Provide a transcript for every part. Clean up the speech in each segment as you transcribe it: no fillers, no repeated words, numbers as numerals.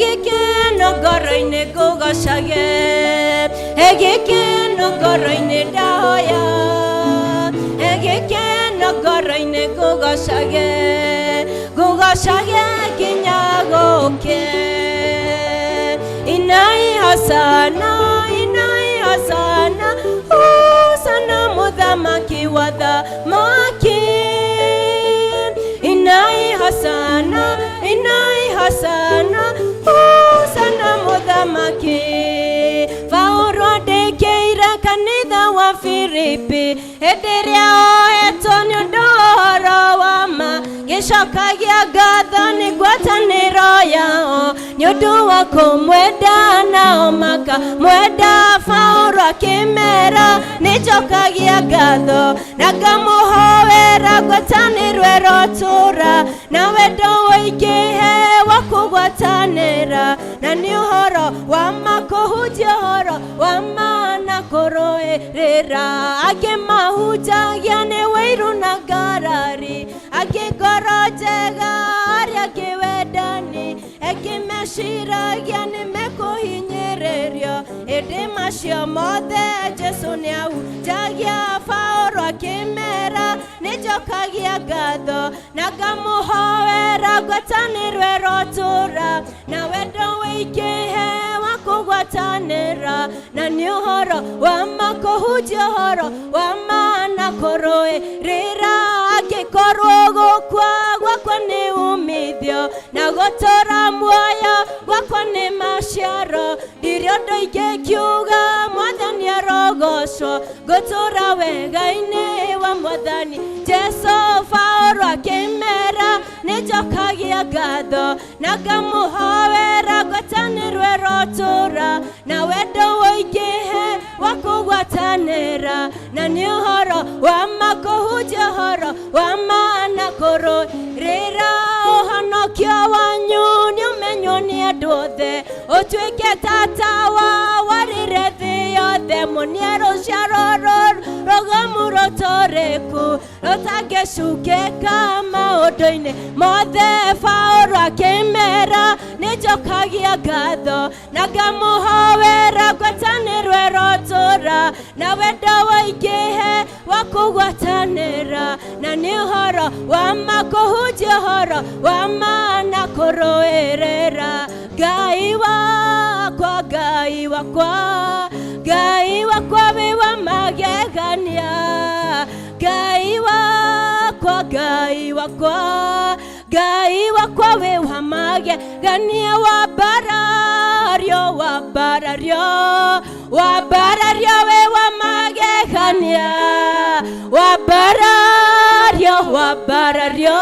Gĩkeno ngoro-inĩ ngũgocage, gĩkeno ngoro-inĩ ndahoya, gĩkeno ngoro-inĩ ngũgocage, ngũgocage nginya gũke. Inai hosana, inai hosana, hosana mũthamaki wa thamaki. Inai hosana, inai hosana, hosana mũthamaki. Paulo andĩkĩire kanitha wa Filipi hĩndĩ ĩrĩa oetwo nĩ ũndũ wa ũhoro wa ma, gĩcokagia ngatho nĩ ngwatanĩro yao nĩ ũndũ wa kũmwenda nao makamwenda. Paulo akĩmera nĩ njokagia ngatho na ngamũhoera ngwatanĩro ĩrotũra na wendo ũingĩhe wa kũgwatanĩra, na nĩ ũhoro wa ma kũhunjia ũhoro wa ma na kũrũĩrĩra. Angĩ mahunjagia nĩ wĩiru na ngarari, angĩ ngoro njega, arĩa angĩ wendani, angĩ meciragia nĩ mekũhinyĩrĩrio, ĩndĩ macio mothe Jesũ nĩahunjagia. Paulo akĩmera nĩ njokagia ngatho na ngamũhoera ngwatanĩro ĩrotũra na wendo wĩingĩhe wa kũgwatanĩra, na nĩ ũhoro wa ma kũhunjia ũhoro wa ma na kũrũĩrĩra. Angĩkorwo gũkua gwakwa nĩ umithio na gũtũra muoyo gwakwa nĩ maciaro, ndirĩ ũndũ ingĩkiuga, Mwathani arogocwo, ngũtũra wega-inĩ wa Mwathani Jesũ. Paulo akĩmera nĩ njokagia ngatho na ngamũhoera ngwatanĩro ĩrotũra na wendo ũingĩhe wa kũgwatanĩra, na nĩ ũhoro wa ma kũhunjia ũhoro wa ma na kũrũĩrĩra. Ũhonokio wanyu nĩ ũmenywo nĩ andũ othe, ũtuĩke tatawa warĩre thĩ yothe. Muonie rũciaro rũrũ rũgomu rũtũrĩku rũtangĩcukĩka maũndũ-inĩ mothe. Paulo akĩmera nĩ njokagia ngatho na ngamũhoera ngwatanĩro ĩrotũra na wendo ũingĩhe wa kũgwatanĩra, na nĩ ũhoro wa ma kũhunjia ũhoro wa ma na kũrũĩrĩra. Ngai wakwa, Ngai wakwa, Ngai wakwa wĩ wa magegania. Ngai wakwa, Ngai wakwa, Ngai wakwa wĩ wa magegania. Wambarario, wambarario, wambarario wĩ wa magegania. Wambarario, wambarario,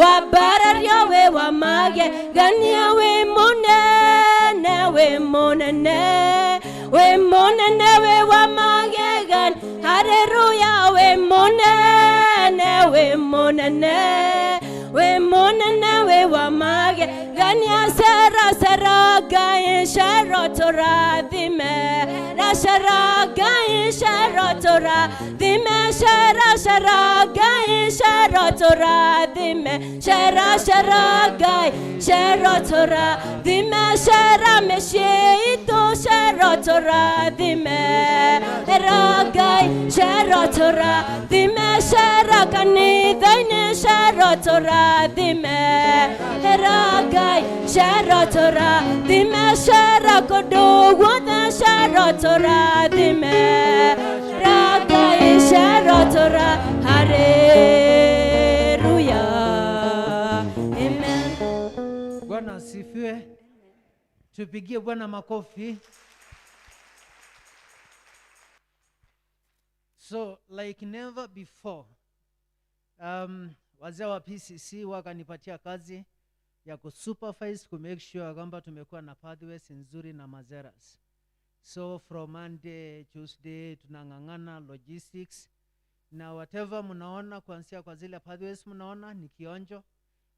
wambarario wĩ wa magegania. Wĩ mũnene, wĩ mũnene, wĩ mũnene, wĩ wa magegania. Haleluya, wĩ mũnene, wĩ mũnene, wĩ mũnene, wĩ wa magegania. Cera cera Ngai, cera tũrathime, cera Ngai, cera tũrathime, cera cera Ngai, cera tũrathime, cera cera Ngai, cera tũrathime, cera mĩciĩ itũ, cera tũrathime, cera Ngai, cera tũrathime, cera kanitha-inĩ, cera tũrathime, cera Ngai, cera tũrathime, cera kũndũ guothe, cera tũrathime, cera Ngai, cera tũra. Haleluya, amen. Bwana asifiwe. Tupigie Bwana makofi. So like never before, wazee wa PCC wakanipatia kazi ya kusupervise, ku make sure kwamba tumekuwa na pathways nzuri na mazeras. So from Monday, Tuesday tunang'ang'ana logistics na whatever mnaona kuanzia kwa zile pathways mnaona ni kionjo,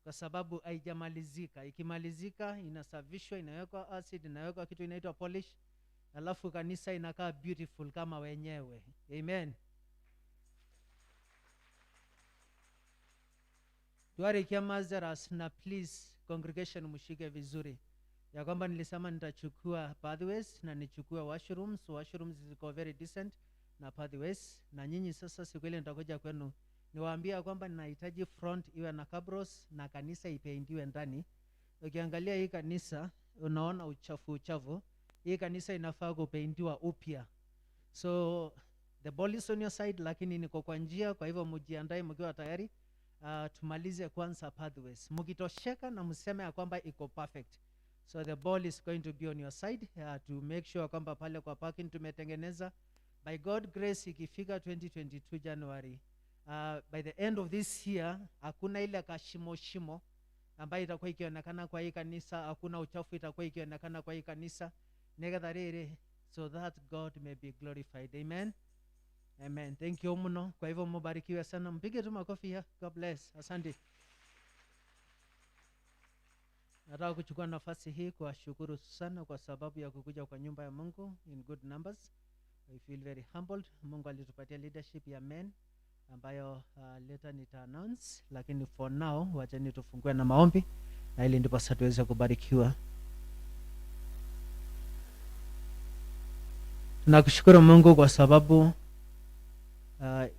kwa sababu haijamalizika. Ikimalizika inasafishwa, inawekwa acid, inawekwa kitu inaitwa polish, alafu kanisa inakaa beautiful kama wenyewe. Amen. Tuarikia mazeras na please congregation mshike vizuri. Ya kwamba nilisema nitachukua pathways na nichukue washrooms. Washrooms ziko very decent na pathways. Na nyinyi sasa siku ile nitakuja kwenu niwaambia kwamba ninahitaji front iwe na cabros na kanisa ipaintiwe ndani. Ukiangalia hii kanisa unaona uchafu uchafu. Hii kanisa inafaa kupaintiwa upya. So the ball is on your side, lakini niko kwa njia, kwa hivyo mjiandae mkiwa tayari. Tumalize kwanza pathways. Mkitosheka na mseme ya kwamba iko perfect. So the ball is going to be on your side to make sure kwamba pale kwa parking tumetengeneza. By God grace ikifika 2022 January, by the end of this year hakuna ile kashimo shimo ambayo itakuwa ikionekana kwa hii kanisa, hakuna uchafu itakuwa ikionekana kwa hii kanisa. Nigetha riri, so that God may be glorified. Amen. Amen. Thank you mno. Kwa hivyo mubarikiwe sana. Mpige tu makofi ya. God bless. Asante. Nataka kuchukua nafasi hii kuwashukuru sana kwa sababu ya kukuja kwa nyumba ya Mungu in good numbers. I feel very humbled. Mungu alitupatia leadership ya men ambayo later nita announce, lakini for now wacheni tufungue na maombi na ili ndipo sasa tuweze kubarikiwa. Tunakushukuru Mungu kwa sababu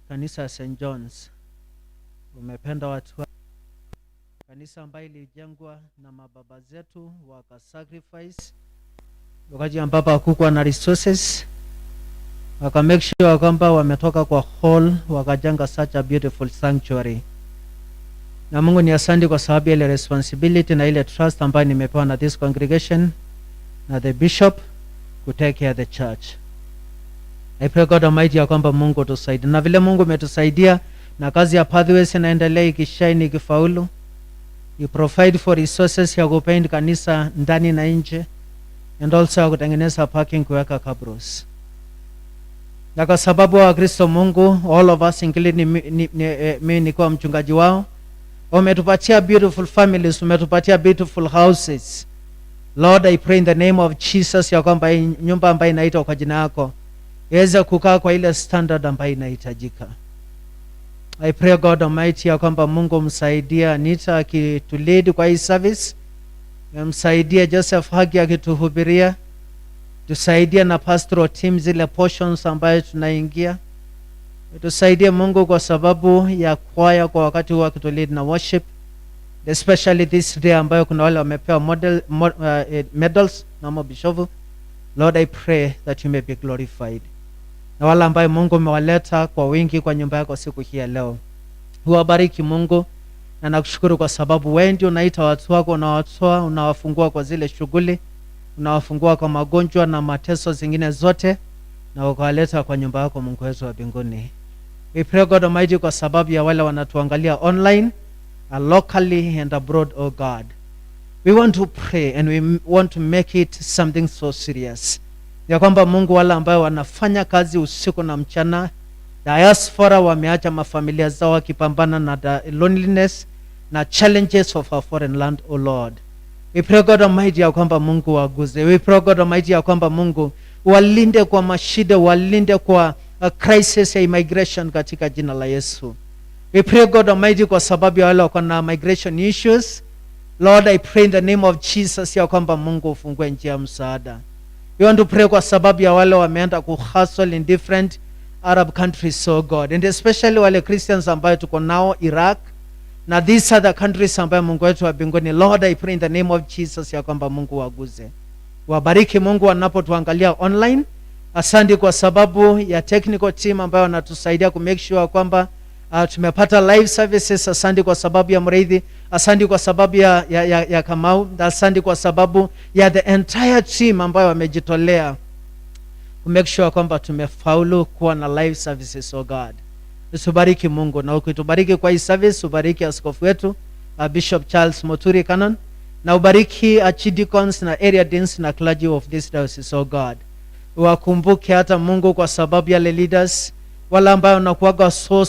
kanisa ya St. John's umependa watu wa kanisa ambayo ilijengwa na mababa zetu waka sacrifice wakati ambapo hakukuwa na resources, waka make sure kwamba wametoka kwa hall wakajenga such a beautiful sanctuary. Na Mungu ni asante kwa sababu ya ile responsibility na ile trust ambayo nimepewa na this congregation na the bishop to take care the church. I pray God Almighty ya kwamba Mungu tusaidie, na vile Mungu umetusaidia na kazi ya pathways inaendelea ikishine ikifaulu, you provide for resources ya kupaint kanisa ndani na nje, and also ya kutengeneza parking kuweka cabros. Na kwa sababu wa Kristo Mungu, all of us including mimi nikiwa mchungaji wao, umetupatia beautiful families, umetupatia beautiful houses. Lord, I pray in the name of Jesus ya kwamba hii nyumba ambayo inaitwa kwa jina yako iweze kukaa kwa ile standard ambayo inahitajika. I pray God Almighty ya kwamba Mungu msaidie Anita akitulead kwa hii service, msaidie Joseph Hagi akituhubiria, tusaidie na pastoral team zile portions ambayo tunaingia, tusaidie Mungu kwa sababu ya kwaya kwa wakati huu akitulead na worship, especially this day ambayo kuna wale wamepewa medals na mabishovu. Lord, I pray that you may be glorified. Na wale ambayo Mungu umewaleta kwa wingi kwa nyumba yako siku hii ya leo, huwabariki Mungu, na nakushukuru kwa sababu wewe ndio unaita watu wako, unawatoa, unawafungua kwa zile shughuli, unawafungua kwa magonjwa na mateso zingine zote, na ukawaleta kwa nyumba yako Mungu wetu wa mbinguni. We pray God Almighty kwa sababu ya wale wanatuangalia online, locally and abroad, oh God. We want to pray and we want to make it something so serious. Ya kwamba Mungu, wale ambao wanafanya kazi usiku na mchana, diaspora wameacha mafamilia zao wakipambana na the loneliness na challenges of our foreign land, oh Lord. We pray God Almighty ya kwamba Mungu waguze. We pray God Almighty ya kwamba Mungu walinde kwa mashida, walinde kwa crisis ya immigration katika jina la Yesu. We pray God Almighty kwa sababu ya wale wako na migration issues. Lord, I pray in the name of Jesus ya kwamba Mungu ufungue njia ya msaada. We want to pray kwa sababu ya wale wameenda kuhustle in different Arab countries, so God, and especially wale Christians ambayo tuko nao Iraq na these other countries ambayo Mungu wetu wa mbinguni. Lord, I pray in the name of Jesus ya kwamba Mungu waguze, wabariki Mungu wanapotuangalia online. Asante kwa sababu ya technical team ambayo wanatusaidia ku make sure kwamba tumepata live services. Asante kwa sababu ya Mreithi, asante kwa sababu ya Kamau, asante kwa sababu ya the entire team ambayo wamejitolea ku make sure kwamba tumefaulu kuwa na live services, oh God. Tubariki Mungu, na ukitubariki kwa hii service, ubariki askofu wetu Bishop Charles Moturi Canon, na ubariki archdeacons na area deans na clergy of this diocese, oh God. Wakumbuke hata Mungu kwa sababu yale leaders wale ambayo wanakuwaga so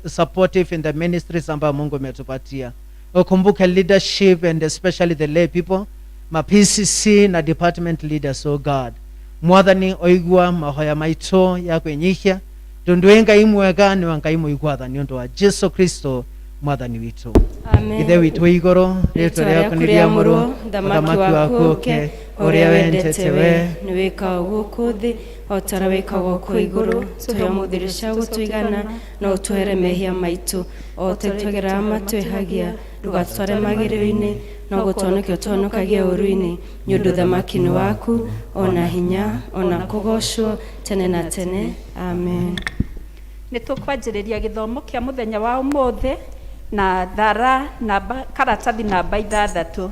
supportive in the ministries ambayo Mungu ametupatia. Ukumbuke leadership and especially the lay people, ma PCC na department leaders, oh God. Mwathani, oigua mahoya maitũ ya kwĩnyihia, tondũ wĩ Ngai mwega, nĩwe Ngai mũigua tha, nĩ ũndũ wa Jesu Kristo. Mwathani witũ. Amen. Ithe witũ wĩ igũrũ, rĩtwa rĩaku nĩ rĩamũrwo, Ũthamaki waku ũke, ũrĩa wendete we nĩ wĩkagwo gũkũ thĩ o ta ũrĩa wĩkagwo kũu igũrũ. Tũhe ũmũthĩ irio cia gũtũigana, na ũtũhere mehia maitũ o ta twegeraga matwĩhagia, ndũgatũtware magĩrĩro-inĩ, no gũtũhonokia ũtũhonokagie ũũru-inĩ, nĩ ũndũ ũthamaki nĩ waku, ona hinya, ona kũgoocwo tene na tene. Amen. Nĩ tũkwanjĩrĩria gĩthomo kĩa mũthenya wa ũmũthĩ na thara namba karatathi namba 6.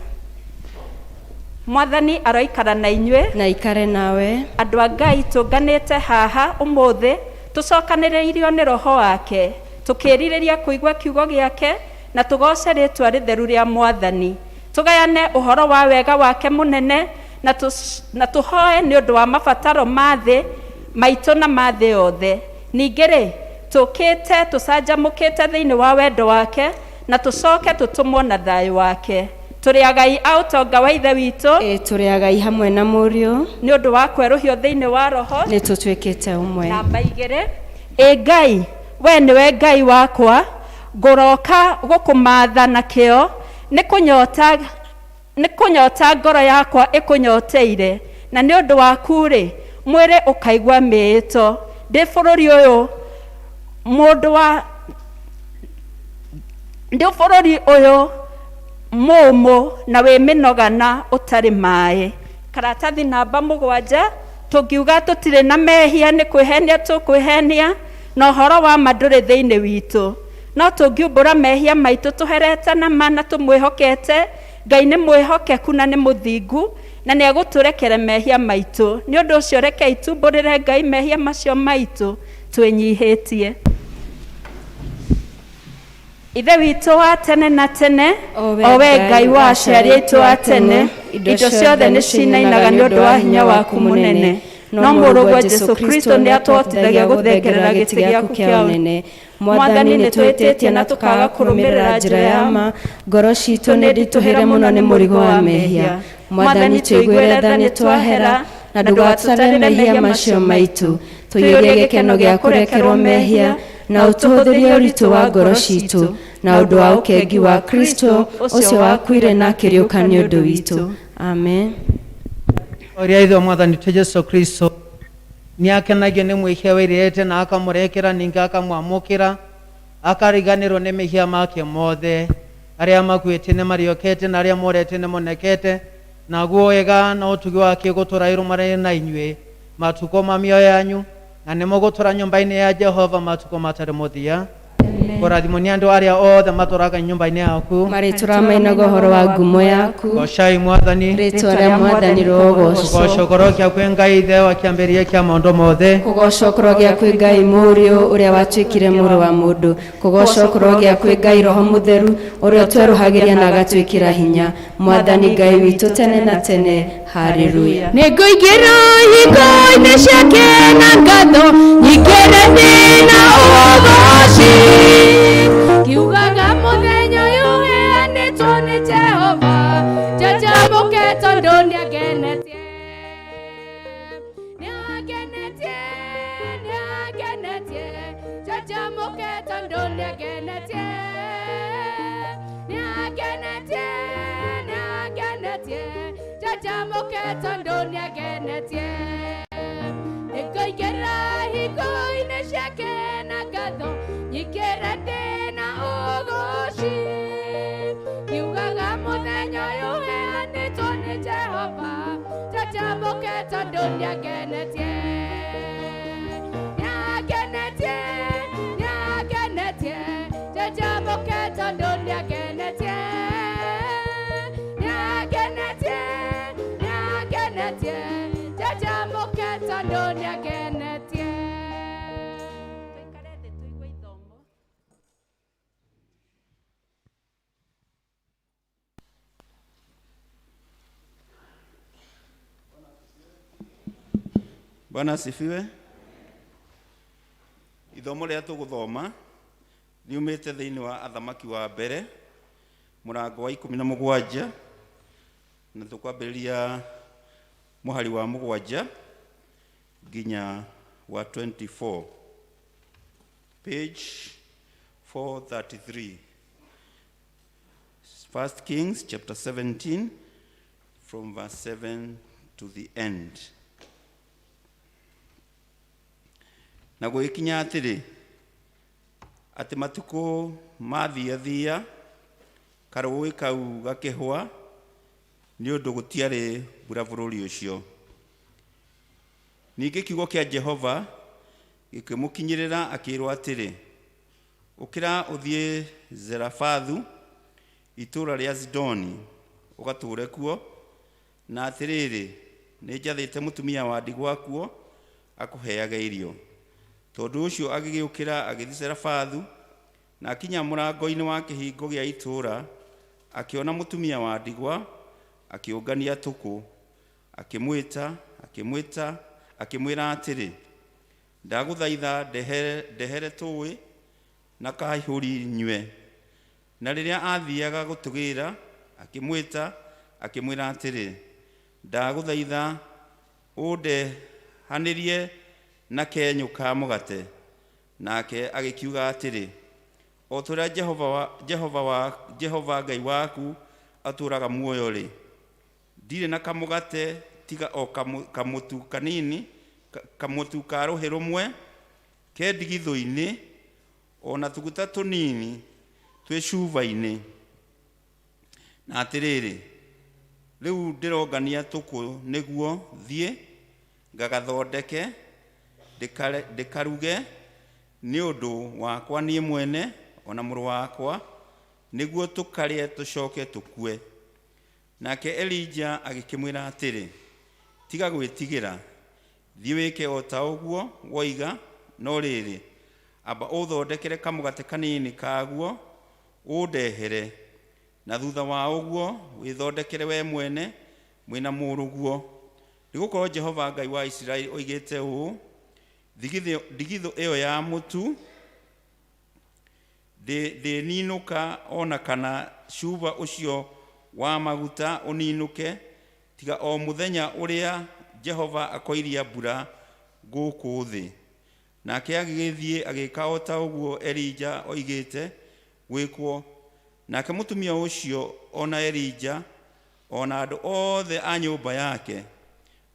Mwathani aroikara na inyuĩ. Na ikare nawe. Andũ a Ngai tũnganĩte haha ũmũthĩ tũcokanĩrĩirio nĩ roho wake, tũkĩrirĩria kũigua kiugo gĩake na tũgooce rĩtwa rĩtheru rĩa Mwathani, tũgayane ũhoro wa wega wake mũnene na tũhoe nĩ ũndũ wa mabataro ma thĩ maitũ na ma thĩ yothe. Ningĩ rĩ, tũkĩte tũcanjamũkĩte thĩinĩ wa wendo wake na tũcoke tũtũmwo na thayũ wake. Tũrĩ agai a ũtonga wa Ithe witũ. Ĩ, tũrĩ agai hamwe na Mũriũ. Nĩ ũndũ wa kwerũhio thĩinĩ wa roho nĩ tũtuĩkĩte ũmwe. Namba 2. Ĩ Ngai, we nĩwe Ngai wakwa, ngũroka gũkũmatha na kĩo, nĩ kũnyota ngoro yakwa ĩkũnyoteire, na nĩ ũndũ waku rĩ, mwĩrĩ ũkaigua mĩĩto. Ndĩ bũrũri ũyũ mũndũ wa ndĩ bũrũri ũyũ mũũmũ na wĩ mĩnogana ũtarĩ maĩ. Karatathi namba 7. Tũngiuga tũtirĩ na mehia nĩ kwĩhenia tũkwĩhenia, na ũhoro wa ma ndũrĩ thĩinĩ witũ. No tũngiumbũra mehia maitũ tũherete na ma na tũmwĩhokete, Ngai nĩ mwĩhokeku na nĩ mũthingu, na nĩ egũtũrekere mehia maitũ. Nĩ ũndũ ũcio rekei tumbũrĩre Ngai mehia macio maitũ twĩnyihĩtie. Ithe witũ wa tene na tene, o we Ngai wa aciari aitũ a tene, indo ciothe nĩ cinainaga nĩ ũndũ wa hinya waku mũnene. No Mũrũguo Jesũ Kristo nĩ atũhotithagia gũthengerera gĩtĩ gĩaku kĩa ũnene. Mwathani nĩ twĩtĩtie na tũkaga kũrũmĩrĩra njĩra ya ma, ngoro citũ nĩ nditũhĩre mũno nĩ mũrigo wa mehia. Mwathani tũiguĩre tha nĩ twahera, na ndũgatũtarĩre mehia macio maitũ. Tũiyũrie gĩkeno gĩa kũrekerwo mehia, na ũtũhũthĩrie ũritũ wa ngoro citũ, na ũndũ wa ũkengi wa Kristo ũcio wakuire na akĩriũka nĩ ũndũ witũ. Amen. Ũrĩa Ithe wa Mwathani witũ Jesũ Kristo nĩ akenagio nĩ mwĩhia wĩrirĩte na akamũrekera, ningĩ akamwamũkĩra, akariganĩrwo nĩ mehia make mothe. Arĩa makuĩte nĩ mariũkĩte na arĩa morete nĩ monekete, naguo wega na ũtugi wake gũtũũra irũmanĩire na inyuĩ matukũ ma mĩoyo yanyu, na nĩ mũgũtũũra nyũmba-inĩ ya Jehova matukũ matarĩ mũthia. Kũrathimwo nĩ andũ arĩa othe matũũraga nyũmba-inĩ yaku. Marĩtũũraga mainaga ũhoro wa ngumo yaku. Goocai Mwathani. Rĩtwa rĩa Mwathani rĩrogoocwo. Kũgoocwo korwo gĩa kwĩ Ngai Ithe wa kĩambĩrĩria kĩa maũndũ mothe. Kũgoocwo korwo gĩa kwĩ Ngai Mũriũ ũrĩa watuĩkire mũrũ wa mũndũ. Kũgoocwo korwo gĩa kwĩ Ngai Roho Mũtheru ũrĩa ũtwerũhagĩria na agatwĩkĩra hinya. Mwathani Ngai witũ tene na tene. Haleluya. Nĩngũingĩra hingo-inĩ ciake na ngatho, nyingĩre ndĩ na ũgooci. Ngiugaga mũthenya ũyũ ũheanĩtwo nĩ Jehova, njanjamũke tondũ nĩangenetie. Nĩangenetie, nĩangenetie, njanjamũke tondũ nĩangenetie. Nĩangenetie, nĩangenetie, njanjamũke tondũ nĩangenetie. Nĩngũingĩra hingo-inĩ ciake na ngatho, nyingĩre ndĩ na ũgooci. Ngiugaga mũthenya ũyũ ũheanĩtwo nĩ Jehova, njanjamũke tondũ nĩangenetie. Nĩangenetie, nĩangenetie, njanjamũke tondũ nĩangenetie. Nĩangenetie, nĩangenetie, njanjamũke tondũ nĩangenetie. Tũikare thĩ tũigue ithomo. Bwana asifiwe. Ithomo rĩrĩa tũgũthoma riumĩte thĩinĩ wa Athamaki wa mbere mũrango wa 17, na tũkwambĩrĩria mũhari wa 7 nginya wa 24, page 433. 1 Kings chapter 17 from verse 7 to the end. Na gũgĩkinya atĩrĩ, atĩ matukũ mathiathia, karũũĩ kau gakĩhũa, nĩ ũndũ gũtiarĩ mbura bũrũri ũcio. Ningĩ kiugo kĩa Jehova gĩkĩmũkinyĩrĩra akĩĩrwo atĩrĩ, ũkĩra ũthiĩ Zerafathu, itũũra rĩa Sidoni, ũgatũũre kuo, na atĩrĩrĩ, nĩnjathĩte mũtumia wa ndigwa kuo akũheage irio. Tondũ ũcio agĩgĩũkĩra agĩthiĩ Zerafathu, na akinya mũrango-inĩ wa kĩhingo gĩa itũũra, akĩona mũtumia wa ndigwa akĩũngania tũkũ, akĩmwĩta, akĩmwĩta, akĩmwĩra atĩrĩ, ndagũthaitha ndehere, ndehere tũũĩ na kaihũri nyue. Na rĩrĩa aathiaga gũtũgĩra, akĩmwĩta, akĩmwĩra atĩrĩ, ndagũthaitha ũndehanĩrie na kenyũ ka mũgate. Nake agĩkiuga atĩrĩ, o ta ũrĩa Jehova, wa, Jehova, wa, Jehova Ngai waku atũũraga muoyo-rĩ, ndirĩ na kamũgate tiga o kamũtu kanini, kamũtu ka rũhĩ rũmwe ke ndigithũ-inĩ, o na tũguta tũnini twĩ cuba-inĩ. Na atĩrĩrĩ, rĩu ndĩrongania tũkũ nĩguo thiĩ ngagathondeke, ndĩkaruge nĩ ũndũ wakwa niĩ mwene o na mũrũ wakwa, nĩguo tũkarĩe tũcoke tũkue. Nake Elija agĩkĩmwĩra atĩrĩ, tiga gwĩtigĩra, thiĩ wĩke o ta ũguo woiga, no rĩrĩ, amba ũthondekere kamũgate kanini kaguo ũndehere, na thutha wa ũguo wĩthondekere we mwene mwĩna mũrũguo. Nĩgũkorwo Jehova Ngai wa Isiraeli oigĩte ũũ, ndigithũ ĩyo ya mũtu ndĩninũka ona kana cuba ũcio wa maguta ũninũke, tiga o mũthenya ũrĩa Jehova akoiria mbura gũkũ thĩ. Nake agĩgĩthiĩ agĩka o ta ũguo Elija oigĩte gwĩkwo. Nake mũtumia ũcio ona Elija ona andũ othe a nyũmba yake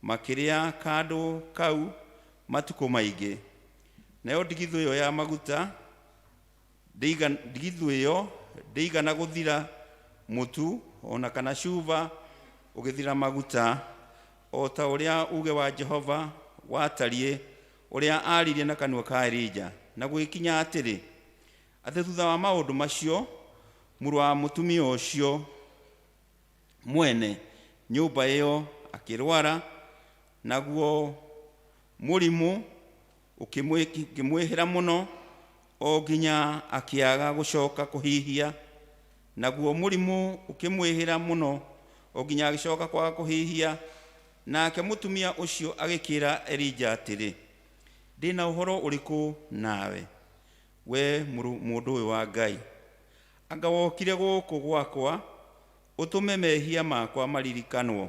makĩrĩa kandũ kau matukũ maingĩ. Nayo ndigithũ ĩyo ya maguta ndigithũ ĩyo ndĩigana gũthira mũtu ona kana cuba ũgĩthira maguta, o ta ũrĩa uge wa Jehova watariĩ, ũrĩa aaririe na kanua ka Elija. Na gũgĩkinya atĩrĩ, atĩ thutha wa maũndũ macio, mũrũ wa mũtumia ũcio mwene nyũmba ĩyo akĩrwara, naguo mũrimũ ũkĩmwĩhĩra mũno, o nginya akĩaga gũcoka kũhihia. Naguo mũrimũ ũkĩmwĩhĩra mũno, o nginya agĩcoka kwaga kũhihia. Nake mũtumia ũcio agĩkĩra Elija atĩrĩ, ndĩna ũhoro ũrĩkũ nawe, we mũndũ ũyũ wa Ngai? Anga wokire gũkũ gwakwa ũtũme mehia makwa maririkanwo,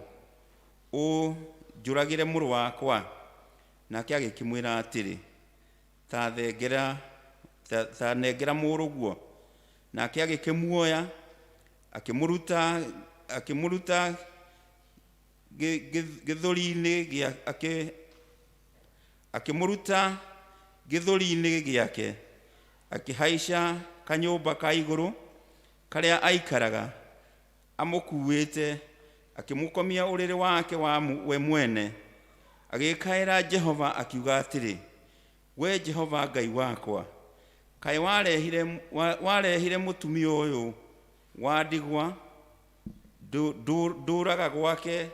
ũnjũragĩre mũrũ wakwa? Nake agĩkĩmwĩra atĩrĩ, ta nengera mũrũguo. Nake agĩkĩmuoya, akĩmũruta gĩthũri-inĩ akĩmũruta gĩthũri-inĩ gĩake, akĩhaica kanyũmba ka igũrũ karĩa aikaraga amũkuĩte, akĩmũkomia ũrĩrĩ wake wa we mwene. Agĩkaĩra Jehova akiuga atĩrĩ, we Jehova Ngai wakwa, kaĩ warehire mũtumia ũyũ wa ndigwa ndũraga gwake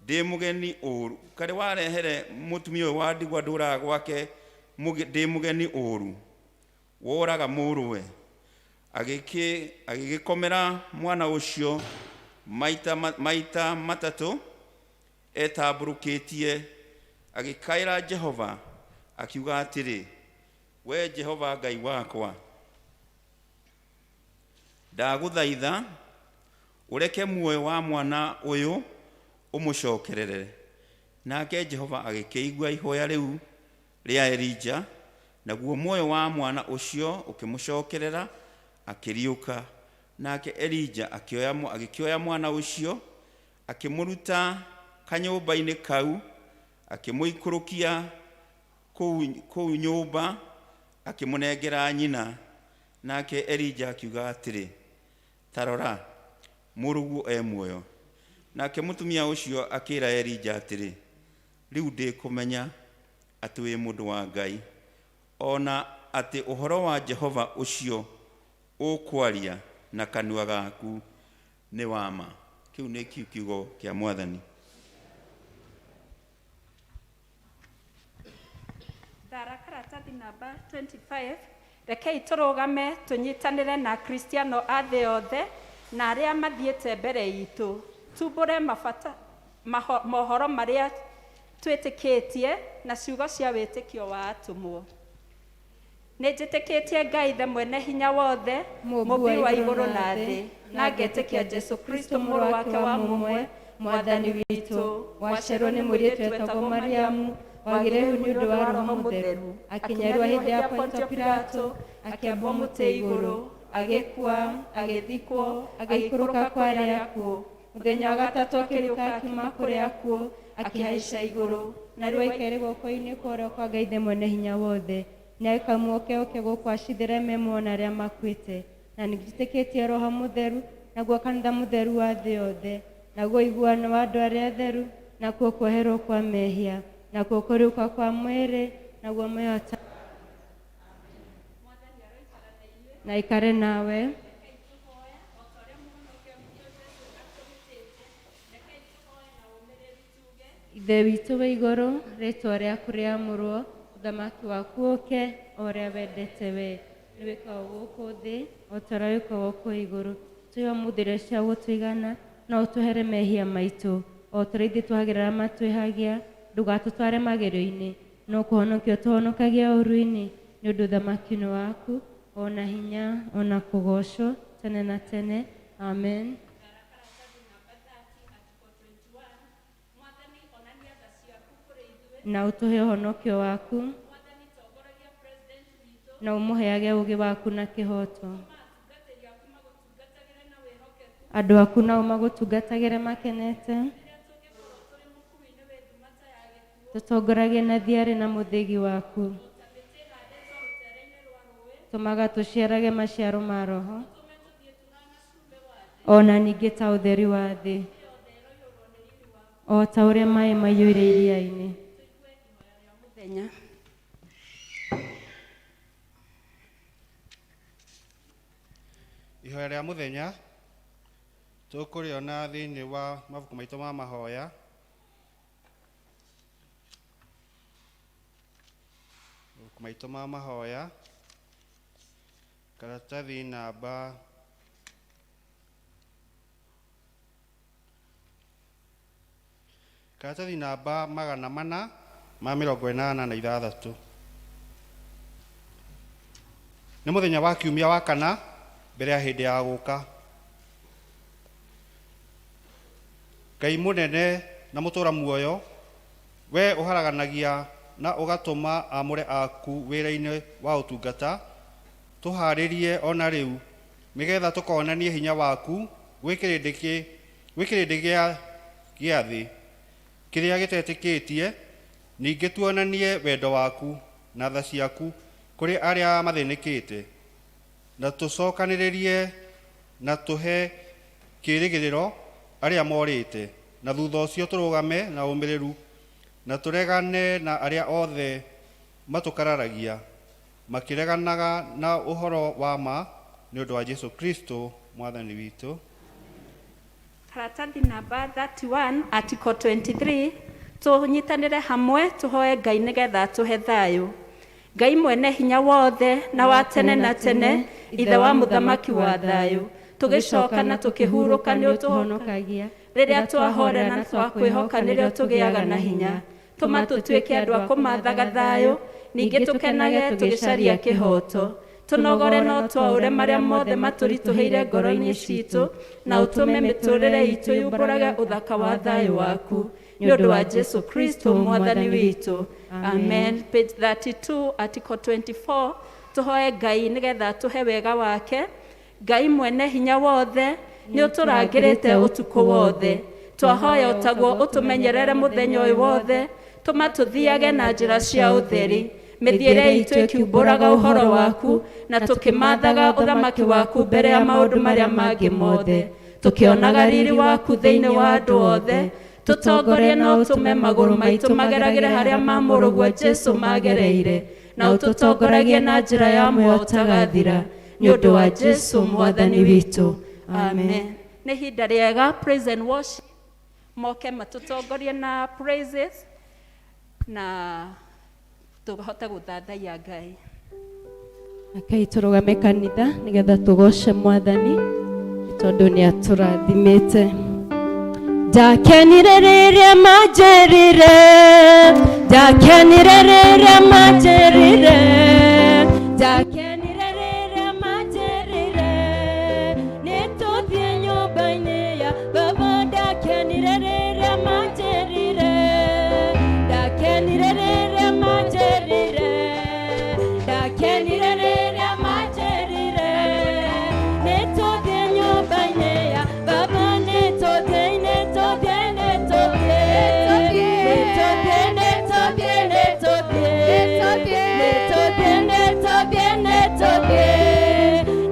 ndĩ mũgeni ũũru, kaĩ warehere mũtumia ũyũ wa ndigwa ndũraga gwake ndĩ mũgeni ũũru, woraga mũrũwe. Agĩgĩkomera mwana ũcio maita matatũ etambũrũkĩtie, agĩkaĩra Jehova akiuga atĩrĩ, we Jehova Ngai wakwa, ndagũthaitha ũreke muoyo wa mwana ũyũ ũmũcokerere. Nake Jehova agĩkĩigua ihoya rĩu rĩa Elija, naguo muoyo wa mwana ũcio ũkĩmũcokerera, akĩriũka, Nake Elija agĩkĩoya mwana ũcio, akĩmũruta kanyũmba-inĩ kau, akĩmũikũrũkia kũu nyũmba, akĩmũnengera nyina. Nake Elija akiuga atĩrĩ, ta rora, mũrũguo e muoyo. Nake mũtumia ũcio akĩra Elija atĩrĩ, rĩu ndĩkũmenya atĩ wĩ mũndũ wa Ngai, ona atĩ ũhoro wa Jehova ũcio ũkwaria na kanua gaku nĩ wa ma. Kĩu nĩ kiugo kĩa Mwathani. Thara karatathi namba 25. Rekei tũrũgame tũnyitanĩre na Akristiano a thĩ yothe na arĩa mathiĩte mbere itũ, tumbũre mabata mohoro marĩa twĩtĩkĩtie na ciugo cia wĩtĩkio wa atũmwo. Nĩ njĩtĩkĩtie Ngai the mwene hinya wothe, mũmbi wa igũrũ na thĩ, na ngetĩkia Jesũ Kristo mũrũ wake wa mũmwe, Mwathani witũ, waciarwo nĩ mũirĩtu wetagwo Mariamu, wagĩire ihu nĩ ũndũ wa Roho Mũtheru, akĩnyarwo hĩndĩ ya Pontio Pilato, akĩambwo mũtĩ igũrũ, agĩkua, agĩthikwo, agĩikũrũka kwa arĩa akuũ. Mũthenya wa gatatũ akĩriũka akiuma kũrĩa akuũ, akĩhaica igũrũ, na rĩu aikaire guoko-inĩ kwa ũrĩo kwa Ngai Ithe mwene hinya wothe. Nĩakamuoke oke gũkũ acithĩre me muoyo na arĩa makuĩte. Na nĩnjĩtĩkĩtie Roho Mũtheru, naguo kanitha mũtheru wa thĩ yothe, naguo ũiguano wa andũ arĩa atheru, nakuo kuoherwo kwa mehia, nakuo kũriũka kwa mwĩrĩ, naguo muoyo na ikare nawe. Ithe witũ wĩ igũrũ, rĩtwa rĩaku rĩamũrwo, ũthamaki waku ũke, o ũrĩa wendete we. Nĩ wĩkagwo gũkũ thĩ, o ta ũrĩa wĩkagwo kũu igũrũ. Tũhe ũmũthĩ irio cia gũtũigana, na ũtũhere mehia maitũ, o ta ũrĩa ithuĩ twahagĩra arĩa matwĩhagia. Ndũgatũtware magerio-inĩ, no kũhonokia ũtũhonokagia ũũru-inĩ, nĩ ũndũ ũthamaki nĩ waku, ona hinya, ona kũgoocwo, tene na tene. Amen. Na ũtũhe ũhonokio waku, na ũmũheage ũũgĩ waku na kĩhooto. Andũ aku nao magũtungatagĩre makenete. Tũtongoragie na thiarĩ na mũthĩgi waku. Tũmaga tũciarage maciaro ma Roho, ona ningĩ ta ũtheri wa thĩ, o ta ũrĩa maĩ maiyũire iria-inĩ. Mũthenya. Ihoya rĩa mũthenya tũkũrĩona thĩinĩ wa mabuku maitũ ma mahoya. Mabuku maitũ ma mahoya, karatathi namba 486. Nĩ mũthenya wa kiumia wa kana mbere ya hĩndĩ ya gũka. Ngai mũnene na mũtũra muoyo, we ũharaganagia na ũgatũma amũre aku wĩra-inĩ wa ũtungata, tũharĩrie ona rĩu nĩgetha tũkonanie hinya waku gwĩ kĩrĩndĩ gĩa thĩ kĩrĩa gĩtetĩkĩtie, ningĩ tuonanie wendo waku na tha ciaku kũrĩ arĩa mathĩnĩkĩte, na tũcokanĩrĩrie na tũhe kĩĩrĩgĩrĩro arĩa morĩte, na thutha ũcio tũrũgame na ũmĩrĩru na tũregane na arĩa othe matũkararagia makĩreganaga na ũhoro wa ma nĩ ũndũ wa Jesũ Kristo Mwathani witũ. Karatathi namba 31, article 23, tũnyitanĩre hamwe tũhoe Ngai nĩgetha atũhe thayũ. Ngai mwene hinya wothe na wa tene na tene, Ithe wa mũthamaki wa thayũ, tũgĩcoka na tũkĩhurũka nĩ ũtũhonokagia. Rĩrĩa twahorera na twakwĩhoka nĩrĩo tũgĩaga na hinya. Tũma tũtuĩke andũ a kũmathaga thayũ, ningĩ tũkenage tũgĩcaria kĩhooto. Tũnogore no twaũre marĩa mothe matũritũhĩire ngoro-inĩ citũ, na ũtũme mĩtũrĩre itũ yumbũrage ũthaka wa thayũ waku. Nĩ ũndũ wa Jesũ Kristo Mwathani witũ. Amen. Page 32, article 24, tũhoe Ngai nĩgetha atũhe wega wake. Ngai mwene hinya wothe, nĩ ũtũrangĩrĩte ũtukũ wothe. Twahoya ũtaguo ũtũmenyerere mũthenya ũyũ wothe, tũma tũthiage na njĩra cia ũtheri, mĩthiĩre itũ ĩkiumbũraga ũhoro waku, na tũkĩmathaga ũthamaki waku mbere ya maũndũ marĩa mangĩ mothe, tũkĩonaga riri waku thĩinĩ wa andũ othe. Tũtongorie na ũtũme magũrũ maitũ mageragĩre harĩa ma mũrũguo Jesu magereire, na ũtũtongoragie na njĩra ya muoyo ũtagathira, nĩ ũndũ wa Jesu mwathani witũ, amen. Nĩ ihinda rĩega praise and worship moke matũtongorie na praises na tũhote gũthathaiya Ngai. Rekei tũrũgame kanitha nĩgetha tũgoce mwathani tondũ nĩ atũrathimĩte. Ndakenire rĩrĩa manjĩrire, ndakenire rĩrĩa manjĩrire, ndakenire rĩrĩa manjĩrire, nĩtũthiĩ nyũmba-inĩ ya baba. Ndakenire rĩrĩa manjĩrire, ndakenire rĩrĩa manjĩrire, ndakenire rĩrĩa manjĩrire, nĩtũthiĩ nyũmba-inĩ ya baba. Nĩtũthiĩ, nĩtũthiĩ, nĩtũthiĩ, nĩtũthiĩ, nĩtũthiĩ, nĩtũthiĩ, nĩtũthiĩ, nĩtũthiĩ, nĩtũthiĩ,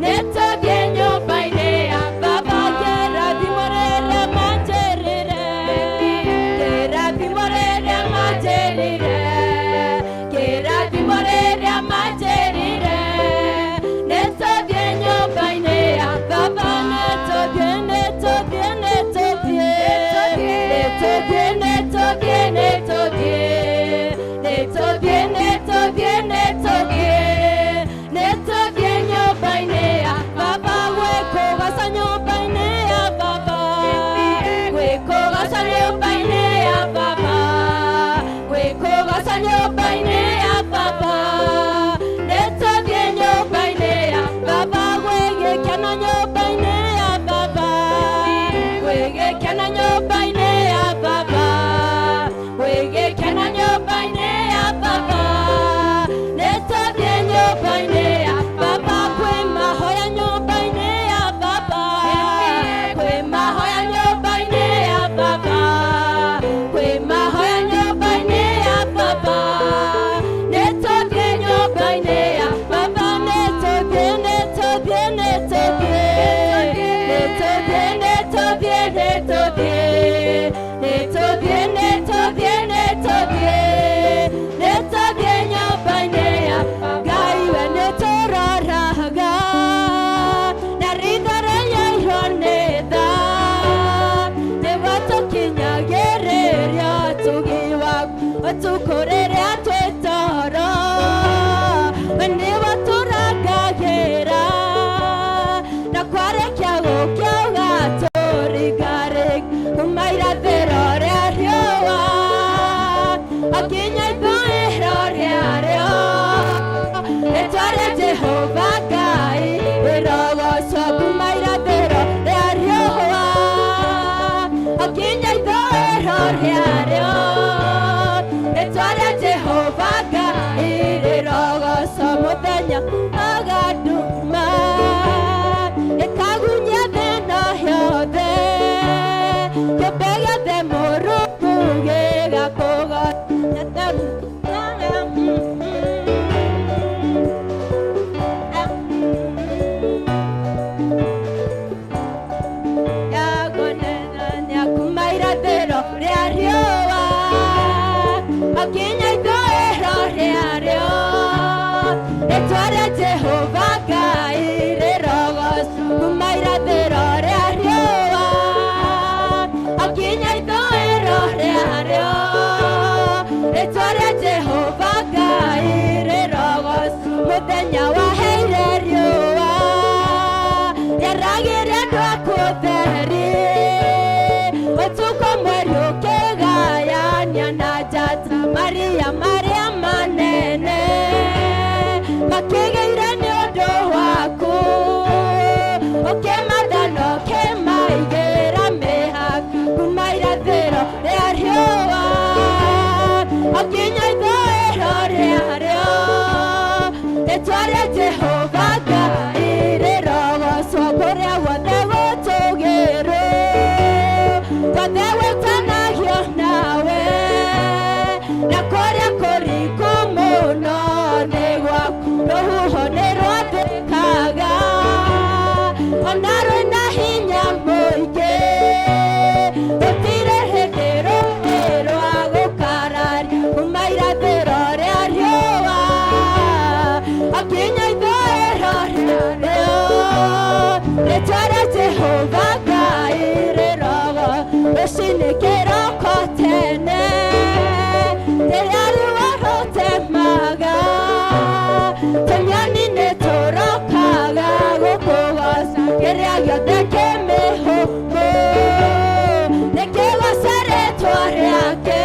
nĩtũthiĩ nyũmba-inĩ ya baba. Kĩrathimo rĩrĩa manjĩrire, kĩrathimo rĩrĩa manjĩrire, kĩrathimo rĩrĩa manjĩrire, nĩtũthiĩ nyũmba-inĩ ya baba. Nĩtũthiĩ, nĩtũthiĩ, nĩtũthiĩ, nĩtũthiĩ, nĩtũthiĩ, nĩtũthiĩ, nĩtũthiĩ, nĩtũthiĩ, nĩtũthiĩ, nĩtũthiĩ nyũmba-inĩ ya baba. Gwĩkũgaca nyũmba-inĩ ya baba, gwĩkũgaca nyũmba-inĩ ya baba, gwĩkũgaca nyũmba-inĩ ya baba, nĩtũthiĩ nyũmba-inĩ ya baba. Gwĩgĩkeno nyũmba-inĩ ya baba, gwĩgĩkeno nyũmba-inĩ ya baba, gwĩgĩkeno nyũmba-inĩ ya baba, nĩtũthiĩ nyũmba-inĩ ya baba. Kwĩ mahoya nyũmba-inĩ ya baba, kwĩ mahoya nyũmba-inĩ ya baba, kwĩ mahoya nyũmba-inĩ ya baba, nĩtũthiĩ nyũmba-inĩ ya baba. Nĩtũthiĩ, nĩtũthiĩ, nĩtũthiĩ, nĩtũthiĩ, nĩtũthiĩ, nĩtũthiĩ, nĩtũthiĩ, nĩtũthiĩ, nĩtũthiĩ, nĩtũthiĩ nyũmba-inĩ ya Ngai. We nĩtũroraga na ritho rĩiyũirwo nĩ tha, nĩguo tũkinyagĩrĩria ũtugi waku ũtukũ rĩrĩa twĩ toro. We nĩwe tũrangagĩra na kwarĩkia gũkĩa ũgatũringarĩ kuma irathĩro rĩa riũa akinya ithũĩro rĩarĩo. Rĩtwa rĩa Jehova Ngai rĩrogocwo kuma irathĩro rĩa riũa akinya ithũĩro rĩarĩo. Rĩtwa rĩa Jehova Ngai rĩrogocwo. Mũthenya aganduma ĩkagunyia thĩna yothe, kĩũmbe gĩothe Mũrungu gĩgakũgoca. Yagonenania kuma irathĩro rĩa riũa akinya ithũĩro rĩarĩo. Rĩtwa rĩa Jehova Ngai rĩrogocwo kuma irathĩro rĩa riũa akinya ithũĩro rĩarĩo. Rĩtwa rĩa Jehova Ngai rĩrogocwo. Mũthenya waheire riũa rĩaragĩre andũ aku ũtheri, ũtukũ mweri ũkĩgayania na njata maria marĩa manene makĩgĩire nĩ ũndũ waku, ũkĩmatha na ũkĩmaigĩra mĩhaka kuma irathĩro rĩa riũa akinya ithũĩro rĩarĩo. Rĩtwa rĩa Jehova Ngai rĩrogocwo. Rũhuho nĩ rwathĩkaga ona rwĩna hinya mũingĩ gũtirĩ hĩndĩ rũĩ rwa gũkararia kuma irathĩro rĩa riũa akinya ithũĩro rĩarĩo rĩtwa rĩa Jehova Ngai rĩrogo rũcinĩ kĩroko tene rĩrĩa riũa rũtemaga tũnyoni nĩ tũrokaga gũkũgoca kĩrĩa gĩothe kĩ mĩhũmũ nĩkĩgoce rĩtwa rĩake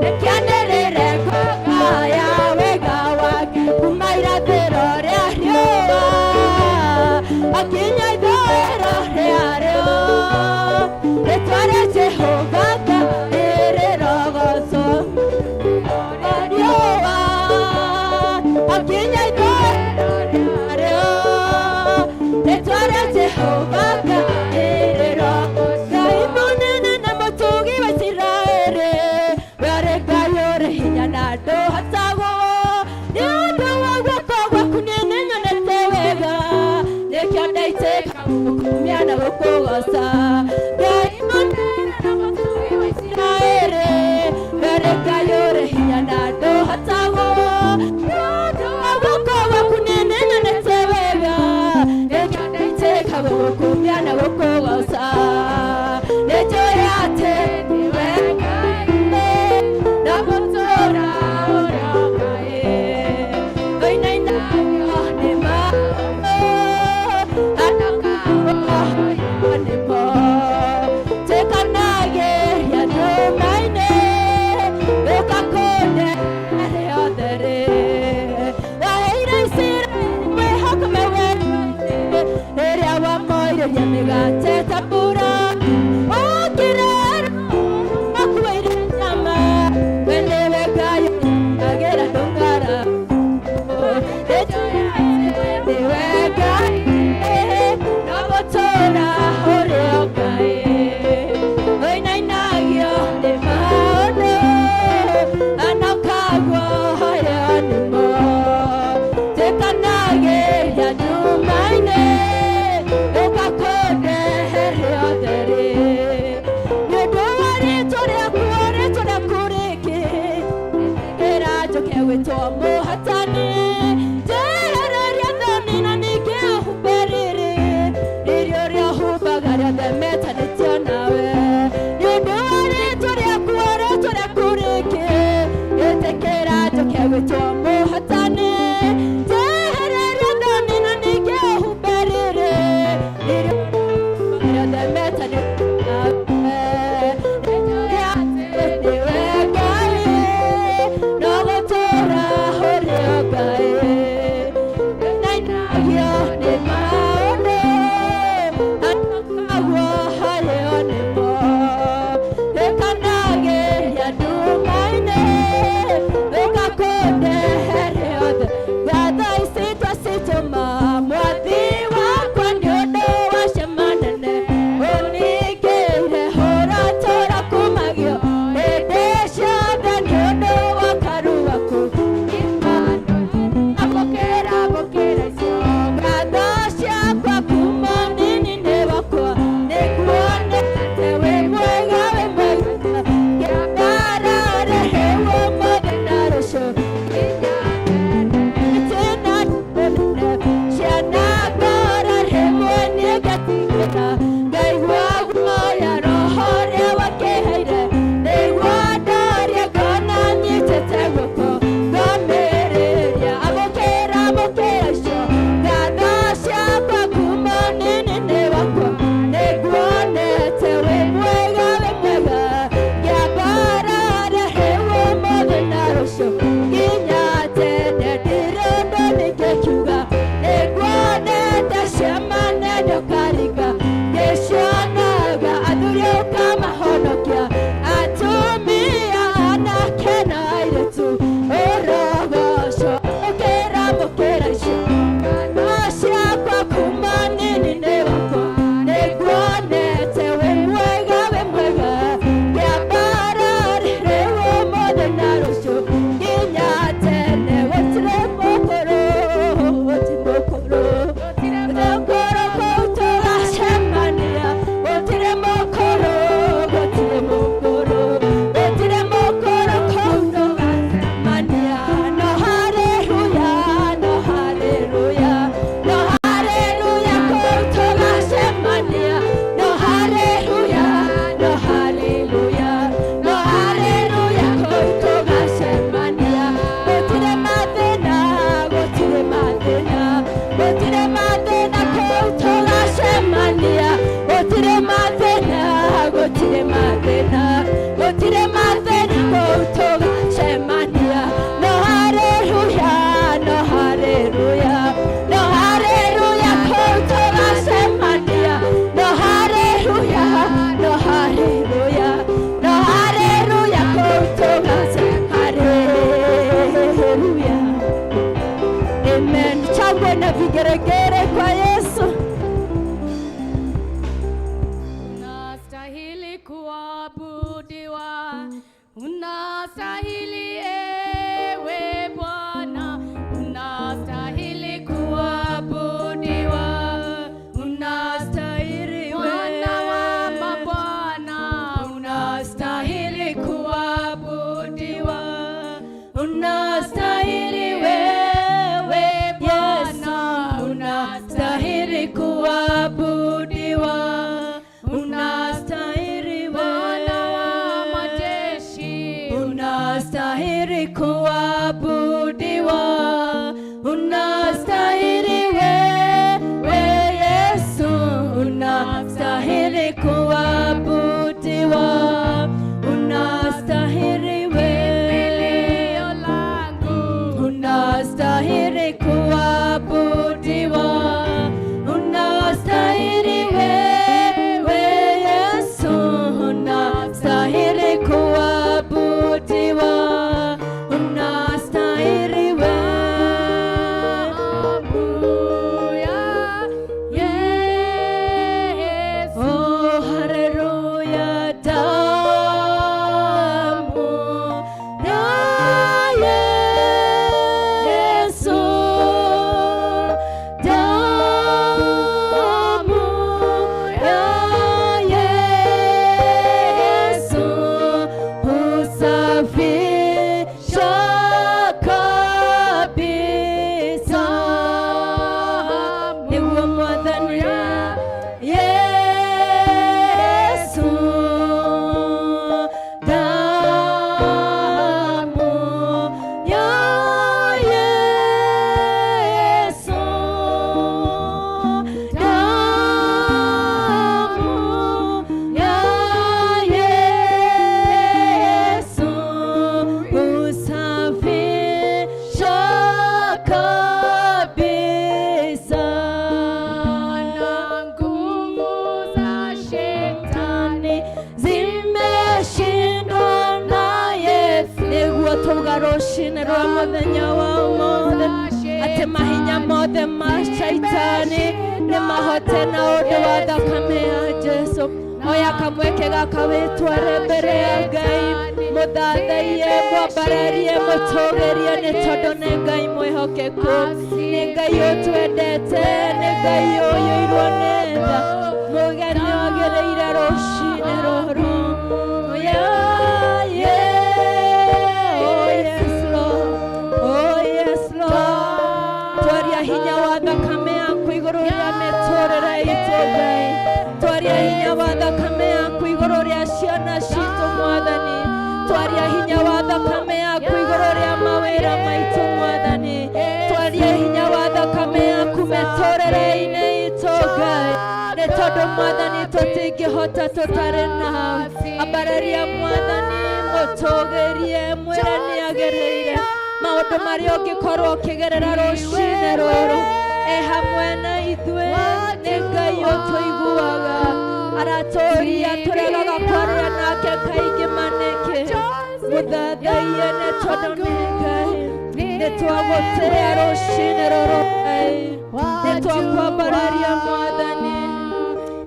nĩkĩanĩrĩre ngũgaya wega wake kuma irathĩro rĩa riũa akinya ithũĩro rĩarĩo rĩtwa rĩa Jehova Ngai rĩrogocwo riũa akinya ithũĩro rĩarĩo rĩtwa rĩa Jehova Ngai rĩrogocwo. Ngai mũnene na mũtugi wa Isiraeli we arĩ Ngai ũrĩ hinya na ndũhotagwo nĩ ũndũ wa guoko gwaku niĩ nĩnyonete wega nĩkĩo ndaitĩka gũkumia na gũkũgoca Ngai mũnene na mũtugi wa Isiraeli we arĩ Ngai ũrĩ hinya na ndũhotagwo nĩ ũndũ wa guoko gwaku niĩ nĩnyonete wega nĩkĩo ndaitĩka gũgũkumia na gũkũgoca nĩnjũĩ atĩ nĩwe Ngai na mũtũũra ũrĩa Ngai ũinainagio nĩ maũndũ anakahoywo nĩmo twĩkanagĩria ndũma-inĩ ũkakũnde rĩothe rĩ waheire Isiraeli mwĩhoko werũ-inĩ rĩrĩa wamoirĩrie mĩgate ta mbura ũkĩrera makuĩire nyama we nĩwe Ngai agĩra ndũng'ara nĩwe Ngai no gũtũũra ũrĩ o Ngai ũinainagio nĩ maũndũ anakaguoyo nĩmo twĩkanagĩria nduma-inĩ ũgakũndehe rĩothe rĩ nĩ ũndũ wa rĩtwa rĩaku rĩtwa rĩaku rĩngĩ ĩra njũke gwĩtwo mũhatani njehereria thoni na ningĩ ũhumbe rĩrĩ rĩrĩ ũrĩa ũhumbaga rĩothe metanĩtio nawe nĩ ũndũ wa rĩtwa rĩaku rĩtwa rĩaku rĩngĩ ĩtĩkĩra njũke gwĩtwo mũhatani njehereria thoni na ningĩ ũhumbe rĩrĩ rĩrĩ rĩothe metanĩtio nawe nĩwe Ngai no gũtũũra Vigeregere kwa Yesu. Unastahili kuabudiwa, unastahili ewe Bwana, unastahili kuabudiwa, unastahili Bwana wa mabwana, unastahili kuabudiwa, unastahili wewe Bwana, unastahili kuabudiwa, unastahili Bwana wa majeshi, unastahili kuabudiwa, unastahili wewe Yesu, unastahili kuabudiwa, unastahili wewe langu, unastahili kuabudiwa, unastahili wewe Yesu, unastahili kuabudiwa, unastahili wewe. Oh, haleluya, damu ya Yesu, damu ya Yesu husafisha kabisa. Niguo Mwathani Yesu, damu ya Yesu, damu ya Yesu husafisha kabisa. Na nguvu za shetani zimeshindwa na Yesu. Niguo tuga rũcinĩ rwa mũthenya wa ũmũthĩ atĩ mahinya mothe ma shaitani nĩ mahote na ũndũ wa thakame ya Jesu. Oya kamweke gaka wĩtware mbere ya Ngai, mũthathaiye, mwambararie, mũtũgĩrie, nĩ tondũ nĩ Ngai mwĩhokeku, nĩ Ngai ũtwendete, nĩ Ngai ũiyũirwo nĩ tha. Mũgeni wagĩrĩire rũcinĩ rũrũ. Yeah, yeah. Oh, yes, Lord. Oh, yes, Lord. Twaria hinya wa thakame yaku igũrũ rĩa mĩtũrĩre itũ Ngai. Twaria hinya wa thakame yaku igũrũ rĩa ciana citũ Mwathani. Twaria hinya wa thakame yaku igũrũ rĩa mawĩra maitũ Mwathani. Twaria hinya wa thakame yaku mĩtũrĩre-inĩ itũ Ngai. Nĩ tondũ Mwathani tũtingĩhota tũtarĩ nawe. Ambararia Mwathani, mũtũgĩrie, mwĩre nĩ agĩrĩire maũndũ marĩa ũngĩkorwo ũkĩgerera rũcinĩ rũrũ. E hamwe na ithuĩ, nĩ Ngai ũtũiguaga, aratũria tũregaga kwaria nake kaingĩ manĩkĩ. Mũthathaiye nĩ tondũ nĩ Ngai. Nĩ twagũtĩĩa rũcinĩ rũrũ Ngai, nĩ twakwambararia Mwathani.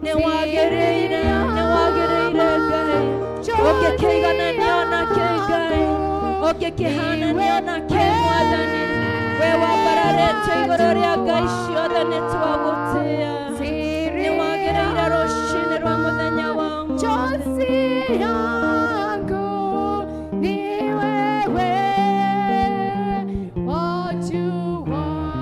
Nĩ wagĩrĩire, nĩ wagĩrĩire Ngai. Ũngĩkĩigananio nakĩ Ngai? Ũngĩkĩhananio nakĩ Mwathani? We wambararĩtio igũrũ rĩa ngai ciothe, nĩ twagũtĩĩa. Nĩ wagĩrĩire rũcinĩ rwa mũthenya wa ũmũthĩ. Chozi yangu ni wewe, what you want.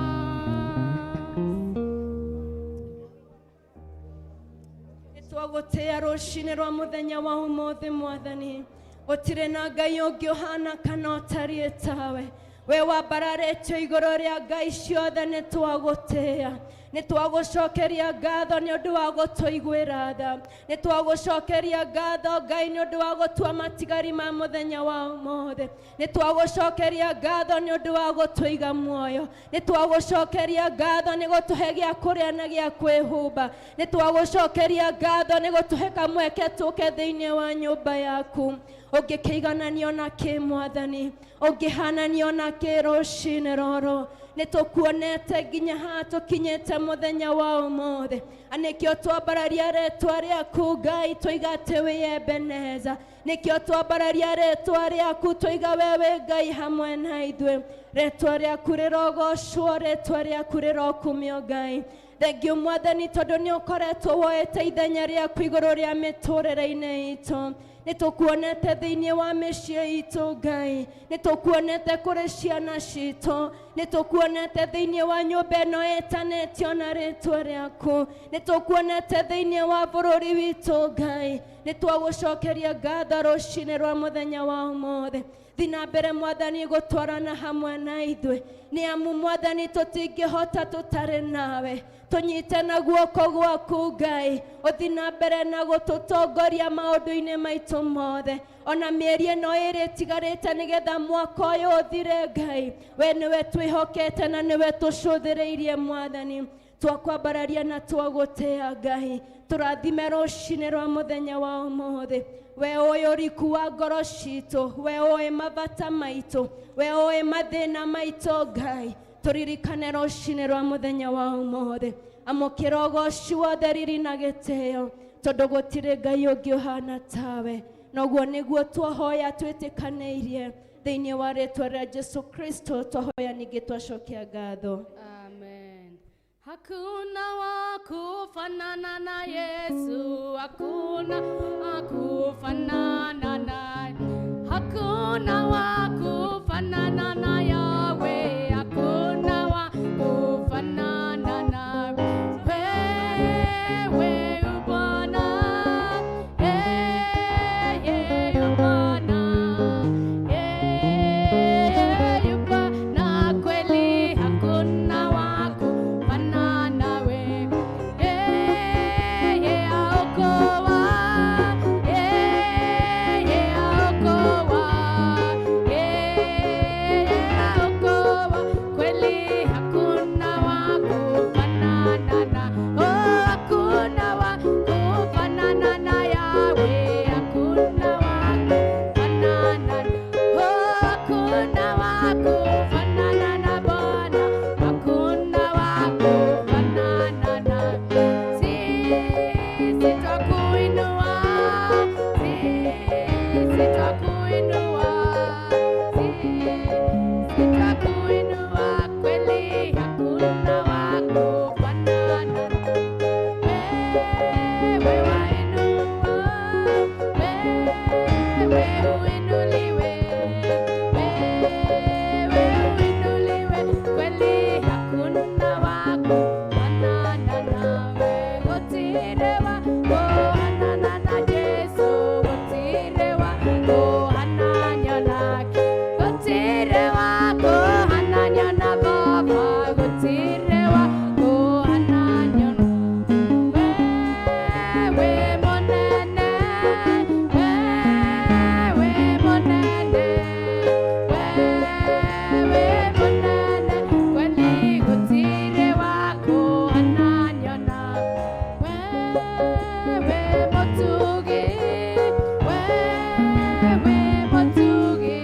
Nĩ twagũtĩĩa rũcinĩ rwa mũthenya wa ũmũthĩ Mwathani. Gũtirĩ na Ngai ũngĩ ũhana kana ũtariĩ tawe. We wambararĩtio igũrũ rĩa ngai ciothe, nĩ twagũtĩĩa. Nĩ twagũcokeria ngatho nĩ ũndũ wa gũtũiguĩra tha. Nĩ twagũcokeria ngatho Ngai nĩ ũndũ wa gũtua matigari ma mũthenya wa ũmũthĩ. Nĩ twagũcokeria ngatho nĩ ũndũ wa gũtũiga muoyo. Nĩ twagũcokeria ngatho nĩ gũtũhe gĩa kũrĩa na gĩa kwĩhumba. Nĩ twagũcokeria ngatho nĩ gũtũhe kamweke tũke thĩinĩ wa nyũmba yaku. Ũngĩkĩigananio na kĩ, Mwathani? Ũngĩhananio na kĩ rũcinĩ rũrũ? Nĩ tũkuonete nginya haha tũkinyĩte mũthenya wa ũmũthĩ, nĩkĩo twambararia rĩtwa rĩaku, Ngai, tũiga atĩ wĩ Ebeneza. Nĩkĩo twambararia rĩtwa rĩaku, tũiga we wĩ Ngai hamwe na ithuĩ. Rĩtwa rĩaku rĩrogocwo, rĩtwa rĩaku rĩrokumio, Ngai. Thengiũ, Mwathani, tondũ nĩ ũkoretwo woete ithenya rĩaku igũrũ rĩa mĩtũrĩre-inĩ itũ. Nĩ tũkuonete thĩinĩ wa mĩciĩ itũ, Ngai. Nĩ tũkuonete kũrĩ ciana citũ. Nĩ tũkuonete thĩinĩ wa nyũmba ĩno ĩtanĩtio na rĩtwa rĩaku. Nĩ tũkuonete thĩinĩ wa bũrũri witũ, Ngai. Nĩ twagũcokeria ngatho rũcinĩ rwa mũthenya wa ũmũthĩ. Thi na mbere, Mwathani, gũtwarana hamwe na ithuĩ, nĩ amu, Mwathani, tũtingĩhota tũtarĩ nawe. Tũnyite na guoko gwaku, Ngai, ũthi na mbere na gũtũtongoria maũndũ-inĩ maitũ mothe, ona mĩeri ĩno ĩrĩ ĩtigarĩte nĩgetha mwaka ũyũ ũthire. Ngai, we nĩwe twĩhokete na nĩwe tũcũthĩrĩirie. Mwathani, twakwambararia na twagũtĩa. Ngai, tũrathime rũcinĩ rwa mũthenya wa ũmũthĩ. We ũĩ ũriku wa ngoro citũ, we ũĩ mabata maitũ, we ũĩ mathĩna maitũ. Ngai, tũririkane rũcinĩ rwa mũthenya wa ũmũthĩ. Amũkĩra ũgoci wothe, riri na gĩtĩo, tondũ gũtirĩ Ngai ũngĩ ũhana tawe. Noguo nĩguo twahoya twĩtĩkanĩirie thĩinĩ wa rĩtwa rĩa Jesu Kristo. Twahoya ningĩ twacokia ngatho. Amen. Hakuna wa kufanana na Yesu, hakuna wa kufanana naye. Hakuna wa kufanana na Yahweh, hakuna wa kufanana nawe. Wewe Bwana, yeye Bwana, yeye Bwana, kweli hakuna wa kufanana nawe. Yeye aokoa, yeye aokoa, yeye aokoa, kweli hakuna wa kufanana na, oh, hakuna wa kufanana na Yahweh, hakuna wa kufanana, oh, hakuna wa kufanana na Bwana, hakuna wa kufanana na sisi. Twakuinua, sisi twakuinua, sisi twakuinua, kweli hakuna wa kufanana. Wewe wainua, wewe uinuliwe, wewe uinuliwe, kweli hakuna wa kufanana nawe. Gũtirĩ wa kũhanana na Jesu, gũtirĩ wa kũhananio nake, gũtirĩ wa kũhananio na Baba, gũtirĩ wa kũhananio. Wewe mũnene, wewe mũnene, wewe mũnene, kweli gũtirĩ wa kũhananio na wewe. Mũtugi, wewe mũtugi,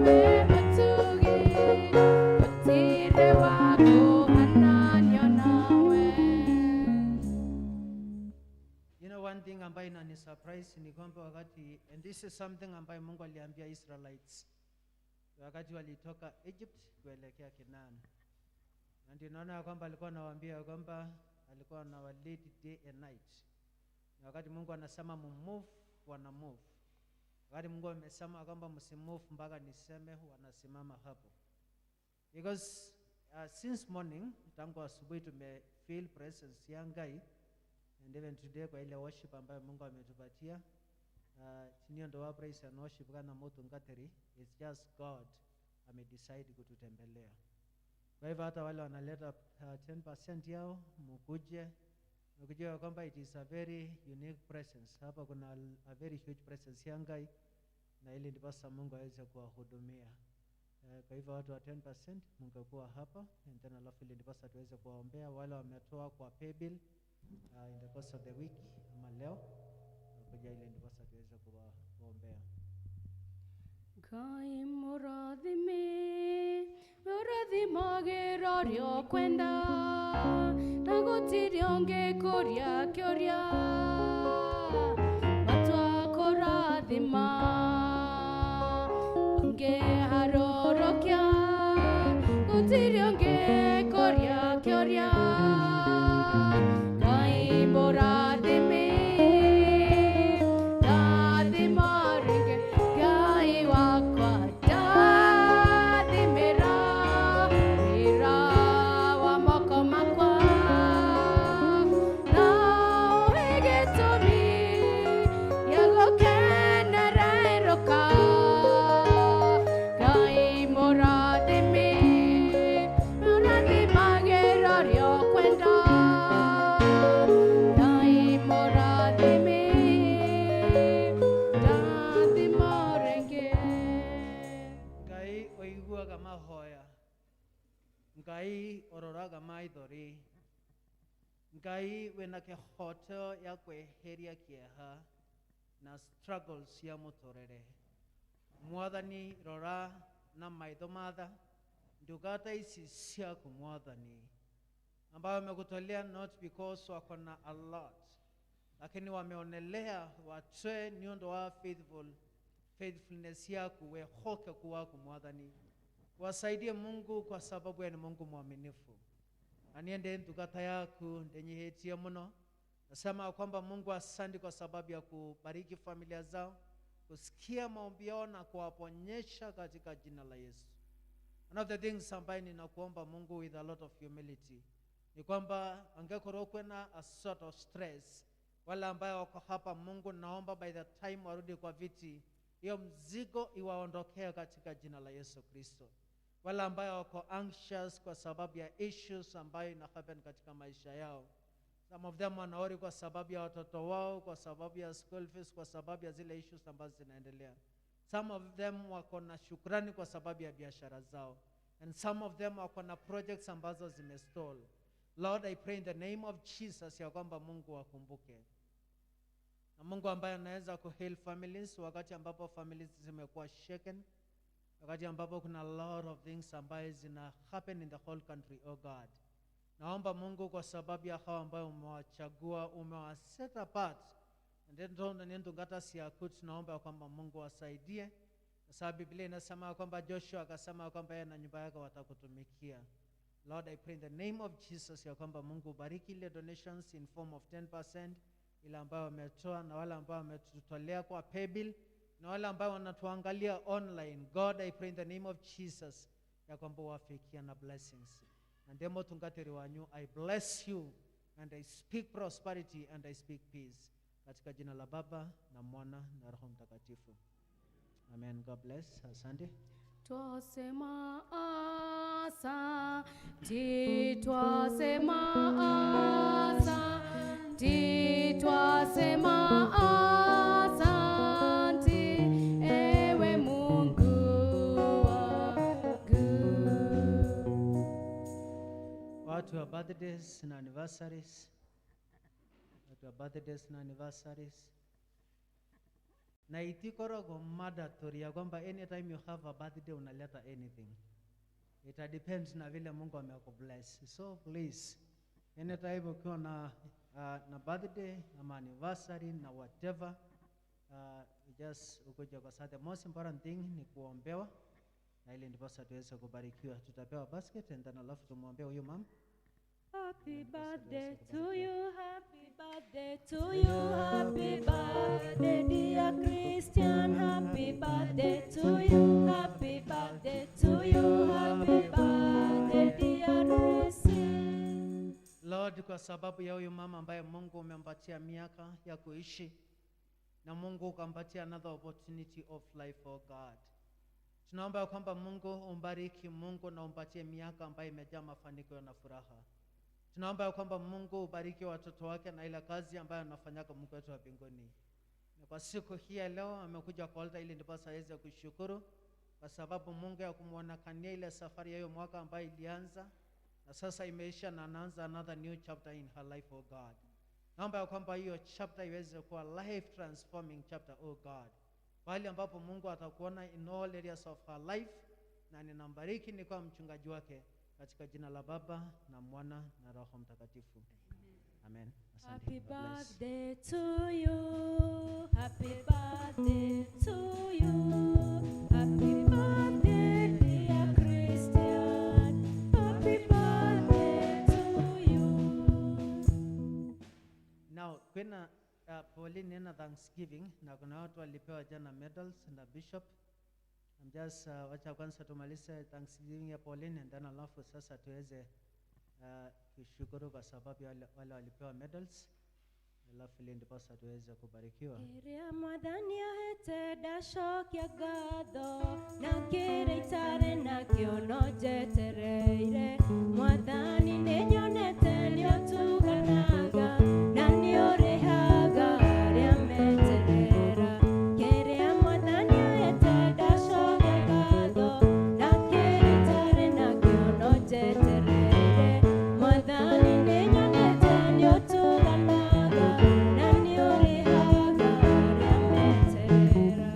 wewe mũtugi, gũtirĩ wa kũhananio nawe. One thing ambayo inani surprise ni kwamba wakati, and this is something ambayo Mungu aliambia Israelites wakati walitoka Egypt kuelekea Canaan. Na ndio naona ya kwamba alikuwa anawaambia kwamba alikuwa anawalead day and night. Na wakati Mungu anasema move, wana move. Wakati Mungu amesema kwamba msimove mpaka niseme, wanasimama hapo. Because since morning, tangu asubuhi tume feel presence ya Ngai, and even today kwa ile worship ambayo Mungu ametupatia, chini ndo wa praise and worship kana moto ngateri, it's just God amedecide kututembelea. Kwa hivyo hata wale wanaleta 10% yao, mukuje mkijua kwamba it is a very unique presence. Hapa kuna a very huge presence ya Ngai, na ili ndiposa Mungu aweze kuwahudumia. Kwa hivyo watu wa 10% mungekuwa hapa, and then alafu ili ndiposa tuweze kuwaombea wale wametoa kwa paybill in the course of the week ama leo. Kwa Watakuja ili ndiposa tuweze kuwaombea. Ngai mũrathime, mũrathimagĩra ũrĩa ũkwenda, na gũtirĩ ũngĩkũria kĩũria, matua kũrathima, ũngĩharũrũkia, gũtirĩ ũngĩkũria kĩũria. Ngai mũrathime, rathima rĩngĩ, Ngai wakwa ndathimĩra wĩra wa moko makwa, na ũhe gĩtũmi gĩa gũkenererũka. Ngai mũrathime, mũrathimagĩra ũrĩa ũkwenda. Ngai mũrathime, ndathima rĩngĩ. Ngai ũiguaga mahoya, Ngai ũroraga maithori, Ngai wĩna kĩhoto ya kweheria kĩeha na struggles cia mũtũrĩre. Mwathani, rora na maitho matha ndungata ici ciaku Mwathani, ambayo wamekutolea not because wako na a lot, lakini wameonelea watoe nĩ ũndũ wa faithfulness yaku, wehokeku waku Mwathani. Wasaidie Mungu kwa sababu ya ni Mungu mwaminifu. Na niende ndungata yaku ndenyihetie muno. Nasema kwamba Mungu asante kwa sababu ya kubariki familia zao, kusikia maombi yao na kuwaponyesha katika jina la Yesu. One of the things ambaye ninakuomba Mungu with a lot of humility ni kwamba angekorwo kwena a sort of stress, wale ambayo wako hapa Mungu, naomba by the time warudi kwa viti, hiyo mzigo iwaondokee katika jina la Yesu Kristo. Wale ambayo wako anxious kwa sababu ya issues ambayo ina happen katika maisha yao, some of them wanaworry kwa sababu ya watoto wao, kwa sababu ya school fees, kwa sababu ya zile issues ambazo zinaendelea. Some of them wako na shukrani kwa sababu ya biashara zao, and some of them wako na projects ambazo zimestall. Lord, I pray in the name of Jesus ya kwamba Mungu wakumbuke, na Mungu ambaye anaweza kuheal families wakati ambapo families zimekuwa shaken, wakati ambapo kuna lot of things ambaye zina happen in the whole country, oh God. Naomba Mungu kwa sababu ya hao ambayo umewachagua, umewa set apart, ndungata siaku, tunaomba ya kwamba Mungu wasaidie, kwa sababu Biblia inasema kwamba Joshua akasema kwamba yeye na nyumba yake watakutumikia. Lord, I pray in the name of Jesus ya kwamba Mungu ubariki ile donations in form of 10% ile ambayo wametoa na wale ambao wametutolea kwa paybill na wale ambao wanatuangalia online. God, I pray in the name of Jesus ya kwamba wafikia na blessings. Na ndemo tungatiri wanyu, I bless you and I speak prosperity and I speak peace. Katika jina la Baba na Mwana na Roho Mtakatifu. Amen. God bless. Asante. Twasema asante, twasema asante, twasema asante, ewe Mungu wangu. Watu wa birthdays na anniversaries, watu wa birthdays na anniversaries, na itikoragwo mandatory ya kwamba anytime you have a birthday unaleta anything. It depends na vile Mungu amekubless. So please, anytime ukiwa na birthday ama anniversary na whatever, just ukuja kwa sababu the most important thing ni kuombewa, na ili ndiposa tuweze kubarikiwa. Tutapewa basket and then alafu tumwombee huyu mama. Happy birthday to you, happy birthday to you, happy birthday dear Christian, happy birthday to you, happy birthday to you, happy birthday dear Christian. Lord, kwa sababu ya huyu mama ambaye Mungu umempatia miaka ya kuishi na Mungu ukampatia another opportunity of life, oh God. Tunaomba ya kwamba Mungu umbariki Mungu na umpatie miaka ambayo imejaa mafanikio na furaha. Tunaomba ya kwamba Mungu ubariki watoto wake na ile kazi ambayo anafanyaka, Mungu wetu wa mbinguni. Na kwa siku hii ya leo amekuja kwa altar ili ndiposa aweze kushukuru kwa sababu Mungu ya kumwonekania ile safari ya hiyo mwaka ambayo ilianza na sasa imeisha na anaanza another new chapter in her life, oh God. Naomba ya kwamba hiyo chapter iweze kuwa life transforming chapter, oh God, pahali ambapo Mungu atakuona in all areas of her life, na ninambariki ni kwa mchungaji wake katika jina la Baba na Mwana na Roho Mtakatifu. Amen. Asante. Happy God bless. birthday to you. Happy birthday to you. Happy birthday, dear Christian. Happy birthday to you. Now, kwena Pauline ena Thanksgiving na kuna watu walipewa jana medals na bishop. I'm just wacha kwanza tumalize Thanksgiving ya Pauline and then alafu sasa tuweze kushukuru kwa sababu ya wale walipewa medals, alafu ili ndiposa tuweze kubarikiwa. Kĩrĩa mwathani ahete ndacokia ngatho na kĩrĩa itarĩ nakĩo no njetereire mwathani nĩnyonete nĩũtuganaga na nĩũrĩhaga arĩa meterera kĩrĩa mwathani ahete ndacokia ngatho na kĩrĩa itarĩ nakĩo no njetereire mwathani nĩnyonete nĩũtuganaga na nĩũrĩhaga arĩa meterera.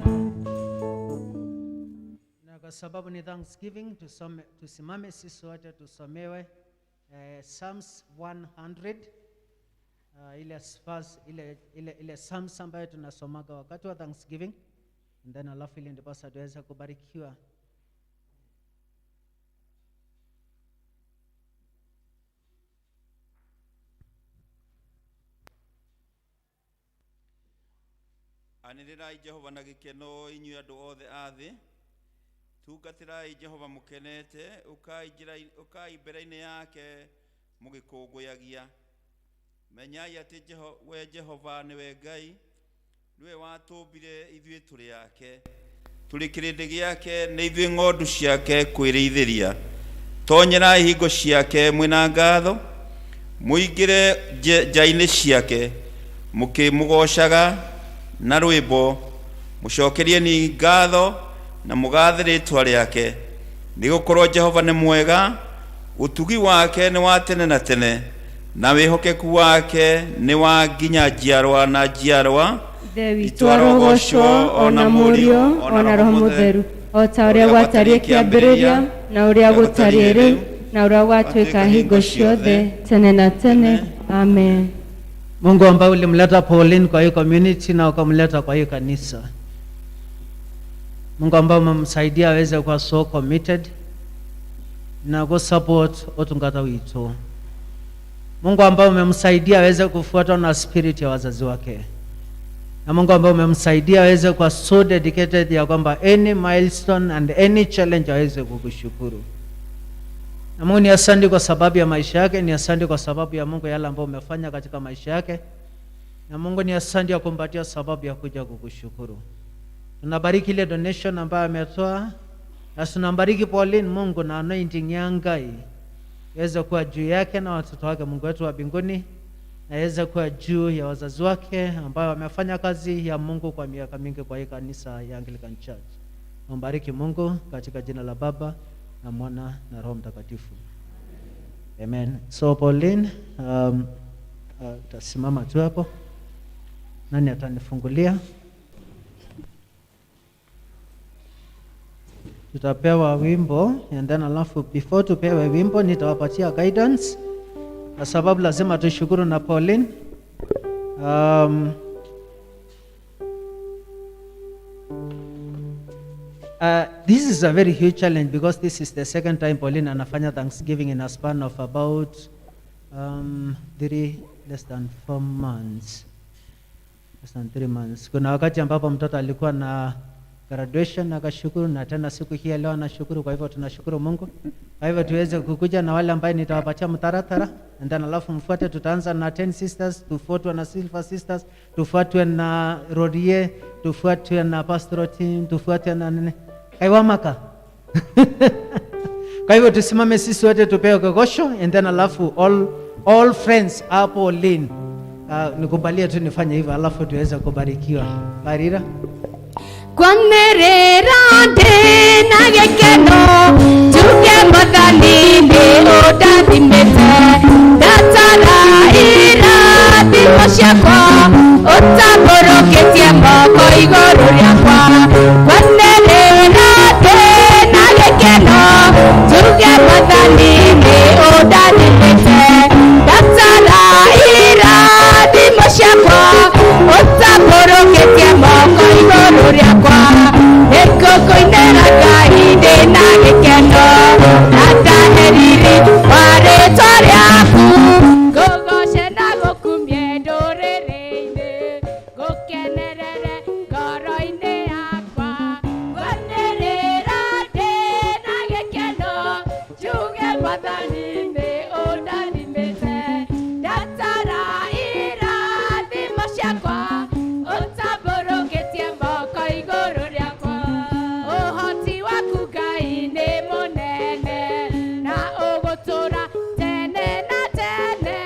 Na kwa sababu ni Thanksgiving, tusome, tusimame sisi wote tusomewe Psalms 100, ile verse, ile Psalms ambayo tunasomaga wakati wa Thanksgiving and then alafu ili ndiposa tuweze kubarikiwa. Anĩrĩrai Jehova na gĩkeno inyuĩ andũ othe a thĩ. Tungatĩrai Jehova mũkenete, ũkai mbere-inĩ yake mũgĩkũngũyagia. Menyai atĩ we Jehova nĩwe Ngai, nĩwe watũmbire ithuĩ tũrĩ ake, tũrĩ kĩrĩndĩ gĩake, nĩ ithuĩ ng'ondu ciake kwĩrĩithĩria. Tonyerai hingo ciake mwĩna ngatho, mũingĩre nja-inĩ ciake mũkĩmũgoocaga na rwĩmbo, mũcokerie ngatho na mũgathe rĩĩtwa rĩake, nĩgũkorwo Jehova nĩ mwega, ũtugi wake nĩ wa tene na tene, na wĩhokeku wake nĩ wa nginya njiarwa na njiarwa. Ithe witũ arogocwo ona Mũriũ ona Roho Mũtheru, o ta ũrĩa gwatariĩ kĩambĩrĩria na ũrĩa gũtariĩ rĩu na ũrĩa gwatuĩka hingo ciothe tene na tene. Amen. Mungu ambaye ulimleta Pauline kwa hii community na ukamleta kwa hii kanisa, Mungu ambaye umemsaidia aweze kuwa so committed na kusupport utungata witu, Mungu ambaye umemsaidia aweze kufuatwa na spirit ya wazazi wake, na Mungu ambaye umemsaidia aweze kuwa so dedicated ya kwamba any milestone and any challenge aweze kukushukuru. Na Mungu ni asante kwa sababu ya maisha yake, ni asante kwa sababu ya Mungu yale ambayo umefanya katika maisha yake. Na Mungu ni asante ya kumpatia sababu ya kuja kukushukuru. Tunabariki ile donation ambayo ametoa, na tunambariki Pauline Mungu na anointing ya Ngai iweze kuwa juu yake na watoto wake, Mungu wetu wa mbinguni, na iweze kuwa juu ya wazazi wake ambao wamefanya kazi ya Mungu kwa miaka mingi kwa hii kanisa ya Anglican Church. Mbariki Mungu katika jina la Baba na Mwana na Roho Mtakatifu. Amen. So Pauline, utasimama tu hapo. Nani atanifungulia? Tutapewa wimbo and then alafu before tupewe wimbo nitawapatia guidance, kwa sababu lazima tushukuru na Pauline. This is a very huge challenge because this is the second time Pauline anafanya Thanksgiving in a span of about 3, less than 4 months. Less than 3 months. Kuna wakati ambapo mtoto alikuwa na graduation akashukuru, na tena siku hii ya leo anashukuru. Kwa hivyo tunashukuru Mungu. Kwa hivyo tuweze kukuja na wale ambaye nitawapatia mtaratara and then alafu mfuate. Tutaanza na 10 sisters, tufuatwe na Silver Sisters, tufuatwe na Rodie, tufuatwe na pastoral team, tufuatwe na nini Kaiwamaka. Kwa hivyo tusimame sisi wote tupewe kokosho and then alafu all friends hapo Lynn. Nikubalie tu nifanye hivyo alafu tuweze kubarikiwa. Barira. Kwamerera ndĩ na gĩkeno njuge Mwathani nĩ ũndathimĩte ndatara irathimo. ciakwa ũtambũrũkĩtie moko igũrũ rĩakwa kwanĩrĩra ndĩna gĩkeno njuge Mwathani nĩ ũndathimĩte ndatara irathimo ciakwa ũtambũrũkĩtie moko igũrũ rĩakwa nĩngũkũinĩra Ngai ndĩna gĩkeno na ndahe riri wa rĩtwa rĩaku ngũgoce na gũkumie ndũrĩrĩ-inĩ ngũkenerere ngoro-inĩ yakwa ngwanĩrĩra ndĩna gĩkeno njuge Mwathani nĩ ũndathimĩte ndatara irathimo ciakwa ũtambũrũkĩtie moko igũrũ rĩakwa ũhoti waku Ngai nĩ mũnene na ũgũtũra tene na tene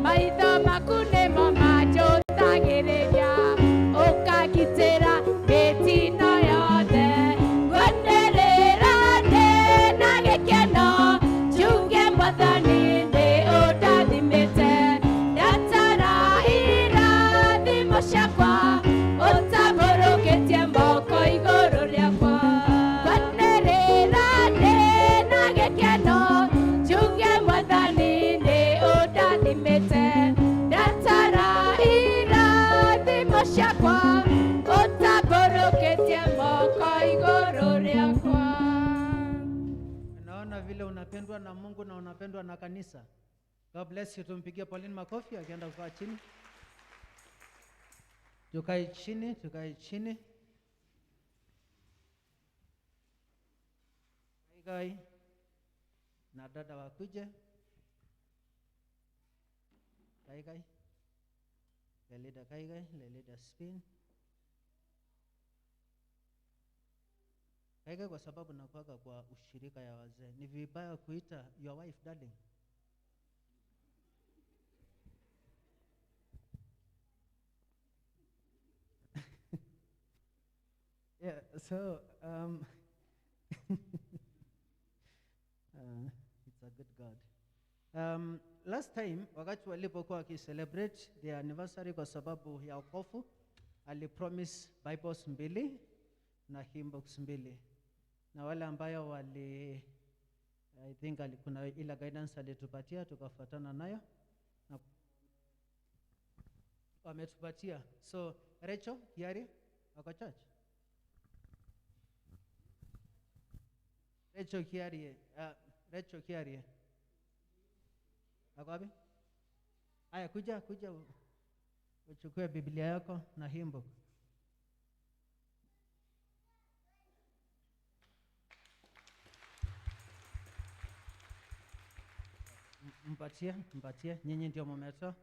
maitho maku nĩmo manjũthagĩrĩria ũkangitĩra mĩtino yothe ngwanĩrĩra ndĩna gĩkeno njuge Mwathani nĩ ũndathimĩte ndatara irathimo ciakwa ũtambũrũkĩtie moko igũrũ rĩakwa ngwanĩrĩra ndĩna gĩkeno njuge Mwathani nĩ ũndathimĩte ndatara irathimo ciakwa ũtambũrũkĩtie moko igũrũ rĩakwa. Naona vile unapendwa na Mungu na unapendwa na kanisa. God bless you. Tumpigie Pauline makofi akienda kukaa chini. Tukae chini, tukae chini. Kai na dada wakuje. Kai kai. Lelida kai kai, lelida spin. Kai kai, kwa sababu nakuaga kwa ushirika ya wazee. Ni vibaya kuita your wife darling. Yeah, so it's a good God. Last time wakati walipokuwa wakicelebrate their anniversary kwa sababu ya wokovu, alipromise Bibles mbili na hymn books mbili, na wale ambayo wali I think kuna ila guidance alitupatia tukafuatana nayo na wametupatia. So Rachel Kiari wako church. Rachel Kiarie, Rachel Kiarie. Ako wapi? Aya, kuja kuja uchukue Biblia yako na hymn book. Mpatie, mpatie. Nyinyi ndio mmetoa.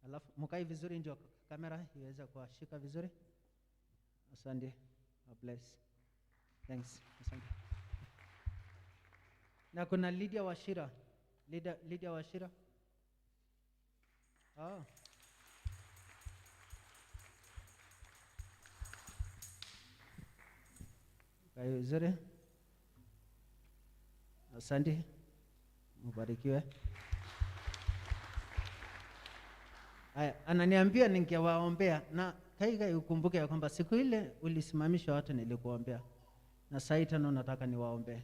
Alafu mkae vizuri ndio kamera iweze kuwashika vizuri. Asante. God bless. Thanks. Asante. Na kuna Lydia Wachira. Lydia Wachira. Oh. Kae vizuri. Asante. Mbarikiwe. Aya, ananiambia ningewaombea na Kaigai, ukumbuke ya kwamba siku ile ulisimamisha watu nilikuombea, na sasa tena nataka niwaombee.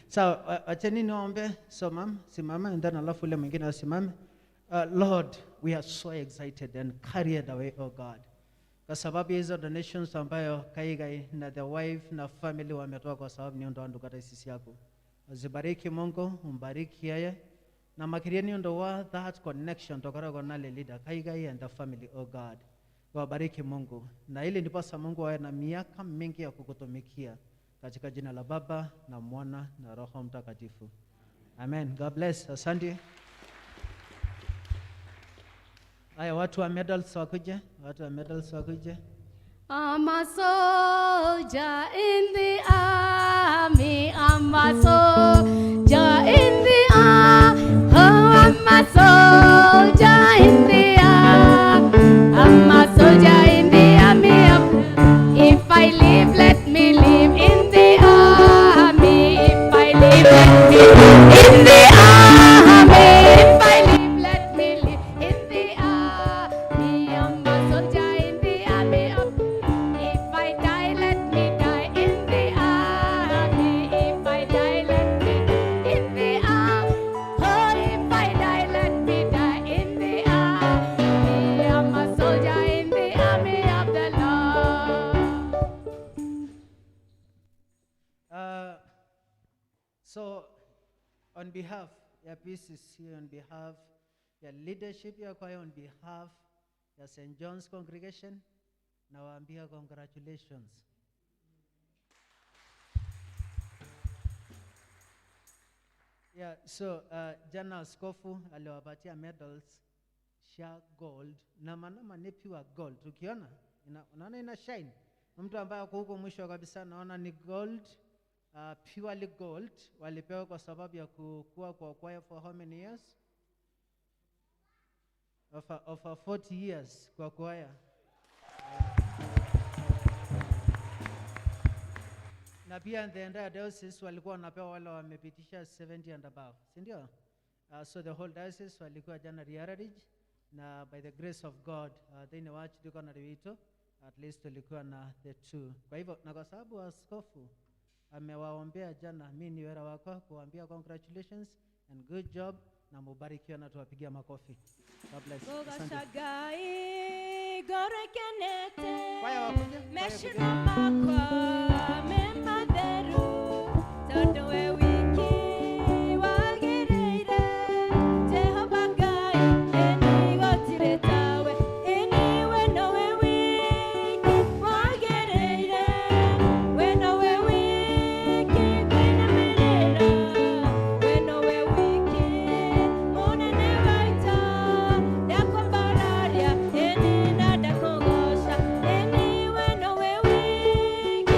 Sawa, wacheni niwaombe. So ma'am, simama and then alafu ule mwingine asimame. Lord, we are so excited and carried away, oh God, kwa sababu hizo donations ambayo Kaigai na the wife na family wametoa kwa sababu ni ndo andukata sisi yako. Uzibariki Mungu, umbariki yeye na makirieni ndo wa that connection tokara na le leader Kaigai and the family, oh God. Wabariki Mungu, na ili ndiposa Mungu awe na miaka mingi ya kukutumikia katika jina la Baba na Mwana na Roho Mtakatifu. Amen. God bless. Asante. Haya, watu wa medals wakuje, watu wa medals wakuje. I'm a soldier in the army. I'm a soldier in the army. Oh, I'm a soldier in the army. I'm a soldier in the army. If I live, let me live in the army. If I live, let me live in the army. If I live, let me live in the So on behalf ya PCC, on behalf ya leadership ya kwaya, on behalf ya St. John's congregation, nawaambia congratulations. Yeah, so jana askofu aliwapatia medals sha gold na manama ni pure gold. Ukiona unaona ina shine. Mtu ambaye ako huko mwisho kabisa naona ni gold, purely gold. Walipewa kwa sababu ya kukua kwa kwaya for how many years? Over 40 years kwa kwaya. Na pia in the entire diocese walikuwa wanapewa wale wamepitisha 70 and above, si ndio? So the whole diocese walikuwa jana Riararij, na by the grace of God thĩinĩ wa archdeaconry witũ at least tulikuwa na the two. Kwa hivyo na kwa sababu askofu amewaombea jana, mi ni wera wako kuambia congratulations and good job, na mubarikiwe na tuwapigia makofi. God bless. Asante. Ngũgoca Ngai ngoro ĩkenete Kwaya wakuja, kwaya meciria kuja. Makwa me matheru tondũ we wiki wagĩrĩire Jehova Ngai ĩni gũtirĩ tawe ĩni we nowe wiki wagĩrĩire we nowe wiki kũinamĩrĩra we nowe wiki mũnene wa ita ndakwambararia ĩni na ndakũgoca ĩni we nowe wiki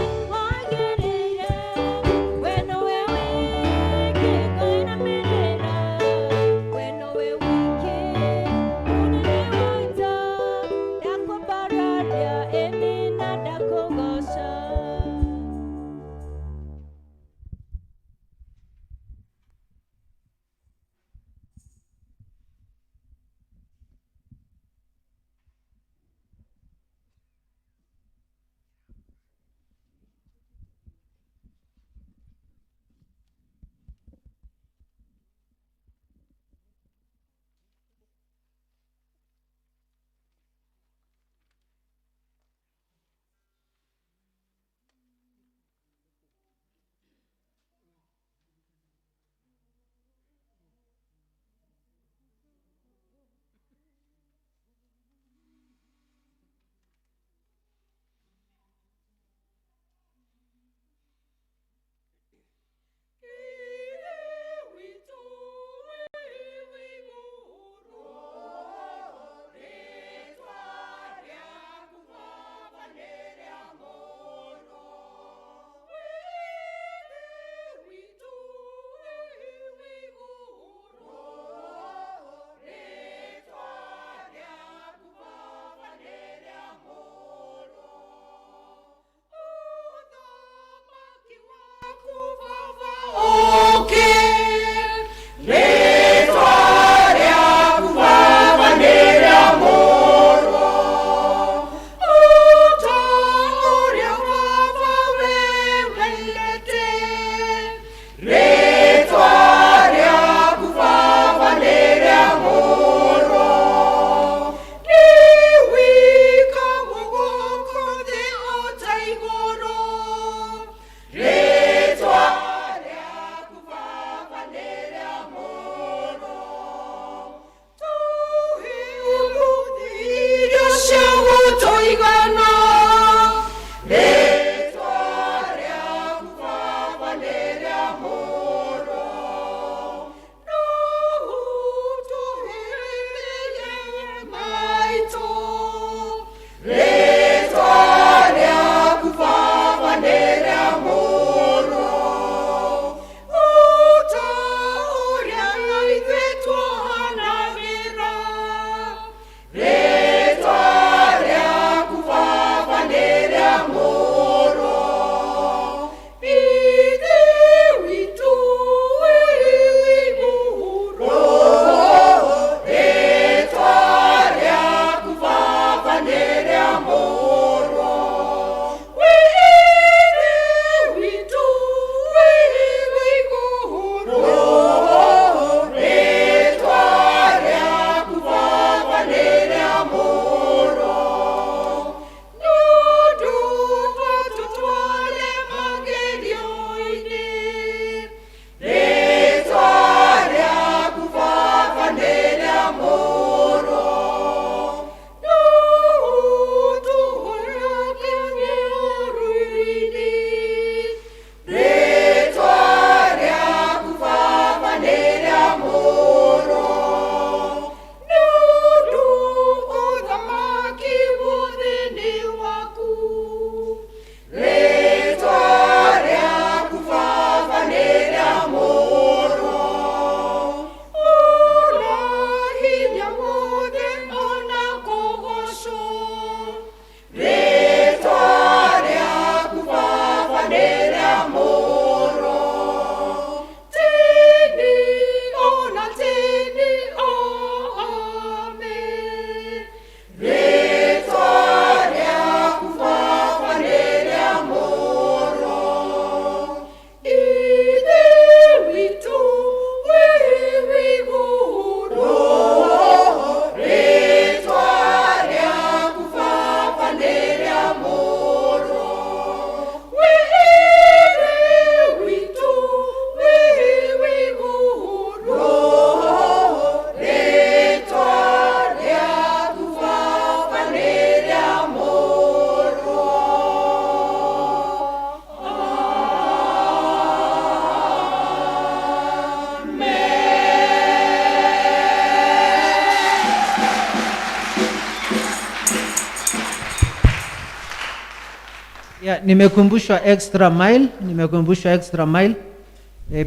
Yeah, nimekumbushwa extra mile, nimekumbushwa extra mile.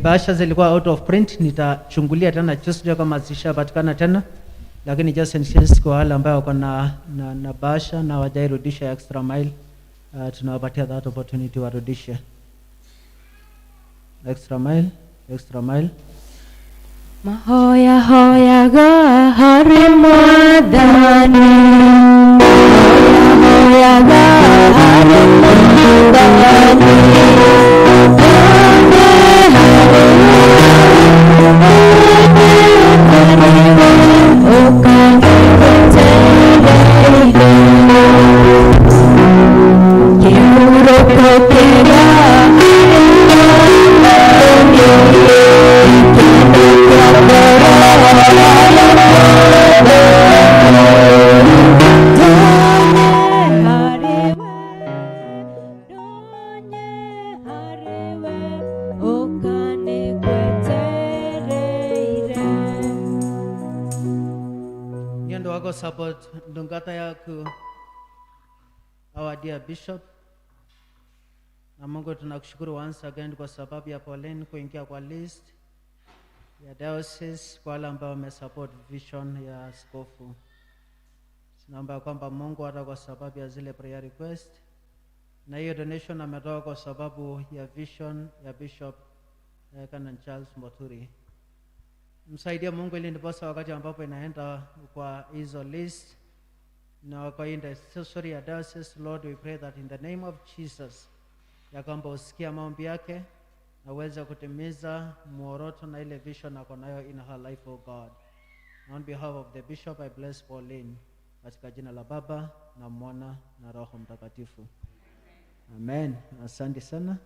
Bahasha zilikuwa out of print, nitachungulia tena Tuesday kama zishapatikana tena, lakini just in case kwa wale ambao wako na bahasha na hawajairudisha extra mile, tunawapatia that opportunity warudishe. Extra mile, extra mile. Mahoya hoyaga harĩ Mwathani, hoyaga harĩ Mwathani, ũkanĩgwetereire kĩhurũko kĩrĩa Nĩ ũndũ wa support ndungata yaku, our dear bishop, na Mungu tunakushukuru once again kwa sababu ya Pauline kuingia kwa list ya diocese kwa wale ambao wamesupport vision ya askofu. Tunaomba ya kwamba Mungu hata kwa sababu ya zile prayer request na hiyo donation ametoa kwa sababu ya vision ya Bishop Canon Charles Moturi, msaidie Mungu ili ndiposa wakati ambapo inaenda kwa hizo list na kwa intercessory ya diocese, Lord, we pray that in the name of Jesus ya kwamba usikia maombi yake na uweze kutimiza muoroto na ile vision ako nayo in her life, oh God. On behalf of the bishop, I bless Pauline katika jina la Baba na Mwana na Roho Mtakatifu. Amen. Asante sana.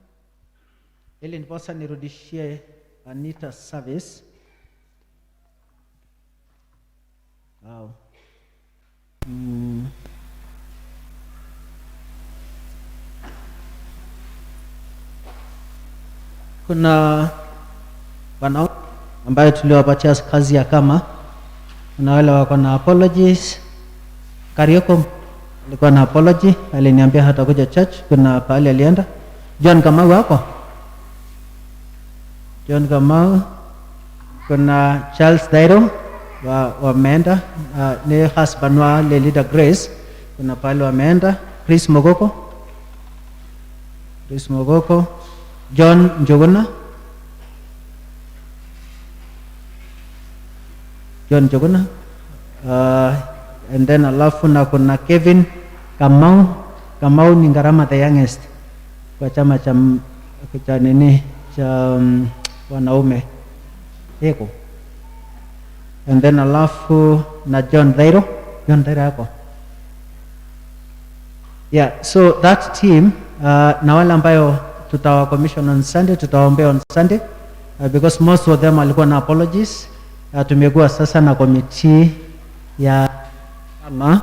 Ili ndiposa nirudishie Anita service. Wow. Kuna wanaume ambayo tuliwapatia kazi ya kama, kuna wale wako na apologies. Karioko alikuwa na apology, aliniambia hatakuja church, kuna pahali alienda. John Kamau hapo, John Kamau. Kuna Charles Dairo wameenda, ni husband wa Lelida Grace, kuna pahali wameenda. Chris Mogoko, Chris Mogoko, John Njuguna, John Njuguna, and then alafu na kuna Kevin Kamau. Kamau ni Ngarama the youngest kwa chama cha nini cha wanaume eko, and then alafu na John Dairo, John Dairo yako. Yeah, so that team, na wale ambayo tutawa commission on Sunday, tutawaombea on Sunday, because most of them walikuwa na apologies. Tumekuwa sasa na committee ya ama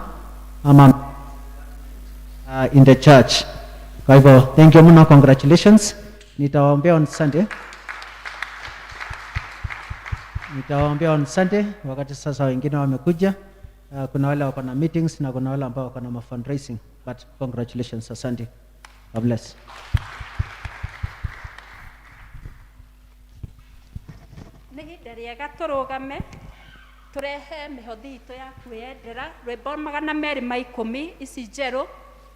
in the church. Kwa hivyo thank you mno, congratulations. Nitawaombea on Sunday. Nitawaombea on Sunday wakati sasa wengine wamekuja. Kuna wale wako na meetings na kuna wale ambao wako na fundraising, but congratulations, asante. God bless. Nĩ ihinda rĩega tũrũgame tũrehe mĩhothi itũ ya kwĩyendera, rwĩmbo 210 ici njerũ,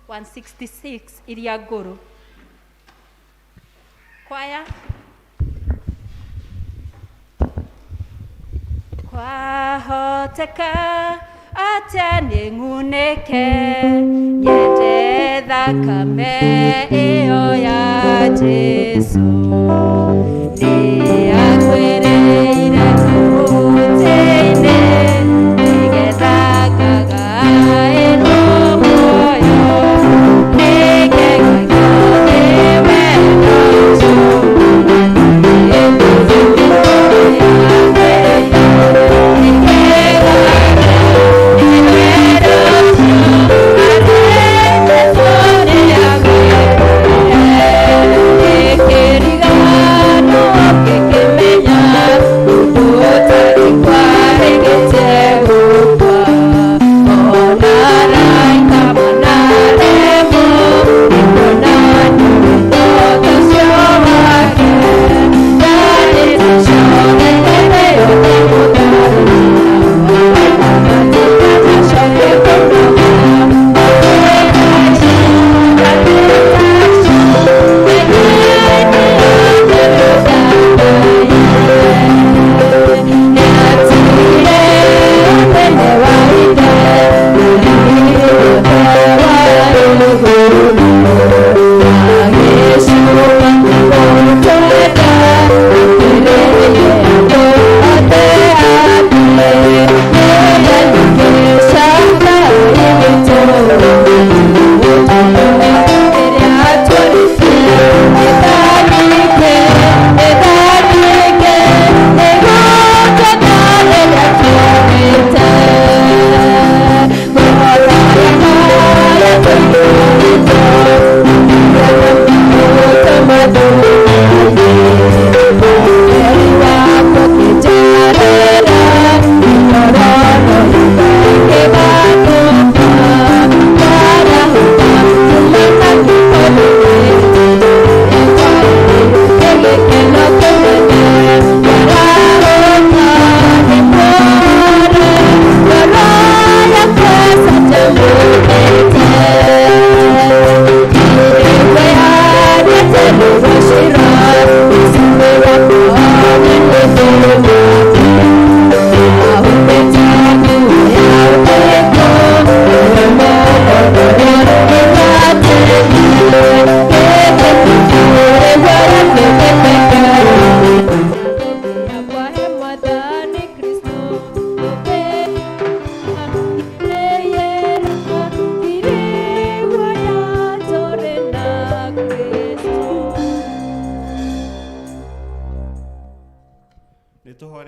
166 iria ngũrũ. Kwaya kwahoteka atĩa nĩ ng'unĩke nyende thakame ĩyo ya Jesũ nĩ akwĩrĩire mũtĩ-inĩ nĩgetha ngagaĩrwo muoyo nĩngegagio nĩ wendo ũcio.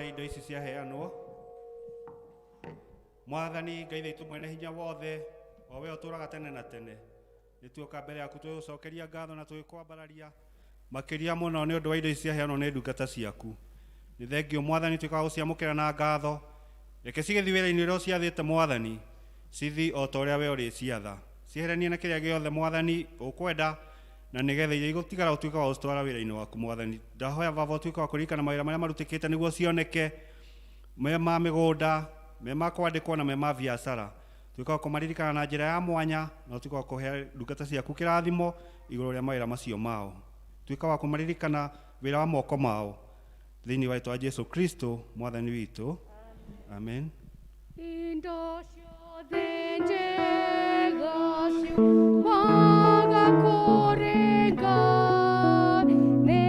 Harĩ indo ici ciaheanwo. Mwathani Ngai witũ mwene hinya wothe, o we ũtũũraga tene na tene, nĩ tuoka mbere yaku twĩgũcokeria ngatho na twĩkwambararia makĩria mũno nĩ ũndũ wa indo ici ciaheanwo nĩ ndungata ciaku. Nĩ thengio Mwathani, tuĩkaga gũciamũkĩra na ngatho. Reke cigĩthiĩ wĩra-inĩ ũrĩa ũciathĩte Mwathani, cithi o ta ũrĩa we ũrĩciatha, cieheranie na kĩrĩa gĩothe Mwathani ũkwenda, na nĩgetha iria igũtigara ũtuĩke wa gũcitwara wĩra-inĩ waku. Mwathani, ndahoya Baba ũtuĩke wa kũririkana mawĩra marĩa marutĩkĩte nĩguo cioneke, me ma mĩgũnda, me ma kwandĩkwo na me ma biacara. Tuĩka wa kũmaririkana na njĩra ya mwanya, na ũtuĩke wa kũhe ndungata ciaku kĩrathimo igũrũ rĩa mawĩra macio mao. Tuĩka wa kũmaririkana wĩra wa moko mao, thĩinĩ wa rĩtwa rĩa Jesu Kristo Mwathani witũ, amen. Indo ciothe njega ciumaga kũrĩ Ngai, nĩ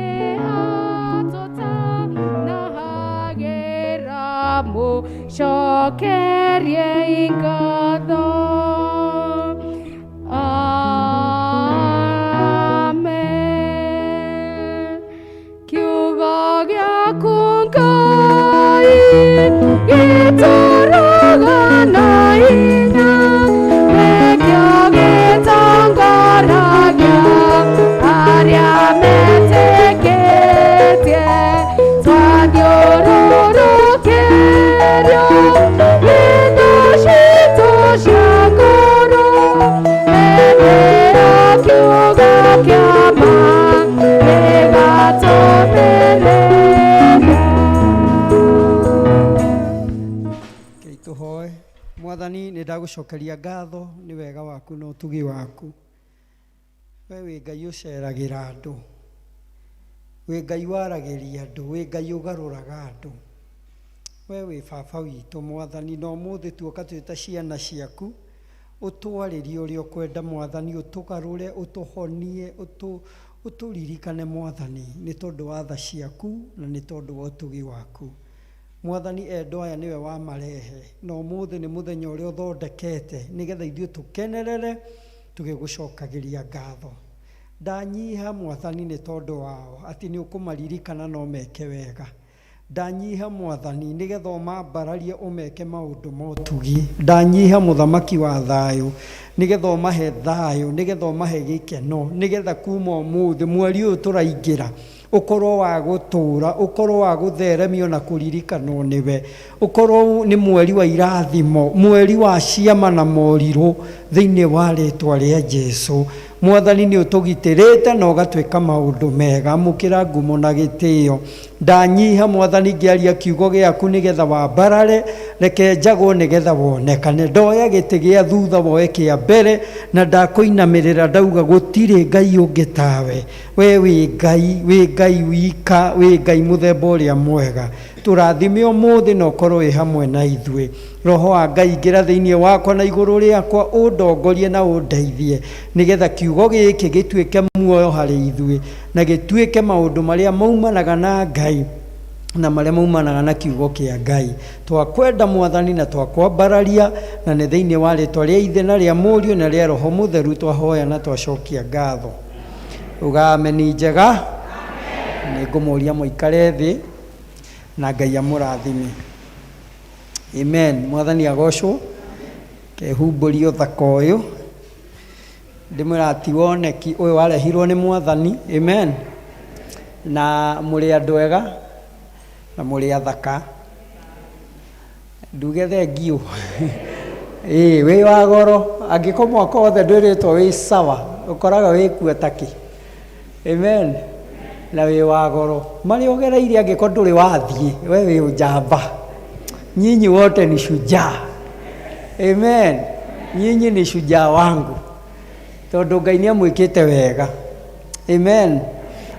atũtanahagĩra, mũcokeriei ngatho. Amen. Kiugo gĩaku Ngai gĩtũũraga na hinya, nĩkĩo gĩtongoragia arĩa metĩkĩtie. Twathiũrũrũkĩrio nĩ thũ citũ cia ngoro, hĩndĩ ĩyo kiugo kĩa ma gĩgatũmĩrĩria. Rekei tũhoe. Mwathani, nĩ ndagũcokeria ngatho nĩ wega waku na ũtugi waku. We wĩ Ngai ũceragĩra andũ, wĩ Ngai waragĩria andũ, wĩ Ngai ũgarũraga andũ. We wĩ baba witũ Mwathani, na ũmũthĩ tuoka twĩ ta ciana ciaku, ũtwarĩrie ũrĩa ũkwenda Mwathani, ũtũgarũre, ũtũhonie, ũtũririkane Mwathani, nĩ tondũ wa tha ciaku na nĩ tondũ wa ũtugi waku. Mwathani, endwa aya nĩwe wamarehe, na ũmũthĩ nĩ mũthenya ũrĩa ũthondekete nĩgetha ithuĩ tũkenerere tũgĩgũcokagĩria ngatho. Ndanyiha Mwathani nĩ tondũ wao, atĩ nĩ ũkũmaririkana no meke wega. Ndanyiha Mwathani nĩgetha ũmambararie ũmeke maũndũ ma ũtugi. Ndanyiha Mũthamaki wa thayũ nĩgetha ũmahe thayũ, nĩgetha ũmahe gĩkeno, nĩgetha kuma ũmũthĩ mweri ũyũ tũraingĩra ũkorwo wa gũtũũra, ũkorwo wa gũtheremio na kũririkanwo nĩwe, ũkorwo nĩ mweri wa irathimo, mweri wa ciama na morirũ thĩinĩ wa rĩtwa rĩa Jesu. Mwathani, nĩ ũtũgitĩrĩte na ũgatwĩka maũndũ mega, amũkĩra ngumo na gĩtĩo. Ndanyiha Mwathani ngĩaria kiugo gĩaku nĩgetha wambarare, reke njagwo nĩgetha wonekane. Ndoya gĩtĩ gĩa thutha woe kĩa mbere, na ndakũinamĩrĩra ndauga gũtirĩ Ngai ũngĩ tawe. We wĩ Ngai, wĩ Ngai wika, wĩ Ngai mũthemba ũrĩa mwega. Tũrathime ũmũthĩ na ũkorwo wĩ hamwe na ithuĩ. Roho wa Ngai ingĩra thĩinĩ wakwa na igũrũ rĩakwa, ũndongorie na ũndeithie nĩgetha kiugo gĩkĩ gĩtuĩke muoyo harĩ ithuĩ, na gĩtuĩke maũndũ marĩa maumanaga na Ngai na marĩa maumanaga na kiugo kĩa Ngai. Twakwenda Mwathani na twakwambararia, na nĩ thĩinĩ wa rĩtwa rĩa Ithe na rĩa Mũriũ na rĩa Roho Mũtheru twahoya na twacokia ngatho. Uga ameni njega. Nĩ ngũmũria mũikare thĩ na Ngai amũrathime. Amen. Mwathani agocwo. Kehumbũrie ũthaka ũyũ, ndĩmwĩra ti woneki ũyũ warehirwo nĩ Mwathani. Amen. Na mũrĩ andũ ega na mũrĩ athaka, nduge thengio. Ĩĩ, wĩ wa goro, angĩkorwo mwaka wothe ndwĩrĩtwo wĩ sawa, ũkoraga wĩkua takĩ. Amen. Na wĩ wa goro, marĩa ũgereire angĩkorwo ndũrĩ wathiĩ, we wĩ njamba. Nyinyi wote ni shujaa. Amen. Nyinyi ni shujaa wangu, tondũ Ngai nĩ amwĩkĩte wega. Amen.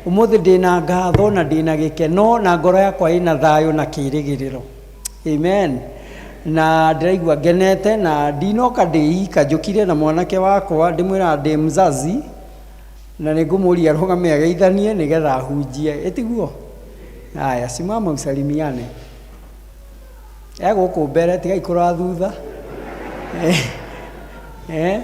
Ũmũthĩ ndĩna ngatho na ndĩna gĩkeno na ngoro yakwa ĩna thayũ na kĩĩrĩgĩrĩro. Amen. Na ndĩraigua ngenete, na ndinoka ndĩ ika, njũkire na mwanake wakwa, ndĩmwĩraga ndĩ mzazi, na nĩ ngũmũria arũgame ageithanie nĩgetha ahunjie, ĩtiguo? Haya, simama usalimiane. E gũkũ mbere, tigai kũrora thutha. Eh.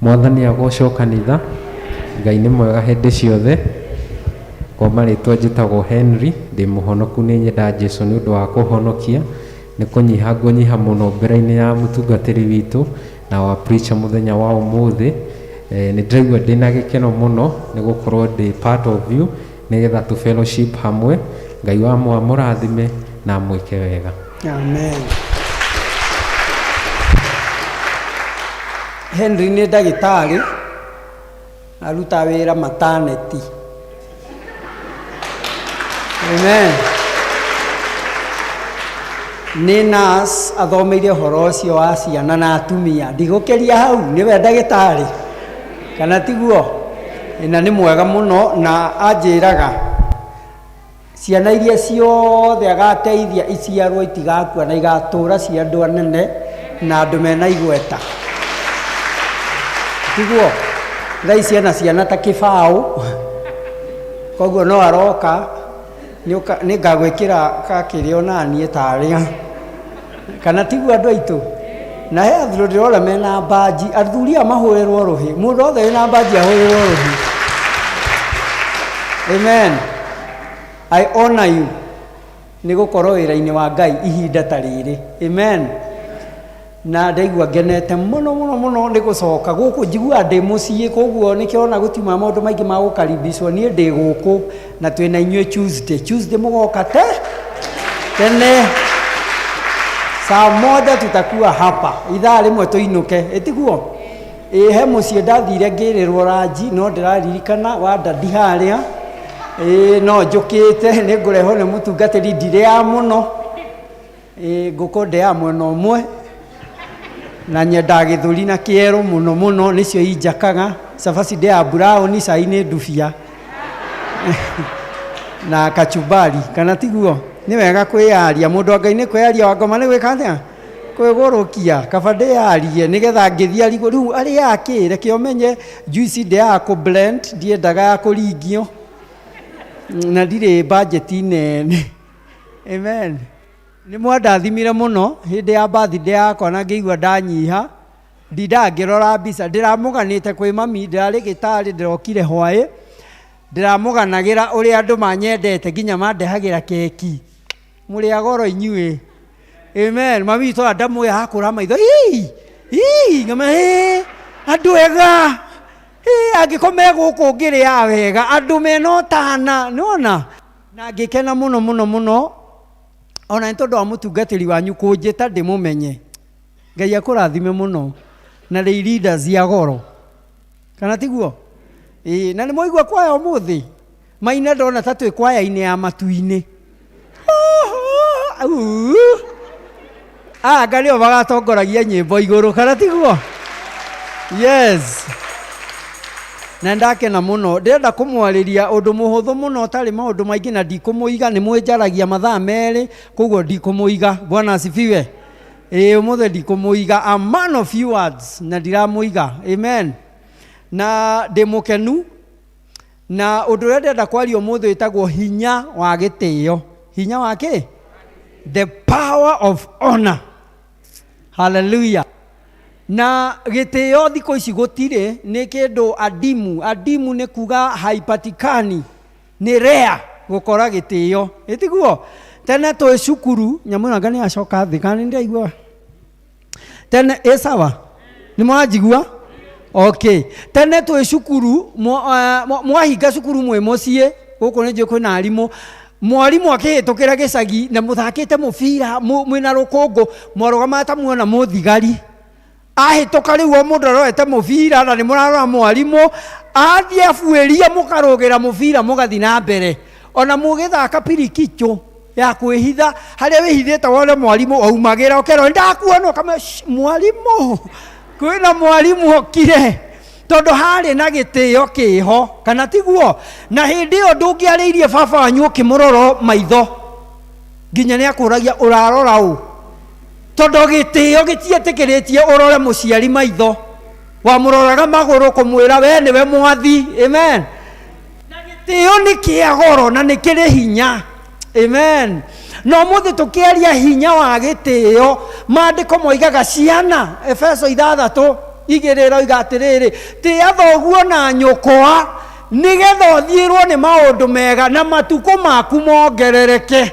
Mwathani agocwo kanitha. Ngai nĩ mwega hĩndĩ ciothe. Kwa marĩtwa njĩtagwo Henry, ndĩ mũhonoku, nĩ nyenda Jesu nĩ ũndũ wa kũhonokia. Nĩ kũnyiha ngũnyiha mũno mbere-inĩ ya mũtungatĩri witũ na wa preacher mũthenya wa ũmũthĩ. Nĩ ndĩraigua ndĩna gĩkeno mũno nĩ gũkorwo ndĩ part of you nĩgetha tũ fellowship hamwe. Ngai wa amũrathime na amwĩke wega. Amen. Henry nĩ ndagĩtarĩ, aruta wĩra maternity. Amen. Nĩ nurse, athomeire ũhoro ũcio wa ciana na atumia. Ndigũkĩria hau, nĩwe ndagĩtarĩ, kana tiguo? Na nĩ mwega mũno, na anjĩraga ciana iria ciothe agateithia iciarwo itigakua na igatũra cia andũ anene na andũ mena igweta, tiguo? Thaa ici ena ciana ta kĩbaũ, koguo no aroka nĩ ngagwĩkĩra kakĩrĩ onaniĩ tarĩa, kana tiguo, andũ aitũ? Na he athuri ndĩrona mena mbanji, athuri aya mahũrĩrwo rũhĩ, mũndũ wothe wĩna mbanji ahũrĩrwo rũhĩ. Amen. I honor you nĩ gũkorwo wĩra-inĩ wa Ngai ihinda ta rĩrĩ. Amen. Na ndaigua ngenete mũno mũno mũno nĩ gũcoka gũkũ, njiguaga ndĩ mũciĩ, koguo nĩkĩo ona gũtiuma maũndũ maingĩ ma gũkaribicwo. Niĩ ndĩ gũkũ na twĩna inyuĩ Tuesday. Tuesday mũgoka te tene, saa moja tutakuwa hapa, ithaa rĩmwe tũinũke, ĩtiguo? Ĩ he mũciĩ ndathire ngĩrĩrwo ranji, no ndĩraririkana wa ndadi harĩa. Ĩ no njũkĩte nĩ ngũrehwo nĩ mũtungatĩri, ndirĩaga mũno. Ĩ ngũkũ ndĩaga mwena ũmwe, na nyendaga gĩthũri na kĩero mũno mũno, nĩcio injakaga. Cabaci ndĩaga brown, cai nĩ ndubia na kachumbari, kana tiguo? Nĩ wega kwĩyaria, mũndũ wa Ngai, nĩ kwĩyaria wa ngoma, nĩ gwĩka atĩa? Kwĩgũrũkia. Kaba ndĩyarie nĩgetha ngĩthiĩ arigwo rĩu arĩaga kĩ. Reke ũmenye, juice ndĩaga kũ blend, ndiendaga ya kũringio, na ndirĩ budget nene. Amen. Nĩ mwandathimire mũno hĩndĩ ya birthday yakwa na ngĩigua ndanyiha. Ndindaga ngĩrora mbica, ndĩramũganĩte kwĩ mami, ndĩrarĩ gĩtarĩ, ndĩrokire hwaĩ, ndĩramũganagĩra ũrĩa andũ manyendete nginya mandehagĩra keki. Mũrĩ a goro inyuĩ. Amen. Mami witũ ndamũĩ hakũra maitho ii ii, ngama ĩ andũ ega. Ĩ angĩkorwo me gũkũ ngĩrĩaga wega, andũ mena ũtana, nĩwona? Na ngĩkena mũno mũno mũno ona nĩ tondũ wa mũtungatĩri wanyu kũnjĩta ndĩmũmenye. Ngai akũrathime mũno na rĩ leaders ya goro, kana tiguo? Ĩĩ, na nĩ mwaigua kwaya ũmũthĩ maina, ndona ta twĩ kwaya-inĩ ya matu-inĩ. Anga nĩo magatongoragia nyĩmbo igũrũ, kana tiguo? Yes. Na ndakena mũno, ndĩrenda kũmwarĩria ũndũ mũhũthũ mũno ũtarĩ maũndũ maingĩ, na ndikũmũiga. Nĩ mwĩnjaragia mathaa 2, koguo ndikũmũiga. Bwana asifiwe. Ĩĩ, ũmũthĩ ndikũmũiga, a man of few words, na ndiramũiga. Amen. Na ndĩ mũkenu na ũndũ ũrĩa ndĩrenda kwaria ũmũthĩ wĩtagwo hinya wa gĩtĩo. Hinya wa kĩ? The power of honor. Hallelujah. Na gĩtĩo thikũ ici gũtirĩ, nĩ kĩndũ adimu. Adimu nĩ kuga haipatikani, nĩ rare gũkora gĩtĩo, ĩtiguo? Tene twĩ cukuru, nyamũ ĩno anga nĩ yacoka thĩ, kana nĩ ndĩraigua tene ĩ sawa? Nĩ mwanjigua? Okay. Tene twĩ cukuru, mwahinga cukuru mwĩ mũciĩ gũkũ, nĩ njũĩ kwĩna arimũ, mwarimũ akĩhĩtũkĩra gĩcagi na mũthakĩte mũbira mwĩna rũkũngũ, mwarũgamaga ta muona mũthigari ahĩtũka. Rĩu o mũndũ arorete mũbira na nĩ mũrarora mwarimũ athiĩ abuĩria, mũkarũgĩra mũbira, mũgathiĩ na mbere ona mũgĩthaka pirikichũ ya kwĩhitha. Harĩa wĩhithĩte wone mwarimũ aumagĩra, ũkerwo ndakuona, ũkamenya, "Shh, mwarimũ, kwĩna mwarimũ okire," tondũ harĩ na gĩtĩo kĩho, kana tiguo? Na hĩndĩ ĩyo ndũngĩarĩirie baba wanyu ũkĩmũrora maitho, nginya nĩ akũragia ũrarora ũ, tondũ gĩtĩo gĩtietĩkĩrĩtie ũrore mũciari maitho, wamũroraga magũrũ kũmwĩra we nĩwe mwathi. Amen. Na gĩtĩo nĩ kĩa goro na nĩ kĩrĩ hinya. Amen. Na ũmũthĩ tũkĩaria hinya wa gĩtĩo, maandĩko moigaga ciana, Efeso 6. Igĩrĩ ĩroiga atĩrĩrĩ, tĩĩa thoguo na nyũkwa nĩgetha ũthiĩrwo nĩ maũndũ mega na matukũ maku mongerereke.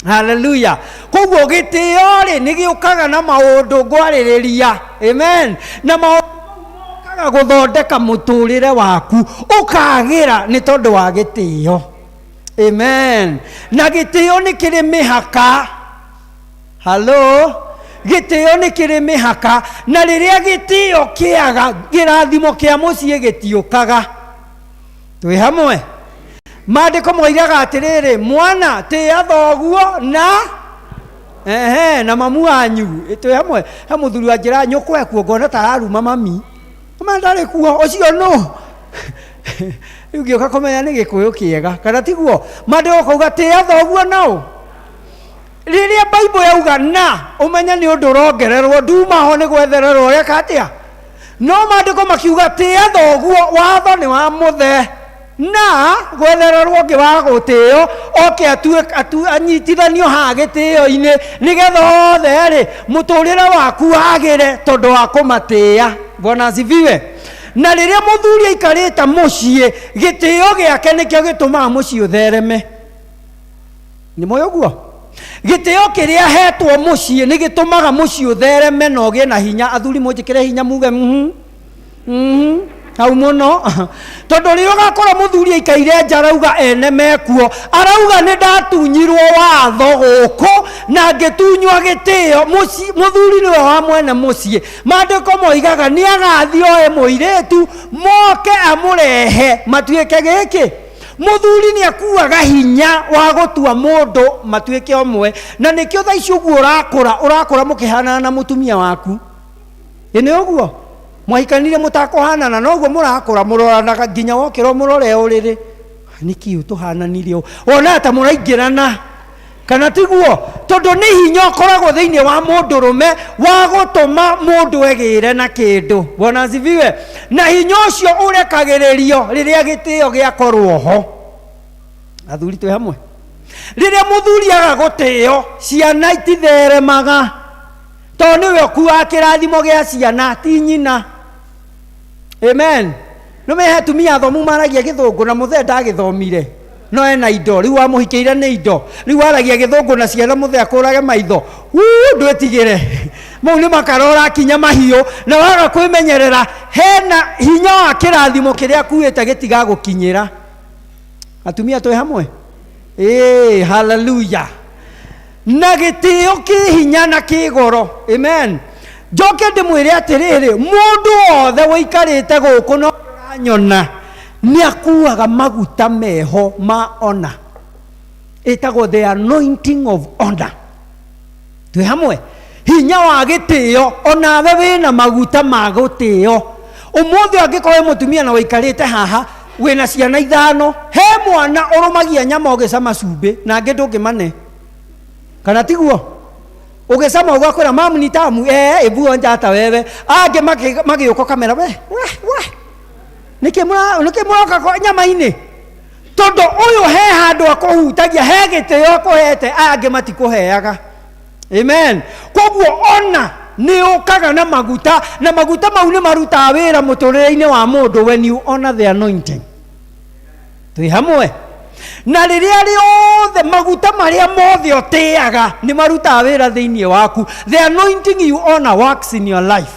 Haleluya. Koguo gĩtĩo rĩ nĩ gĩũkaga na maũndũ ngwarĩrĩria. Amen. Na maũndũ mau mokaga gũthondeka mũtũrĩre waku ũkagĩra nĩ tondũ wa gĩtĩo. Amen. Na gĩtĩo nĩ kĩrĩ mĩhaka. Halo. Gĩtĩo nĩ kĩrĩ mĩhaka, na rĩrĩa gĩtĩo kĩaga, kĩrathimo kĩa mũciĩ gĩtiũkaga. Twĩ hamwe? Maandĩko moigaga atĩrĩrĩ, mwana tĩĩa thoguo na ehe na mamu wanyu. Twĩ hamwe? He mũthuri wa njĩra nyũkwa ekuo ngona ta araruma mami. Ma ndarĩ kuo, ũcio nũ? Rĩu ngĩũka kũmenya nĩ gĩkũyũ kĩega, kana tiguo? Maandĩko kauga tĩĩa thoguo na ũ? Rĩrĩa Bible yauga na, ũmenye nĩ ũndũ ũrongererwo, nduma ho nĩ gwethererwo ũreka atĩa? No maandĩko makiuga tĩĩa thoguo, watho nĩ wa mũthe na gwethererwo ũngĩ wa gũtĩo oke anyitithanio haha gĩtĩo-inĩ nĩgetha othe rĩ mũtũrĩre waku wagĩre tondũ wa kũmatĩĩa. Bwana asifiwe. Na rĩrĩa mũthuri aikarĩte mũciĩ, gĩtĩo gĩake nĩkĩo gĩtũmaga mũciĩ ũthereme. Nĩ moĩ ũguo? Gĩtĩo kĩrĩa ahetwo mũciĩ nĩ gĩtũmaga mũciĩ ũthereme na ũgĩe na hinya. Athuri mũnjĩkĩre hinya muge mhm, mhm, hau mũno. Tondũ rĩrĩa ũgakora mũthuri aikaire nja arauga ene mekuo, arauga nĩ ndatunyirwo watho gũkũ na ngĩtunywo gĩtĩo. Mũthuri nĩwe wa mwene mũciĩ. Maandĩko moigaga nĩ agathiĩ oe mũirĩtu moke amũrehe matuĩke gĩkĩ. Mũthuri nĩ akuaga hinya wa gũtua mũndũ matuĩke ũmwe, na nĩkĩo thaa ici ũguo ũrakũra, ũrakũra mũkĩhanana na mũtumia waku. Ĩ nĩ ũguo? Mwahikanire mũtakũhanana, noguo mũrakũra mũroranaga nginya wokĩra ũmũrore ũrĩrĩ. Nĩkĩ tũhananire ũũ? Wonaga ta mũraingĩrana. Kana tiguo? Tondũ nĩ hinya ũkoragwo thĩinĩ wa mũndũrũme wa gũtũma mũndũ egĩre na kĩndũ. Bwana asifiwe. Na hinya ũcio ũrekagĩrĩrio rĩrĩa gĩtĩo gĩakorwo ho. Athuri twĩ hamwe? Rĩrĩa mũthuri aga gũtĩo, ciana ititheremaga, tondũ nĩwe ũkuaga kĩrathimo gĩa ciana, ti nyina. Amen. Nĩ mehe atumia athomu maragia gĩthũngũ na mũthee ndagĩthomire, no ena indo. Rĩu wamũhikĩire nĩ indo, rĩu waragia gĩthũngũ na ciana mũthee akũrage maitho. Wuu, ndwĩtigĩre. Mau nĩ makara ũrakinya mahiũ, na waga kwĩmenyerera, hena hinya wa kĩrathimo kĩrĩa akuĩte gĩtigagũkinyĩra. Atumia twĩ hamwe? Ĩĩ, hallelujah. Na gĩtĩo kĩ hinya na kĩ goro. Amen. Njoke ndĩmwĩre atĩrĩrĩ, mũndũ wothe ũikarĩte gũkũ no ũranyona nĩ akuaga maguta meho ma honor. Ĩtagwo the anointing of honor. Twĩ hamwe? Hinya wa gĩtĩo, onawe wĩna maguta ma gũtĩo. Ũmũthĩ angĩkorwo wĩ mũtumia na ũikarĩte haha wĩna ciana ithano, he mwana ũrũmagia nyama ũgĩcama cumbĩ na angĩ ndũngĩmane. Kana tiguo? Ũgĩcama ũgakwĩra mamu ni tamu, ebu onja hata wewe. Angĩ magĩũka ũkamera we, we, we. Nĩkĩ mũroka nyama-inĩ? Tondũ ũyũ he handũ akũhutagia, he gĩtĩo akũhete, aya angĩ matikũheaga. Amen. Koguo ona nĩ ũkaga na maguta, na maguta mau nĩ marutaga wĩra mũtũrĩre-inĩ wa mũndũ when you honor the anointing. Twĩ hamwe? Na rĩrĩa rĩothe maguta marĩa mothe ũtĩaga nĩ marutaga wĩra thĩinĩ waku. The anointing you honor works in your life.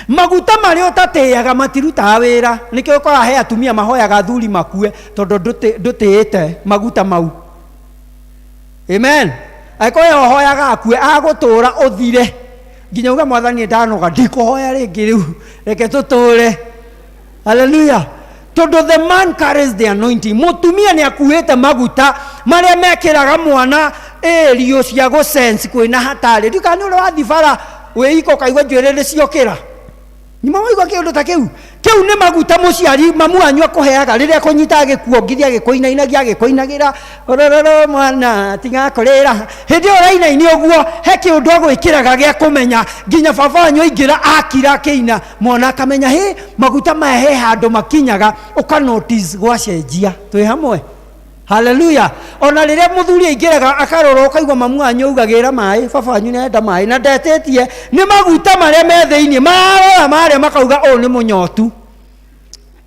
Maguta marĩa ũtatĩaga matirutaga wĩra. Nĩkĩo ũkoraga he atumia mahoyaga athuri makue tondũ ndũtĩĩte maguta mau. Amen. Angĩkorwo we ũhoyaga akue, agũtũra ũthire nginya uge mwathani ndanoga, ndikũhoya rĩngĩ rĩu, reke tũtũre. Hallelujah. Tondũ the man carries the anointing. Mũtumia nĩ akuĩte maguta marĩa mekĩraga mwana ĩrio cia gũsense kwĩna hatarĩ. Ndiũĩ kana nĩ ũrĩ wathiĩ bara wĩ iko ũkaigua njuĩrĩ nĩ ciokĩra. Nyuma waigua kĩũndũ ta kĩu? Kĩu nĩ maguta mũciari mamu wanyu akũheaga rĩrĩa akũnyitaga gĩkuongithia agĩkũinainagia agĩkũinagĩra, orororo mwana tiga kũrĩra. Hĩndĩ ĩyo ũrainainio ũguo he kĩũndũ agwĩkĩraga gĩa kũmenya nginya baba wanyu aingĩra akira akĩina mwana akamenya hĩ maguta maya he handũ makinyaga, ũka notice gwacenjia. Twĩ hamwe? Haleluya. Ona rĩrĩa mũthuri aingĩraga akarora ũkaigua mamu wanyu augagĩra maĩ, baba wanyu nĩarenda maĩ na ndetĩtie, nĩ maguta marĩa me thĩinĩ marora marĩa makauga ũyũ nĩ mũnyotu.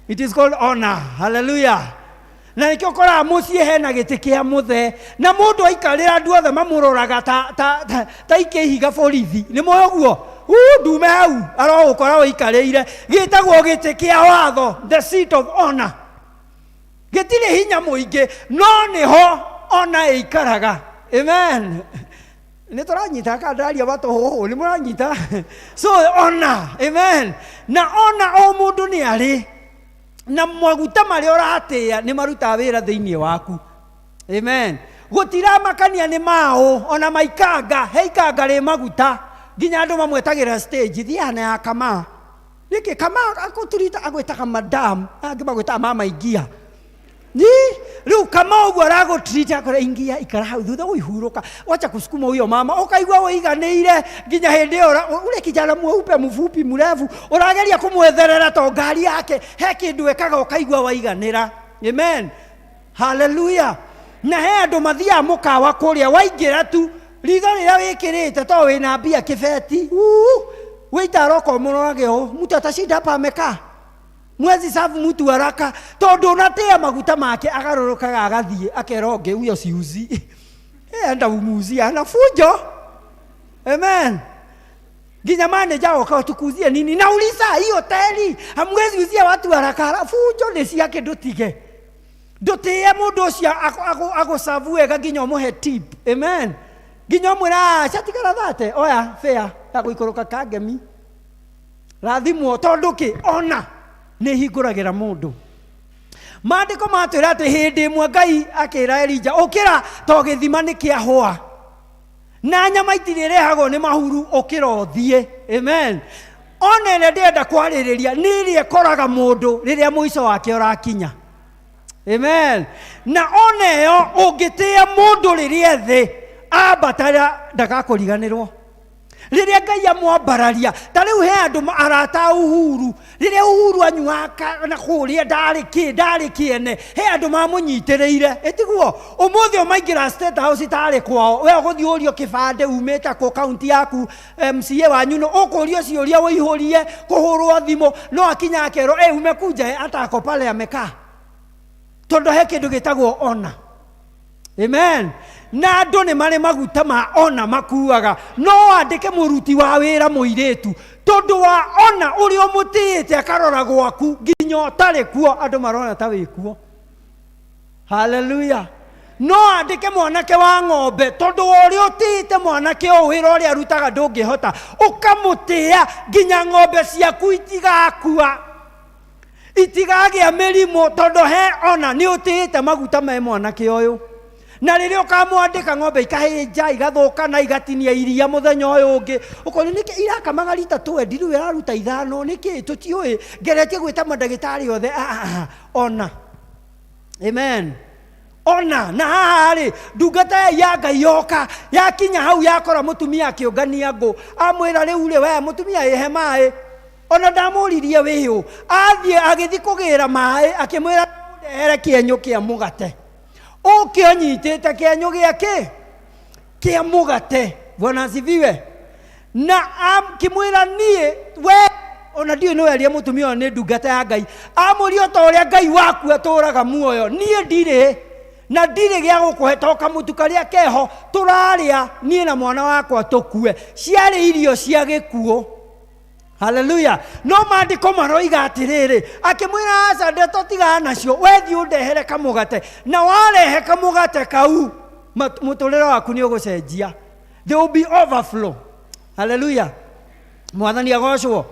It is called honor. Haleluya. Na nĩkĩo ũkoraga mũciĩ hena gĩtĩ kĩa mũthee na mũndũ aikarĩra andũ othe mamũroraga ta, ta, ta, ta ikĩihiga borithi. Nĩ moĩ ũguo? Uu, ndume hau arogũkora ũikarĩire. Gĩtagwo gĩtĩ kĩa watho, the seat of honor. Gĩtirĩ hinya mũingĩ no nĩho ona ĩikaraga. Amen. Nĩ tũranyita kana ndĩraria matũhũhũ? Nĩ mũranyita? So ona, amen. Na ona o mũndũ nĩ arĩ na maguta marĩa ũratĩa nĩ marutaga wĩra thĩinĩ waku. Amen. Gũtiramakania nĩ maũ ona maikanga, he ikanga rĩ maguta nginya andũ mamwetagĩra stage thiaga na ya kama. Nĩkĩ kama akũturita agwĩtaga madam, angĩ magwĩtaga mama ingia. Ni rĩu kama ũguo aragũtrita akora ingia ikara hau thutha ũihurũka, wacha kusukuma huyo mama, ũkaigua ũiganĩire nginya hĩndĩ ĩyo ule kijana mweupe mfupi mrefu ũrageria kũmwetherera to ngari yake he kĩndũ ekaga ũkaigua waiganĩra. Amen. Haleluya. Na he andũ mathiaga mũkawa kũrĩa waingĩra tu ritho rĩrĩa wĩkĩrĩte to wĩna mbia kĩbeti wĩitaroka ũmũrorage ũũ mtu atashinda hapa amekaa mwezi savu mtu haraka tondu unatia maguta make agarũrũkaga agathiĩ akera ũngĩ huyo siuzi enda umuuzia na fujo. Amen. Nginya manager oka tukuzie nini na uliza hii hoteli hamwezi uzia watu haraka, fujo nĩ ciake ndũtige ndũtĩe mũndũ ũcio agũcabu wega nginya ũmũhe tip. Amen. Nginya ũmwĩra catigara thate oya fare ya gũikũrũka kangemi rathimwo tondũ kĩ ona nĩ hingũragĩra mũndũ. Maandĩko matwĩra atĩ hĩndĩ ĩmwe Ngai akĩra Elija ũkĩra to gĩthima nĩ kĩahũa na nyama itirĩ ĩrehagwo nĩ mahuru ũkĩra ũthiĩ. Amen. Ona ĩrĩa ndĩrenda kwarĩrĩria nĩ ĩrĩa ĩkoraga mũndũ rĩrĩa mũico wake ũrakinya. Amen. Na ona ĩyo ũngĩtĩĩa mũndũ rĩrĩa thĩ ambatara ndagakũriganĩrwo. Rĩrĩa Ngai amwambararia ta rĩu he andũ arata Uhuru, rĩrĩa Uhuru anyuaga na kũrĩa ndarĩ kĩ ndarĩ kĩene, he andũ mamũnyitĩrĩire ĩtiguo ũmũthĩ ũmaingĩra State House tarĩ kwao, we ũgũthiĩ ũrio kĩbandĩ umĩte kũ kaunti yaku MCA wanyu no ũkũrio ciũria ũihũrie kũhũrwo thimũ no akinya akerwo ĩ umekuja atako pale amekaa tondũ he kĩndũ gĩtagwo ona. Amen. Na andũ nĩ marĩ maguta ma ona makuaga no wandĩke mũruti wa wĩra mũirĩtu tondũ wa ona ũrĩa ũmũtĩĩte akarora gwaku nginya ũtarĩ kuo andũ marona ta wĩ kuo. Haleluya. No andĩke mwanake wa ng'ombe tondũ wa ũrĩa ũtĩĩte mwanake ũyũ wĩra ũrĩa arutaga ndũngĩhota ũkamũtĩĩa nginya ng'ombe ciaku itigakua itigagĩa mĩrimũ tondũ he ona nĩ ũtĩĩte maguta me mwanake ũyũ. Na rĩrĩa ũkamwandĩka ng'ombe ikahĩnja igathũkana igatinia iria mũthenya ũyũ ũngĩ ũkona nĩkĩ irakamaga rita twendi rĩu ĩraruta ithano nĩkĩ tũtiũĩ ngeretie gwĩta mandagĩtarĩ othe ona. Amen. Ona na haha rĩ ndungata ya Ngai yoka yakinya hau yakora mũtumia akĩũngania ngũ amwĩra rĩu rĩ we mũtumia ĩhe maĩ ona ndamũririe wĩyũ athiĩ agĩthiĩ kũgĩra maĩ akĩmwĩra ndehere kĩenyũ kĩa mũgate ũke ũnyitĩte kĩenyũ gĩake kĩa mũgate. Bwana asifiwe. Na akĩmwĩra niĩ we ona ndiũĩ nĩ weria mũtumia ũyũ nĩ ndungata ya Ngai amũria o ta ũrĩa Ngai waku atũraga muoyo niĩ ndirĩ na ndirĩ gĩa gũkũhe to kamũtu karĩa keho tũrarĩa niĩ na mwana wakwa tũkue. Ciarĩ irio cia gĩkuũ. Haleluya. No maandĩko maroiga atĩrĩrĩ akĩmwĩra aca ndeto tigana nacio we thiĩ ũndehere kamũgate na warehe kamũgate kau mũtũrĩre waku nĩ ũgũcenjia. There will be overflow. Haleluya. Mwathani agocwo.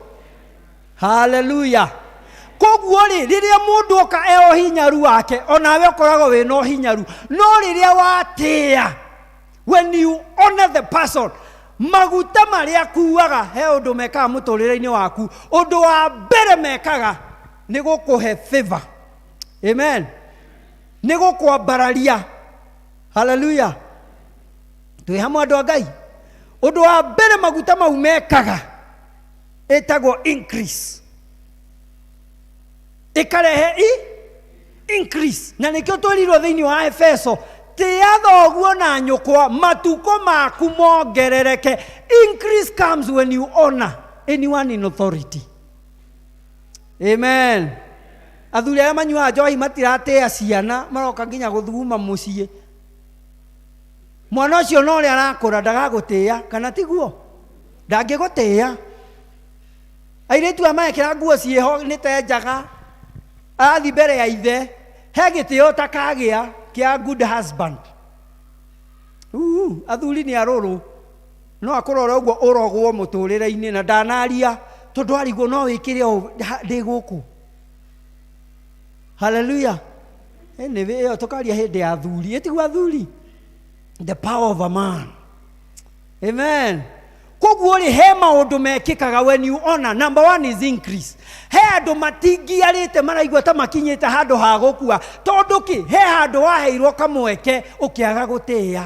Haleluya. Koguo rĩ rĩrĩa mũndũ oka e ũhinyaru wake onawe ũkoragwo wĩna ũhinyaru no rĩrĩa watĩĩa when you honor the person maguta marĩa kuaga he ũndũ mekaga mũtũrĩre-inĩ waku. Ũndũ wa mbere mekaga nĩ gũkũhe favor. Amen. Nĩ gũkwambararia. Haleluya. Twĩ hamwe andũ a Ngai. Ũndũ wa mbere maguta mau mekaga ĩtagwo increase. Ĩkarehe i Increase. Na nĩkĩo twĩrirwo thĩinĩ wa Efeso, tĩa thoguo na nyũkwa matukũ maku mongerereke. Increase comes when you honor anyone in authority. Amen. Athuri arĩa manyuaga njohi matiratĩa ciana, maroka nginya gũthuguma mũciĩ. Mwana ũcio no ũrĩa arakũra ndagagũtĩa, kana tiguo? Ndangĩgũtĩa. Airĩtu aya marekĩra nguo ciĩho nĩ ta njaga, arathiĩ mbere ya ithe, he gĩtĩo ũtakagĩa kĩa good husband. Athuri nĩ arũrũ, no akũrore ũguo ũrogwo mũtũrĩre-inĩ na ndanaria tondũ arigwo no wĩkĩre ũũ ndĩ gũkũ. Hallelujah. Anyway, ĩyo tũkaria hĩndĩ ya athuri, ĩtiguo athuri? The power of a man. Amen. Koguo rĩ, he maũndũ mekĩkaga when you honor. Number one is increase. He andũ matingiarĩte maraigua ta makinyĩte handũ ha gũkua, tondũ kĩ? He handũ waheirwo kamweke ũkĩaga gũtĩĩa.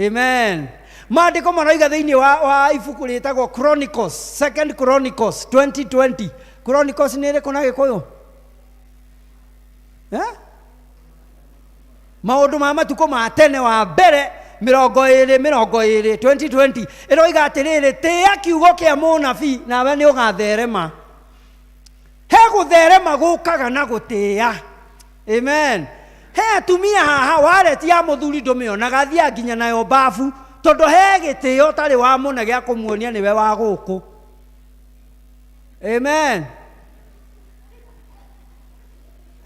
Amen. Maandĩko maroiga thĩinĩ wa ibuku rĩtagwo Chronicles, Second Chronicles 2020. Chronicles nĩ ĩrĩkũ na Gĩkũyũ? Maũndũ ma matukũ ma tene wa mbere mĩrongo ĩrĩ mĩrongo ĩrĩ 2020 ĩroiga atĩrĩrĩ, tĩĩa kiugo kĩa mũnabii nawe nĩ ũgatherema. He gũtherema gũkaga na gũtĩĩa. Amen. He atumia haha wareti ya mũthuri ndũmĩonaga, athiaga nginya nayo babu, tondũ he gĩtĩo ũtarĩ wa mũne gĩa kũmuonia nĩwe wa gũkũ. Amen.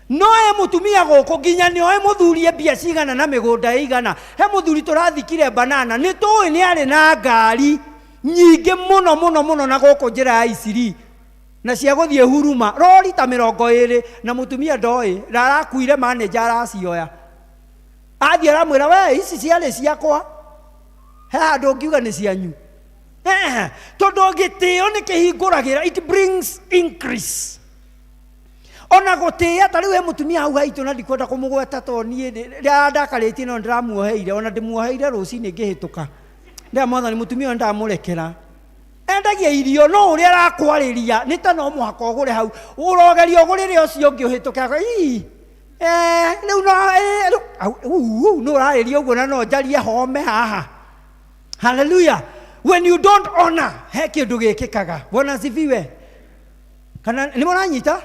No he mũtumia gũkũ nginya nĩ oĩ mũthuri e mbia cigana na mĩgũnda ĩigana. He mũthuri tũrathikire banana, nĩ tũĩ nĩ arĩ na ngari nyingĩ mũno mũno mũno na gũkũ njĩra ya Isiri na cia gũthiĩ Huruma, rori ta mĩrongo ĩrĩ, na mũtumia ndoĩ, na arakuire manager aracioya. Athiĩ aramwĩra, we ici ciarĩ ciakwa, he handũ ũngiuga nĩ cianyu. Tondũ gĩtĩo nĩ kĩhingũragĩra, it brings increase. Ona gũtĩĩa, ta rĩu he mũtumia hau haitũ na ndikwenda kũmũgweta tondũ niĩ rĩrĩa ndakarĩtie no ndĩramuoheire, ona ndĩmuoheire rũcinĩ ngĩhĩtũka. Ndĩra Mwathani mũtumia ũyũ ndamũrekera. Endagia irio no ũrĩa arakwarĩria nĩ ta no mũhaka ũgũre hau, ũrogeria ũgũrĩre ũcio ũngĩ ũhĩtũke akoiga, ii, rĩu no, rĩu, au, uu, nũ ũrarĩria ũguo na no njarie home haha. Hallelujah. When you don't honor, he kĩndũ gĩkĩkaga. Bwana asifiwe. Kana nĩ mũranyita?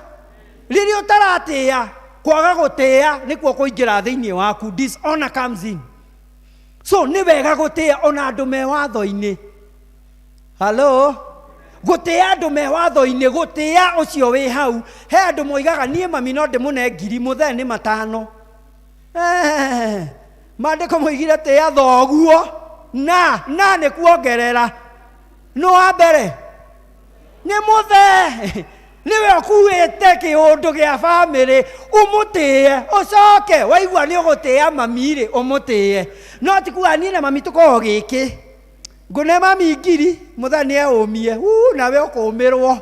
Rĩrĩa ũtaratĩĩa, kwaga gũtĩĩa nĩkuo kũingĩra thĩinĩ waku. Dishonor comes in. So nĩ wega gũtĩĩa ona andũ me watho-inĩ. Hello? Gũtĩĩa andũ me watho-inĩ, gũtĩĩa ũcio wĩ hau. He andũ moigaga niĩ mami no ndĩmũne ngiri, mũthee nĩ matano. Maandĩko moigire tĩĩa thoguo na nĩ kuongerera. Nũ wa mbere? Nĩ mũthee. Nĩwe ũkuĩte kĩũndũ gĩa bamĩrĩ, ũmũtĩe, ũcoke waigua nĩ ũgũtĩĩa mami rĩ, ũmũtĩe. No ti kuga niĩ na mami tũkoragwo gĩkĩ. Ngũne mami ngiri, mũthee nĩ eũmie, uu, nawe ũkũmĩrwo.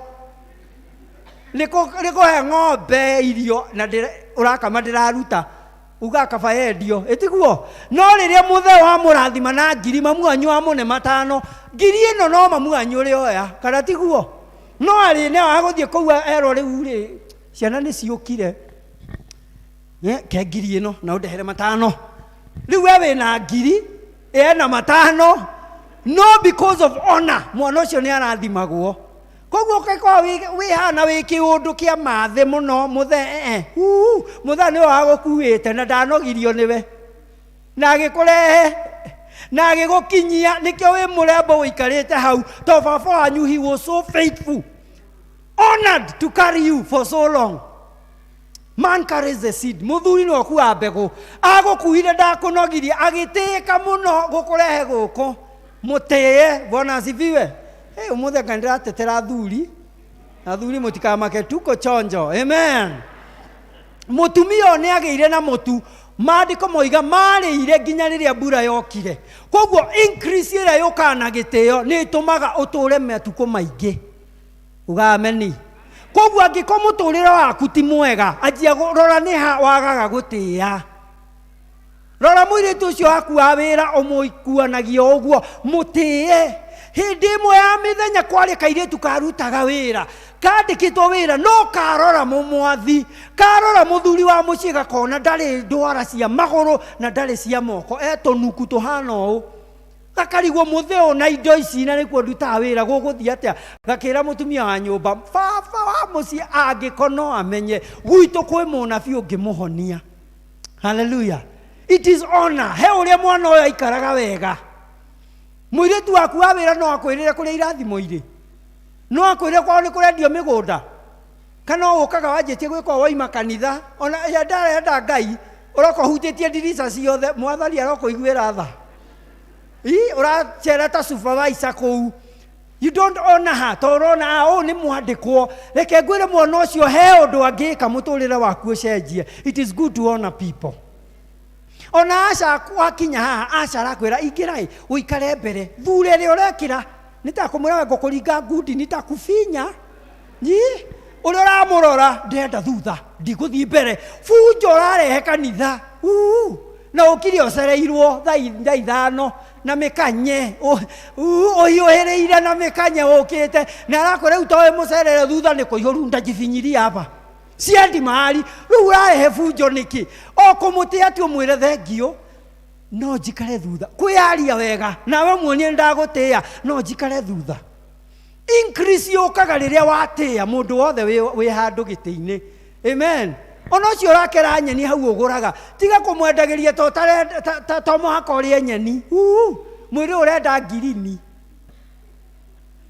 Nĩ kũhe ng'ombe irio na ũrakama ndĩraruta. Uga kaba yendio, ĩtiguo? No rĩrĩa mũthee wa mũrathima na ngiri, mamu wanyu wa mũne matano, ngiri ĩno no mamu wanyu ũrĩoya, kana tiguo? No arĩ nĩ agũthiĩ kũu erwo rĩu rĩ, ciana nĩ ciũkire. Ke ngiri ĩno na ũndehere matano. Rĩu we wĩna ngiri, ena matano, no because of honor, mwana ũcio nĩ arathimagwo. Koguo ũngĩkorwo wĩ hana wĩ kĩũndũ kĩa mathĩ mũno, mũthee, mũthee nĩwe wagũkuĩte na ndanogirio nĩwe. Na agĩkũrehe, na agĩgũkinyia, nĩkĩo wĩ mũrembo ũikarĩte hau, to baba wanyu he was so faithful, honored to carry you for so long. Man carries the seed. Mũthuri nĩwe ũkuaga mbegũ. Agũkuire ndakũnogirie, agĩtĩĩka mũno gũkũrehe gũkũ. Mũtĩe, Bwana asifiwe. Hey, ũmũthĩ anga nĩndĩratetera athuri. Athuri mũtikamake, tuko chonjo. Amen. Mũtumia ũyũ nĩ agĩire na mũtu. Maandĩko moiga marĩire nginya rĩrĩa mbura yokire. Koguo increase ĩrĩa yũkaga na gĩtĩo nĩ ĩtũmaga ũtũre matukũ maingĩ. Uga ameni. Koguo angĩkorwo mũtũrĩre waku ti mwega, anjia rora nĩ ha wagaga gũtĩĩa. Rora mũirĩtu ũcio waku wa wĩra ũmũikuanagia ũguo, mũtĩe. Hĩndĩ ĩmwe ya mĩthenya kwarĩ kairĩtu karutaga wĩra, kandĩkĩtwo wĩra, no karora mũmwathi, karora mũthuri wa mũciĩ, gakona ndarĩ ndwara cia magũrũ na ndarĩ cia moko, etũnuku tũhana ũũ. Gakarigwo mũthĩ ũyũ na indo ici na nĩkuo ndutaga wĩra, gũgũthiĩ atĩa? Gakĩra mũtumia wa nyũmba, baba wa mũciĩ angĩko no amenye gwitũ kwĩ mũnabii ũngĩmũhonia. Haleluya. It is honor. He ũrĩa mwana ũyũ aikaraga wega. Mũirĩtu waku wa wĩra no akwĩrĩre kũrĩa irathimo irĩ, no akwĩrĩre kwao nĩ kũrendio mĩgũnda, kana ũkaga wanjĩtie gwĩka ũũ waima kanitha, ona ya ndarenda Ngai ũroka ũhutĩtie ndirica ciothe, mwathani arokũiguĩra tha. Ii, ũracera ta supervisor kũu. You don't honor her, to ũrona ah, ũũ nĩ mwandĩkwo. Reke ngwĩre mwana ũcio he ũndũ angĩka mũtũrĩre waku ũcenjie. It is good to honor people. Ona aca wakinya haha, aca arakwĩra ingĩra ĩ, ũikare mbere, thure ĩrĩa ũrekĩra. Nĩ ta kũmwĩra we ngũkũringa ngundi, nitakufinya. Nyi, ũrĩa ũramũrora ndĩrenda thutha, ndigũthiĩ mbere. Bunjo ũrarehe kanitha. Uu, na ũkire ũcereirwo thaa 5 na mĩkanye, ũhiũhĩrĩire na mĩkanye ũkĩte, na arakwĩra rĩu toĩ mũcerere thutha nĩ kũihũru ndajifinyiria hapa. Ciendi mahali, rĩu ũrarehe bunjo nĩkĩ? O kũmũtĩa tu ũmwĩre thengiũ, no njikare thutha. Kwĩyaria wega, nawe muonie nĩndagũtĩa, no njikare thutha. Increase yũkaga rĩrĩa watĩa mũndũ wothe wĩ handũ gĩtĩ-inĩ. Amen. Ona ũcio ũrakera nyeni hau ũgũraga, tiga kũmwendagĩria to mũhaka ũrĩe nyeni. Uu, mwĩrĩ ũrenda ngirini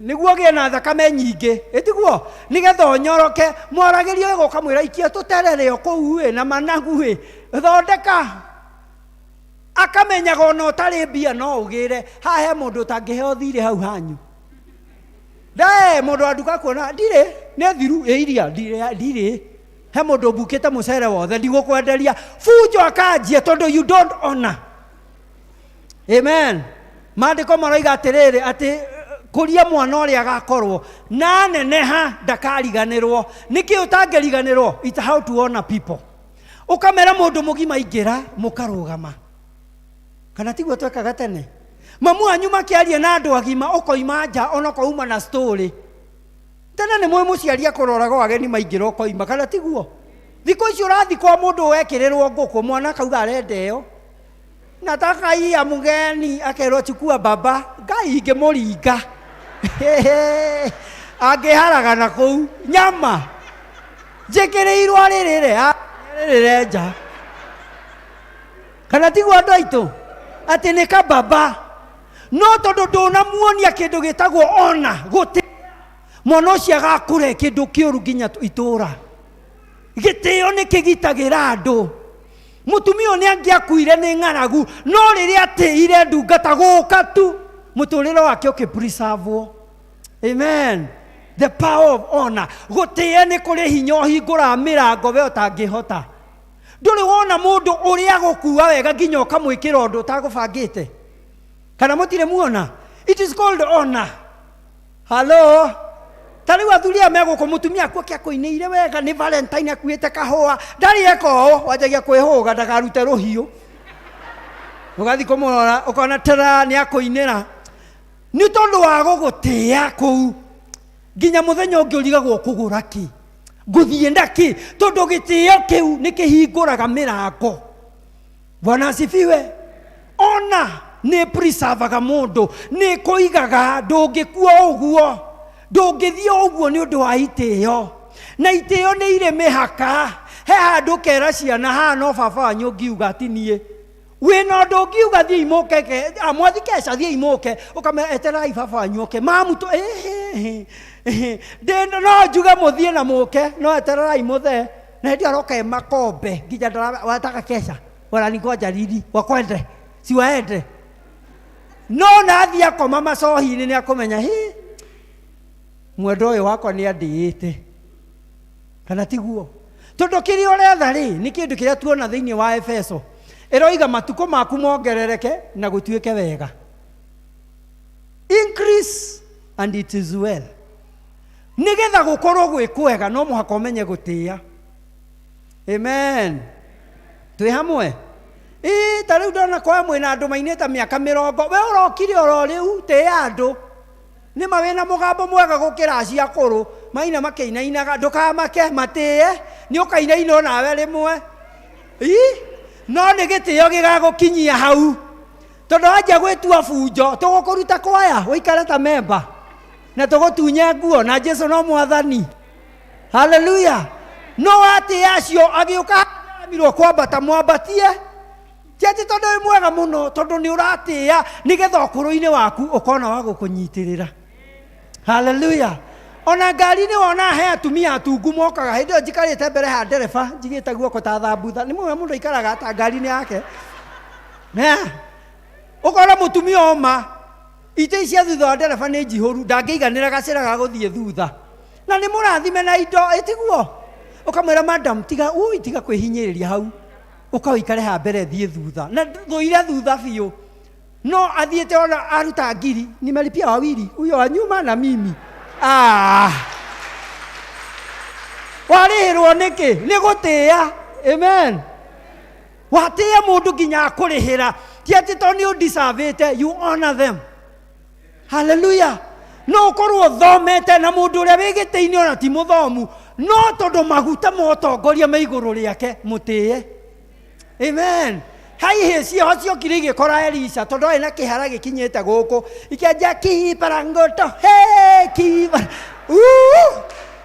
nĩguo ũgĩe na thakame nyingĩ, ĩtiguo? Nĩgetha ũnyoroke. Mwaragĩrie wega ũkamwĩra ikia tũterere o kũu ĩ na managu ĩ, thondeka. Akamenyaga ona ũtarĩ mbia no ũgĩre. Haha he mũndũ ũtangĩheo thirĩ hau hanyu. Ndae mũndũ wa nduka kuona ndirĩ, nĩ thiru ĩ iria ndirĩ. He mũndũ ũmbukĩte mũcere wothe ndigũkwenderia. Bunjo akanjia tondũ you don't honor. Amen. Maandĩko maroiga atĩrĩrĩ, atĩ kũria mwana ũrĩa agakorwo na neneha ndakariganĩrwo. Nĩkĩ ũtangĩriganĩrwo? It's how to honor people. Ũkamera mũndũ mũgima ingĩra, mũkarũgama. Kana tiguo twekaga tene? Mamu wanyu makĩaria na andũ agima, ũkoima nja ona ũkauma na story. Tene nĩ mwĩ mũciari akũroraga ageni maingĩra ũkoima, kana tiguo? Thikũ ici ũrathiĩ kwa mũndũ wekĩrĩrwo ngũkũ, mwana akauga arenda ĩyo. Nataka hii ya mgeni, akerwo chukua baba. Ngai ingĩmũringa. Angĩharagana kũu nyama njĩkĩrĩirwo arĩrĩre, arĩrĩre nja. Kana tiguo andũ aitũ? Atĩ nĩ kababa. No tondũ ndũnamuonia kĩndũ gĩtagwo ona gũtĩ, mwana ũcio agakũre kĩndũ kĩũru nginya itũra. Gĩtĩo nĩ kĩgitagĩra andũ. Mũtumia ũyũ nĩ angĩakuire nĩ ng'aragu, no rĩrĩa atĩire ndungata gũka tu, mũtũrĩre wake ũkĩpreservwo. Amen. The power of honor. Gũtĩĩa nĩ kũrĩ hinya ũhingũraga mĩrango we ũtangĩhota. Ndũrĩ wona mũndũ ũrĩa agũkua wega nginya ũkamwĩkĩra ũndũ ũtagũbangĩte? Kana mũtirĩ muona? It is called honor. Hello? Ta rĩu athuri aya megũkũ, mũtumia akuo kĩakũinĩire wega, nĩ Valentine akuĩte kahũa, ndarĩ eka ũũ, wanjagia kwĩhũga ndakarute rũhiũ. Ũgathiĩ kũmũrora, ũkona tara nĩ akũinĩra. Nĩ tondũ wa gũgũtĩĩa kũu. Nginya mũthenya ũngĩ ũrigagwo kũgũra kĩ, ngũthiĩ na kĩ, tondũ gĩtĩo kĩu nĩ kĩhingũraga mĩrango. Bwana asifiwe. Ona nĩ preservaga mũndũ, nĩ kũigaga, ndũngĩkua ũguo, ndũngĩthiĩ ũguo nĩ ũndũ wa itĩo. Na itĩo nĩ irĩ mĩhaka. He handũ ũkera ciana, haha no baba wanyu ũngiuga ti niĩ. Wĩna ũndũ ũngiuga thiĩi mũke ke, mwathi keca thiĩi mũke, ũkamera etererai baba wanyu oke. Mamu tũ, ndĩ no njuge mũthiĩ na mũke, no etererai mũthee. Na hĩndĩ ĩyo aroka e makombe nginya wataka keca, wananingoja lini wakwende, si waende. No na athiĩ akoma macohi-inĩ nĩ akũmenya, hĩ, mwendwa ũyũ wakwa nĩ andĩĩte. Kana tiguo? Tondũ kĩrĩa ũretha rĩ, nĩ kĩndũ kĩrĩa tuona thĩinĩ wa Efeso. Ĩroiga matukũ maku mongerereke na gũtuĩke wega. Increase and it is well. Nĩgetha gũkorwo gwĩ kwega no mũhaka ũmenye gũtĩĩa. Amen. Twĩ hamwe? Ĩĩ, ta rĩu ndona kwa mwĩna andũ mainĩte mĩaka 20, we ũrokire oro rĩu, tĩĩa andũ. Nĩma wĩna mũgambo mwega gũkĩra acio akũrũ maina makĩinainaga, ndũkamake, matĩe, nĩ ũkainaina onawe rĩmwe. Ii, no nĩ gĩtĩo gĩgagũkinyia hau, tondũ wanjia gwĩtua bunjo tũgũkũruta kwaya ũikare ta memba na tũgũtunye nguo, na Jesu no mwathani. Haleluya. No atĩ acio agĩũka aremirwo kwambata, mwambatie. Ti atĩ tondũ wĩ mwega mũno, tondũ nĩ ũratĩĩa nĩgetha ũkũrũ-inĩ waku ũkona wa gũkũnyitĩrĩra. Haleluya. Ona ngari-inĩ wona he atumia atungu mokaga, hĩndĩ ĩyo njikarĩte mbere ha ndereba njigĩte guoko ta thambutha, nĩ mũwe mũndũ aikaraga ta ngari-inĩ yake. Ũkona mũtumia oma itĩ cia thutha wa ndereba nĩ njihũru, ndangĩiganĩra gacĩra ga gũthiĩ thutha, na nĩ mũrathime na indo, ĩtiguo? Ũkamwĩra madam, tiga ui, tiga kwĩhinyĩrĩria hau, ũka ũikare ha mbere thiĩ thutha, na thũire thutha biũ. No athiĩte ona aruta ngiri, nimelipia wawili, huyo wa nyuma na mimi. Warĩhĩrwo nĩkĩ? Nĩ gũtĩĩa. Amen. Watĩĩa mũndũ nginya akũrĩhĩra, ti atĩ tondũ nĩ ũndicavĩte, you honor them. Hallelujah. No ũkorwo ũthomete na mũndũ ũrĩa wĩ gĩtĩ-inĩ ona ti mũthomu, no tondũ maguta ma ũtongoria me igũrũ rĩake, mũtĩe. Amen. Haihĩ cieho ciokire igĩkora Elisha tondũ arĩ na kĩhara gĩkinyĩte gũkũ, ikĩanjia kibarangoto, he kibara. Uu!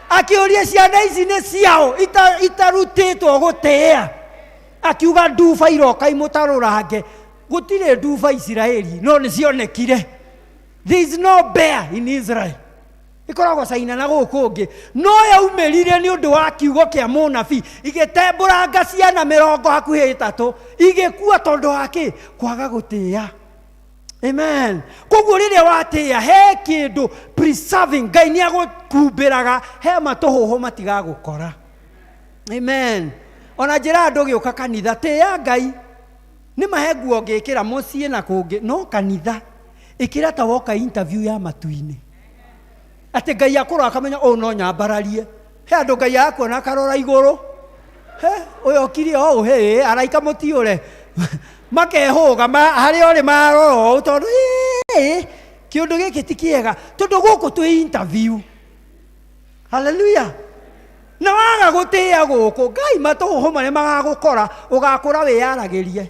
Akĩũria ciana ici nĩ ciao itarutĩtwo gũtĩĩa. Akiuga nduba iroka imũtarũrange. Gũtirĩ nduba Isiraeli, no nĩ cionekire. There is no bear in Israel. Ĩkoragwo China na gũkũ ũngĩ. No yaumĩrire nĩ ũndũ wa kiugo kĩa mũnabii, igĩtembũranga ciana mĩrongo hakuhĩ ĩtatũ, igĩkua tondũ wa kĩ? Kwaga gũtĩĩa. Amen. Koguo rĩrĩa watĩĩa he kĩndũ preserving, Ngai nĩ agũkumbĩraga, he matũhũhũ matigagũkora. Amen. Ona njĩra andũ gĩũka kanitha, tĩĩa Ngai. Nĩ mahe nguo ngĩkĩra mũciĩ na kũngĩ, no kanitha ĩkĩra ta woka interview ya matu-inĩ. Atĩ Ngai akũrora akamenya ũũ no nyambararie. He andũ Ngai arakuona akarora igũrũ. He, ũyũ okire ũũ, he, araika mũtiũre. Makehũga, harĩa ũrĩ marora ũũ tondũ, ĩĩ, kĩũndũ gĩkĩ ti kĩega. Tondũ gũkũ twĩ interview. Hallelujah. Na waga gũtĩĩa gũkũ, Ngai matũhũhũ marĩa magagũkora, ũgakũra wĩyaragĩrie.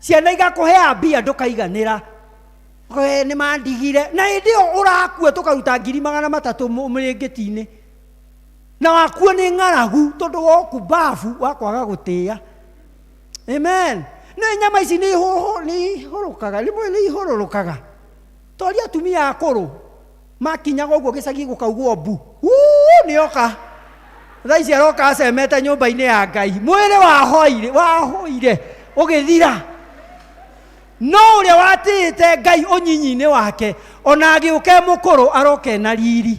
Ciana igakũhea mbia ndũkaiganĩra. We nĩ mandigire. Na hĩndĩ ĩyo ũrakua tũkaruta ngiri magana matatũ mũrĩngĩti-inĩ. Na wakua nĩ ng'aragu tondũ wa ũkumbabu wa kwaga gũtĩĩa. Amen. Nĩ nyama ici nĩ ihũrũkaga, rĩmwe nĩ ihũrũrũkaga. Toria atumia akũrũ makinyaga ũguo gĩcagi gũkaugwo mbu. Uu, nĩ oka. Thaa ici aroka acemete nyũmba-inĩ ya Ngai. Mwĩrĩ wahũire ũgĩthira. No ũrĩa watĩĩte Ngai ũnyinyi-inĩ wake, ona agĩũka e mũkũrũ aroka ena riri.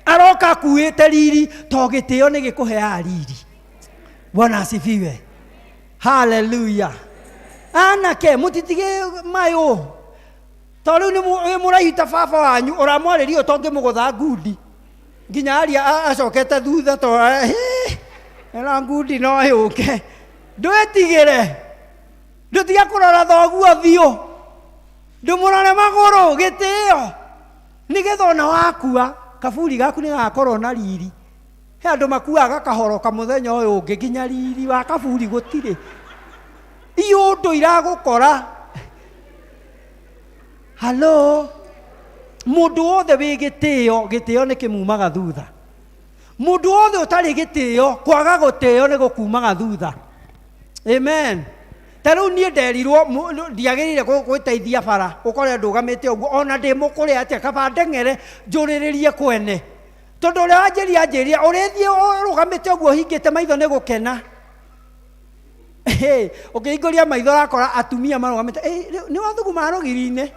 Aroka akuĩte riri, to gĩtĩo nĩ gĩkũheaga riri. Bwana asifiwe. Hallelujah. Anake, mũtitige mayũ. To rĩu nĩ wĩ mũraihu ta baba wanyu, ũramwarĩria ũũ tongĩmũgũtha ngundi. Nginya aria acokete thutha to, ĩno ngundi no yũke. Ndwĩtigĩre. Ndũtige kũrora thoguo ũthiũ. Ndũmũrore magũrũ, gĩtĩo. Nĩgetha ona wakua, kaburi gaku nĩ gagakorwo na riri. He andũ makuaga gakahoroka mũthenya ũyũ ũngĩ, nginya riri wa kaburi gũtirĩ. Iũndũ iragũkora. Hello? Mũndũ wothe wĩ gĩtĩo, gĩtĩo nĩ kĩmumaga thutha. Mũndũ wothe ũtarĩ gĩtĩo, kwaga gũtĩo nĩ gũkumaga thutha. Amen. Ta rĩu niĩ nderirwo ndiagĩrĩire gwĩteithia bara, ũkore ndũgamĩte ũguo, ona ndĩ mũkũrĩ atĩa, kaba ndeng'ere njũrĩrĩrie kwene. Tondũ ũrĩa wanjĩria anjĩria, ũrĩthiĩ ũrũgamĩte ũguo ũhingĩte maitho nĩ gũkena. Hey, ũkĩhingũria maitho ũrakora atumia marũgamĩte, hey, rĩu nĩ wathuguma rũgiri-inĩ.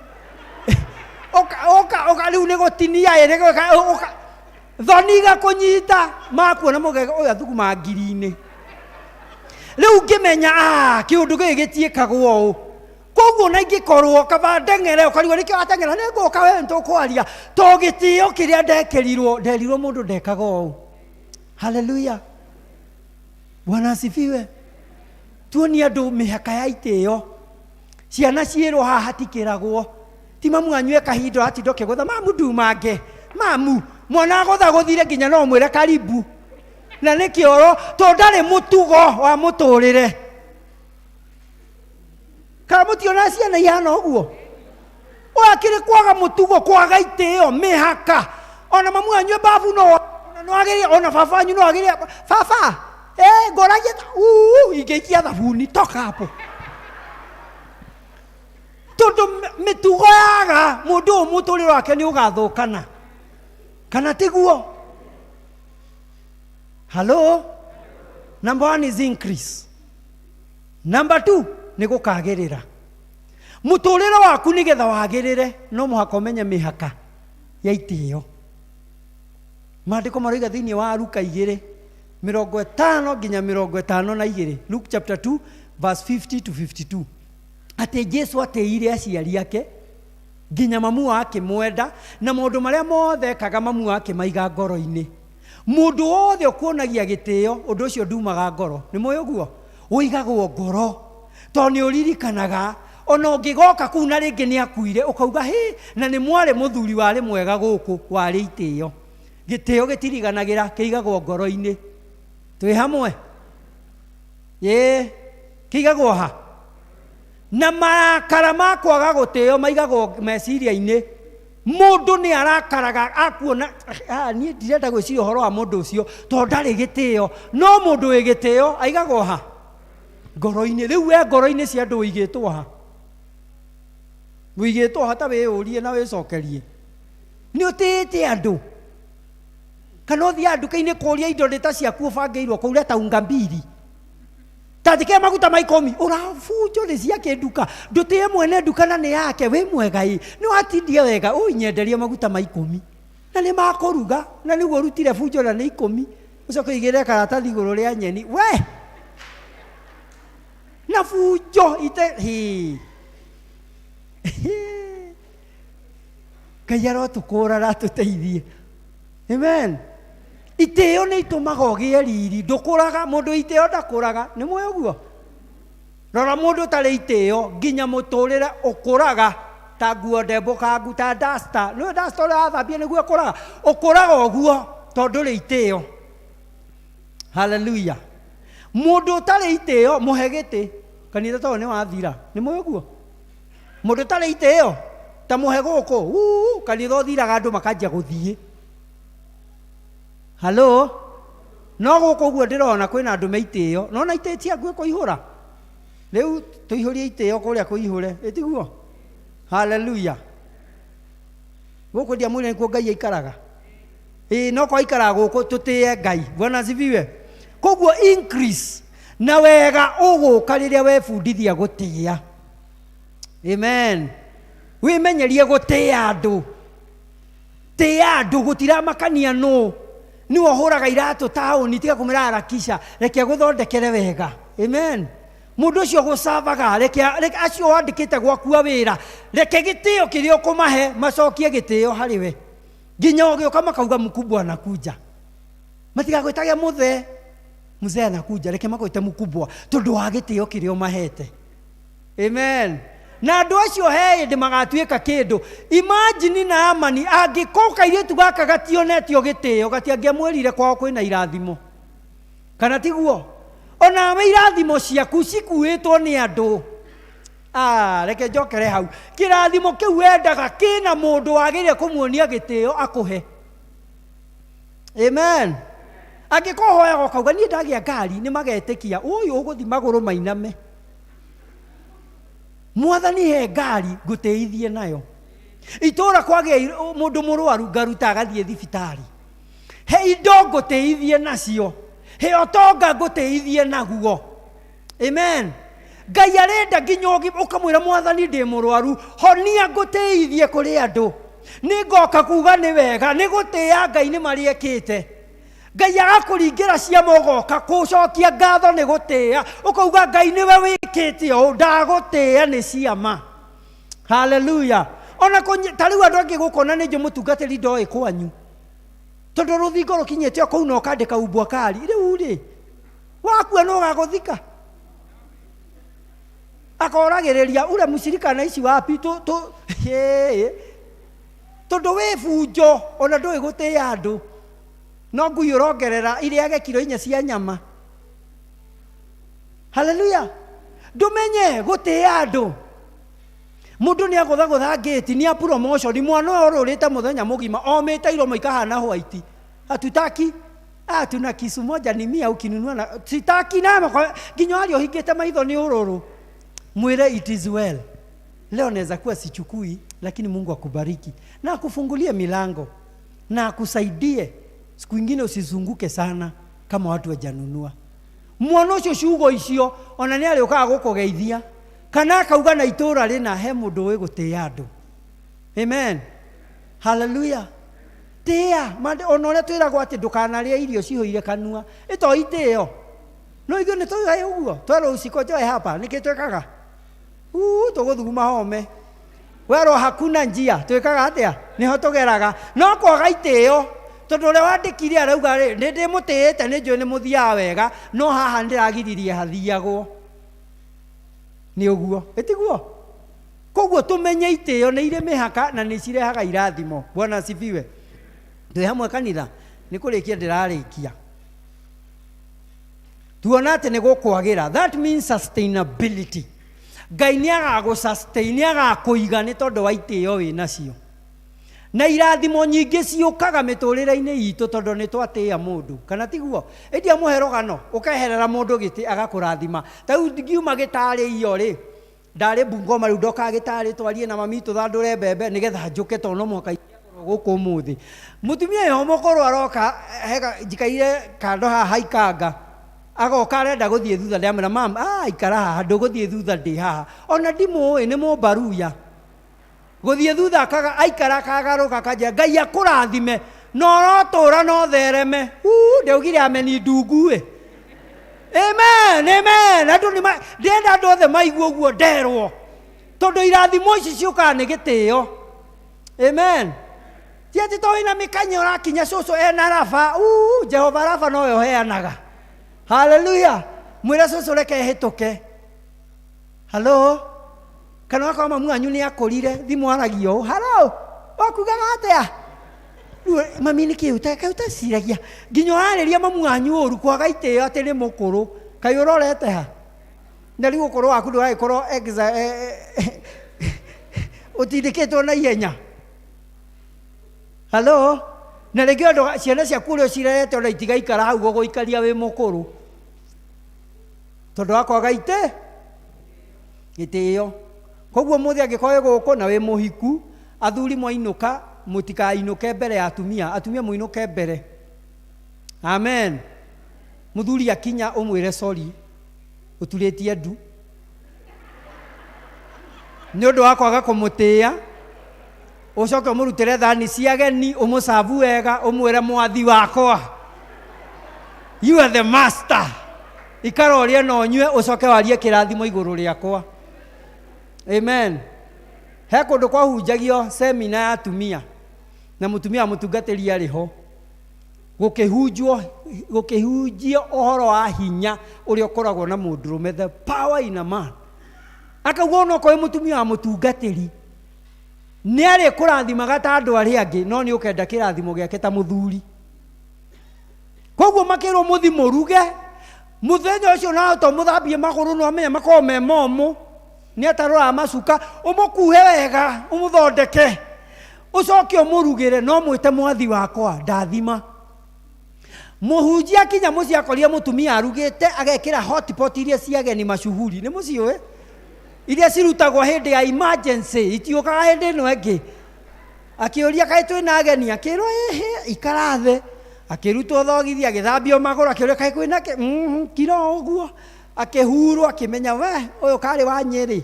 Ũka, ũka, ũka, rĩu nĩ gũtinia ĩ, nĩ gwĩka, ũka. Thoni igakũnyita, makuona mũgego ũyũ athuguma ngiri-inĩ. Rĩu ngĩmenya, kĩũndũ gĩkĩ gĩtiĩkagwo ũũ. Koguo na ingĩkorwo kaba ndeng'ere, ũkarigwo nĩkĩo ateng'era, nĩ ngũka we nĩtũkwaria. To gĩtĩo kĩrĩa ndekĩrirwo, nderirwo mũndũ ndekaga ũũ. Hallelujah. Bwana asifiwe. Tuonie andũ mĩhaka ya itĩo. Ciana ciĩrwo haha hatikĩragwo. Ti mamu anyue kahinda ũratinda ũkĩgũtha mamu ndumange mamu mwana agũthagũthire nginya no ũmwĩre karibu na nĩ kĩoro tondũ ndarĩ mũtugo wa mũtũrĩre. Kana mũtiona ciana ihana ũguo? Wakĩrĩ kwaga mũtugo, kwaga itĩo, mĩhaka. Ona mamu anyue babu no no agĩrĩre, ona baba wanyu no agĩrĩre. Baba, ngoragia uu, ingĩikia thabuni, toka hapo. Tondũ mĩtugo yaga, mũndũ ũyũ mũtũrĩre wake nĩ ũgathũkana. Kana tiguo? Hello? Number one is increase. Number two, nĩ gũkagĩrĩra. Mũtũrĩre waku nĩgetha wagĩrĩre, no mũhaka ũmenye mĩhaka ya itĩo. Maandĩko maroiga thĩinĩ wa Luka igĩrĩ, mĩrongo ĩtano nginya mĩrongo ĩtano na igĩrĩ. Luke chapter 2 verse 50 to 52. Atĩ Jesu atĩire aciari ake nginya mamu wao akĩmwenda, na maũndũ marĩa mothe ekaga mamu wao akĩmaiga ngoro-inĩ. Mũndũ wothe ũkuonagia gĩtĩo, ũndũ ũcio ndumaga ngoro. Nĩ mũĩ ũguo? Ũigagwo ngoro. Tondũ nĩ ũririkanaga, ona ũngĩgoka kũu na rĩngĩ nĩ akuire, ũkauga hĩ, na nĩ mwarĩ mũthuri warĩ mwega gũkũ, warĩ itĩo. Gĩtĩo gĩtiriganagĩra, kĩigagwo ngoro-inĩ. Twĩ hamwe? Ĩĩ, kĩigagwo ha? Na marakara ma kwaga gũtĩo maigagwo meciria-inĩ. Mũndũ nĩ arakaraga akuona, niĩ ndirenda gwĩciria ũhoro wa mũndũ ũcio tondũ ndarĩ gĩtĩo. No mũndũ wĩ gĩtĩo aigagwo ha? Ngoro-inĩ. Rĩu we ngoro-inĩ cia andũ ũigĩtwo ha? Ũigĩtwo ha ta wĩyũrie na wĩcokerie. Nĩ ũtĩĩte andũ? Kana ũthiaga nduka-inĩ kũũria indo nĩ ta ciaku ũbangĩirwo kũu, leta unga mbili. Ta njĩkĩre maguta ma ikũmi. Ũrabunjwo nĩ cia kĩnduka. Ndũtĩe mwene nduka na nĩ yake, wĩ mwega ĩ. Nĩ watindia wega, ũi nyenderie maguta ma ikũmi. Na nĩ makũruga, na nĩguo ũrutire bunjo na nĩ ikũmi. Ũcoke ũigĩrĩre karatathi igũrũ rĩa nyeni. We! Na bunjo ite, hĩ. Ngai arotũkũra na atũteithie. Amen. Itĩo nĩ itũmaga ũgĩe riri. Ndũkũraga, mũndũ itĩo ndakũraga. Nĩ mũĩ ũguo? Rora mũndũ ũtarĩ itĩo nginya mũtũrĩre ũkũraga ta nguo ndembũkangu, ta duster. Nĩũĩ duster ũrĩa wathambia nĩguo ĩkũraga? Ũkũraga ũguo tondũ ndũrĩ itĩo. Hallelujah. Mũndũ ũtarĩ itĩo mũhe gĩtĩ. Kanitha ta ũyũ nĩ wathira. Nĩ mũĩ ũguo? Mũndũ ũtarĩ itĩo ta mũhe gũkũ, uu, kanitha ũthiraga andũ makanjia gũthiĩ. Hello? No gũkũ ũguo ndĩrona kwĩna andũ me itĩo. Nona itĩ ciaku ĩkũihũra? Rĩu tũihũrie itĩo kũrĩa kũihũre, ĩtiguo? Hallelujah. Gũkũ ndiamwĩrire nĩkuo Ngai aikaraga. Ĩĩ, no kwa aikaraga gũkũ tũtĩe Ngai. Bwana asifiwe. Koguo increase na wega ũgũka rĩrĩa webundithia gũtĩa. Amen. Wĩmenyerie gũtĩa andũ. Tĩa andũ, gũtiramakania nũ. Nĩwe ũhũraga iratũ taũni, tiga kũmwĩra harakisha, reke agũthondekere wega. Amen. Mũndũ ũcio gũcavaga, reke, reke acio wandĩkĩte gwakua wĩra, reke gĩtĩo kĩrĩa ũkũmahe macokie gĩtĩo harĩ we. Nginya ũgĩũka makauga mkubwa anakuja. Matigagwĩtage mũthee, mzee anakuja, reke magwĩte mkubwa tondũ wa gĩtĩo kĩrĩa ũmahete. Amen. Na andũ acio he hĩndĩ magatuĩka kĩndũ. Imagine Naamani angĩkorwo kairĩtu gaka gationetio gĩtĩo, gatiangĩamwĩrire kwao kwĩna irathimo. Kana tiguo? Onawe irathimo ciaku cikuĩtwo nĩ andũ. Reke njokere hau. Kĩrathimo kĩu wendaga kĩna mũndũ wagĩrĩire kũmuonia gĩtĩo akũhe. Amen. Angĩkorwo ũhoyaga ũkauga niĩ ndagĩa ngari nĩ magetĩkia, ũyũ ũgũthiĩ magũrũ mainame. Mwathani he ngari ngũtĩithie nayo. Itũra kwagĩa mũndũ mũrwaru ngaruta agathiĩ thibitarĩ. He indo ngũtĩithie nacio. He ũtonga ngũtĩithie naguo. Amen. Ngai arenda nginya ũkamwĩra mwathani ndĩ mũrwaru, honia ngũtĩithie kũrĩ andũ. Nĩ ngoka kuga nĩ wega, nĩ gũtĩĩa Ngai nĩ marĩa ekĩte. Ngai agakũringĩra ciama ũgoka kũcokia ngatho nĩ gũtĩĩa, ũkauga Ngai nĩwe wĩkĩte ũũ, ndagũtĩĩa nĩ ciama. Hallelujah. Ona ta rĩu andũ angĩ gũkũ ona nĩ njũĩ mũtungatĩri ndoĩ kwanyu. Tondũ rũthingo rũkinyĩte o kũu na ũkandĩka umbwa kari. Rĩu rĩ, wakua nũ ũgagũthika? Akoragĩrĩria ule mshirika anaishi wapi tu tu tondu wĩ bunjo ona ndũĩ gũtĩĩa andũ no ngui ũrongerera irĩage kiro inya cia nyama. Haleluya. Ndũmenye gũtĩĩa andũ. Mũndũ nĩ agũthagũtha ngĩti nĩ a promotion mwana ũyũ ũrũrĩte mũthenya mũgima omĩte iromo ikahana white. Hatutaki. Ah, tuna kisu moja ni mia ukinunua na sitaki na nginya waria ũhingĩte maitho nĩ ũrũrũ. Mwĩre it is well. Leo naweza kuwa sichukui, lakini Mungu akubariki na akufungulie milango na akusaidie. Siku ingine usizunguke sana kama watu wajanunua. Mwana ũcio ciugo icio ona nĩ arĩũkaga gũkũgeithia kana akauga na itũra rĩna he mũndũ ũĩ gũtĩĩa andũ. Amen. Hallelujah. Tĩĩa ona ũrĩa twĩragwo atĩ ndũkanarĩe irio cihũire kanua ĩto itĩo. No ithuĩ nĩ tũigaĩ ũguo twerwo usikonjoe hapa nĩkĩ twĩkaga? Tũgũthuguma home. Werwo hakuna njia twĩkaga atĩa? Nĩho tũgeraga. No kwaga itĩo tondũ ũrĩa wandĩkire arauga rĩ nĩ ndĩmũtĩĩte nĩ njũĩ nĩ mũthiaga wega no haha nĩndĩragiririe hathiagwo. Nĩ ũguo ĩtiguo? Koguo tũmenye itĩo nĩ irĩ mĩhaka na nĩ cirehaga irathimo. Bwana asifiwe. Twĩ hamwe kanitha nĩ kũrĩkia ndĩrarĩkia. Tuona atĩ nĩ gũkwagĩra. That means sustainability. Ngai nĩ agagũ sustain, nĩ agakũiga nĩ tondũ wa itĩo wĩ nacio. Na irathimo nyingĩ ciũkaga mĩtũrĩre-inĩ itũ tondũ nĩ twatĩĩa mũndũ. Kana tiguo? Ĩndĩ amũhe rũgano, ũkeherera mũndũ gĩtĩ agakũrathima. Ta rĩu ngiuma gĩtarĩ iyo rĩ, ndarĩ Bungoma rĩu ndokaga gĩtarĩ twarie na mami tũthandũre mbembe nĩgetha njũke tondũ no mũhaka ingĩakorwo gũkũ ũmũthĩ. Mũtumia ũyũ mũkũrũ aroka hega njikaire kando haha haikanga. Agoka arenda gũthiĩ thutha ndamwĩra mam, ikara haha ndũgũthiĩ thutha ndĩ haha. Ona ndimũĩ nĩ mũmbaruya. Gũthiĩ thutha akaga aikara akagarũka akanjĩra Ngai akũrathime na ũrotũra na ũthereme. Ndaugire ameni ndungu ĩ. Amen, amen. Andũ nĩ ndĩrenda andũ othe maigue ũguo nderwo. Tondũ irathimo ici ciũkaga nĩ gĩtĩo. Amen. Ti atĩ to wĩna mĩkanya ũrakinya cũcũ ena Rafa. Jehova Rafa nowe ũheanaga. Hallelujah. Mwĩre cũcũ reke hĩtũke. Hello. Kana wakorwo mamu wanyu nĩ akũrire thimũ aragia ũũ. Hello. Wakugaga atĩa? Rĩu mami nĩ kĩ ũtaciragia? Nginya ũrarĩria mamu wanyu ũru kwaga itĩo atĩ nĩ mũkũrũ. Kaĩ ũrorete ha? Na rĩu ũkũrũ waku ndũragĩkorwo ũtindĩkĩtwo na ihenya. Hello. Na rĩngĩ andũ ciana ciaku ũrĩa ũcirerete ona itigaikara hau gũgũikaria wĩ mũkũrũ. Tondũ wa kwaga itĩ gĩtĩo. Koguo mũthĩ angĩkorwo wĩ gũkũ na wĩ mũhiku, athuri mwainũka mũtikainũke mbere ya atumia, atumia mũinũke mbere. Amen. Mũthuri akinya ũmwĩre sorry, ũturĩtie ndu. Nĩ ũndũ wa kwaga kũmũtĩĩa, ũcoke ũmũrutĩre thani cia ageni, ũmũcabu wega, ũmwĩre mwathi wakwa. You are the master. Ikara ũrĩe na ũnyue, ũcoke warie kĩrathimo igũrũ rĩakwa. Amen. He kũndũ kwahunjagio semina ya atumia na mũtumia wa mũtungatĩri arĩ ho. Gũkĩhunjio ũhoro wa hinya ũrĩa ũkoragwo na mũndũrũme, the power in a man. Akauga onokorwo wĩ mũtumia wa mũtungatĩri nĩ arĩkũrathimaga ta andũ arĩa angĩ no nĩ ũkenda kĩrathimo gĩake ta mũthuri. Koguo makĩrwo mũthi mũruge mũthenya ũcio na to mũthambie magũrũ no amenya makorwo me momũ nĩ atarũraga macuka ũmũkuhe wega ũmũthondeke ũcoke ũmũrugĩre no mwĩte mwathi wakwa ndathima. Mũhunjia akinya mũciĩ akorire mũtumia arugĩte agekĩra hotpot iria cia ageni macuhuri nĩ mũciũĩ iria cirutagwo hĩndĩ ya emergency itiũkaga hĩndĩ ĩno ĩngĩ. Akĩũria kaĩ twĩna ageni akĩrwo ĩhĩ ikara thĩ. Akĩrutwo thogithi agĩthambio magũrũ akĩũria kaĩ kwĩna kĩ kiro ũguo akĩhurwo akĩmenya we ũyũ karĩ wa Nyĩrĩ.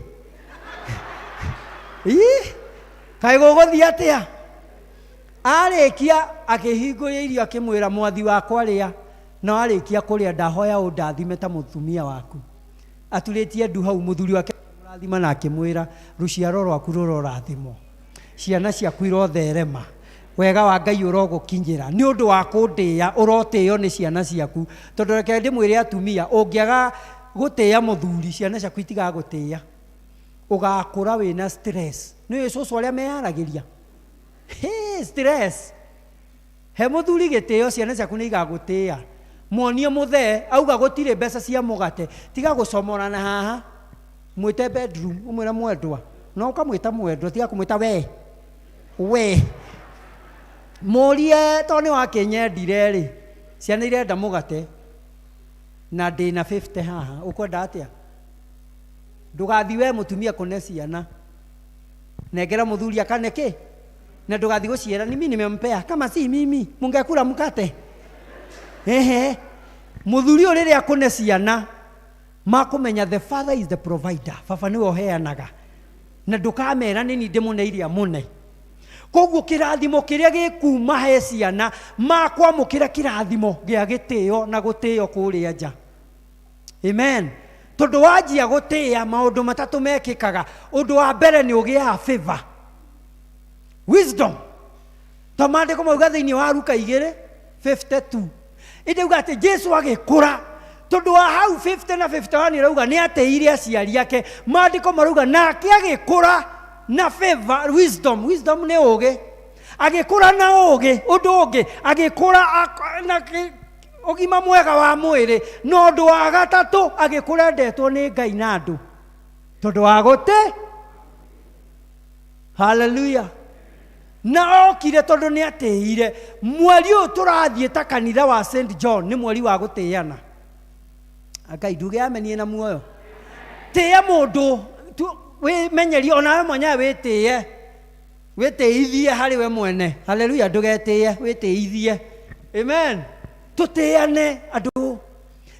Ii kaĩ gũgũthiĩ atĩa? Arĩkia akĩhingũria irio akĩmwĩra mwathi wakwa rĩa na arĩkia kũrĩa ndahoya ũndathime ta mũtumia waku. Aturĩtie ndu hau mũthuri wake akĩmũrathima na akĩmwĩra rũciaro rwaku rũrorathimwo. Ciana ciaku irotherema. Wega wa Ngai ũrogũkinyĩra nĩ ũndũ wa kũndĩĩa ũrotĩo nĩ ciana ciaku tondũ reke ndĩmwĩre atumia ũngĩaga gũtĩĩa mũthuri ciana ciaku itigagũtĩĩa. Ũgakũra wĩna stress. Nĩ ũĩ cũcũ arĩa meyaragĩria? Hĩ, stress. He mũthuri gĩtĩo, ciana ciaku nĩ igagũtĩĩa. Muonie mũthee, auga gũtirĩ mbeca cia mũgate, tiga gũcomorana haha. Mwĩte bedroom, ũmwĩre mwendwa. No ũkamwĩta mwendwa, tiga kũmwĩta we. We. Mũrie tondũ nĩ wakĩnyendire rĩ, ciana irenda mũgate na ndĩna 50 haha, ũkwenda atĩa? Ndũgathi we mũtumia kũne ciana. Nengera mũthuri akane kĩ? Na ndũgathi gũciĩra ni mimi nimempea, kama si mimi mungekula mkate. Ehe. Mũthuri ũyũ rĩrĩa akũne ciana makũmenya the father is the provider, baba nĩwe ũheanaga, na ndũkamera nĩ niĩ ndĩmũneire amũne. Koguo kĩrathimo kĩrĩa gĩkuma he ciana makwamũkĩra kĩrathimo gĩa gĩtĩo na gũtĩo kũrĩa nja. Amen. Tondũ wanjia gũtĩĩa maũndũ matatũ mekĩkaga. Ũndũ wa mbere nĩ ũgĩaga favor, wisdom. To maandĩko mauga thĩinĩ wa Luka 2:52, ĩndauga atĩ Jesu agĩkũra, tondũ wa hau 50 na 51 ĩrauga nĩ atĩire aciari ake. Maandĩko marauga nake agĩkũra na favor, wisdom. Wisdom nĩ ũgĩ. Agĩkũra na ũgĩ. Ũndũ ũngĩ agĩkũra na ũgima mwega wa mwĩrĩ. Na ũndũ wa gatatũ agĩkũra endetwo nĩ Ngai na andũ tondũ wa gũtĩ. Haleluya. Na okire tondũ nĩ atĩire. Mweri ũyũ tũrathiĩ ta kanitha wa St John nĩ mweri wa gũtĩana. Ngai nduge amenie na muoyo. Tĩĩa mũndũ, wĩmenyerie onawe mwenyewe, wĩtĩe, wĩtĩithie harĩ we mwene. Haleluya. Ndũgetĩe, wĩtĩithie. Amen. Tũtĩane andũ.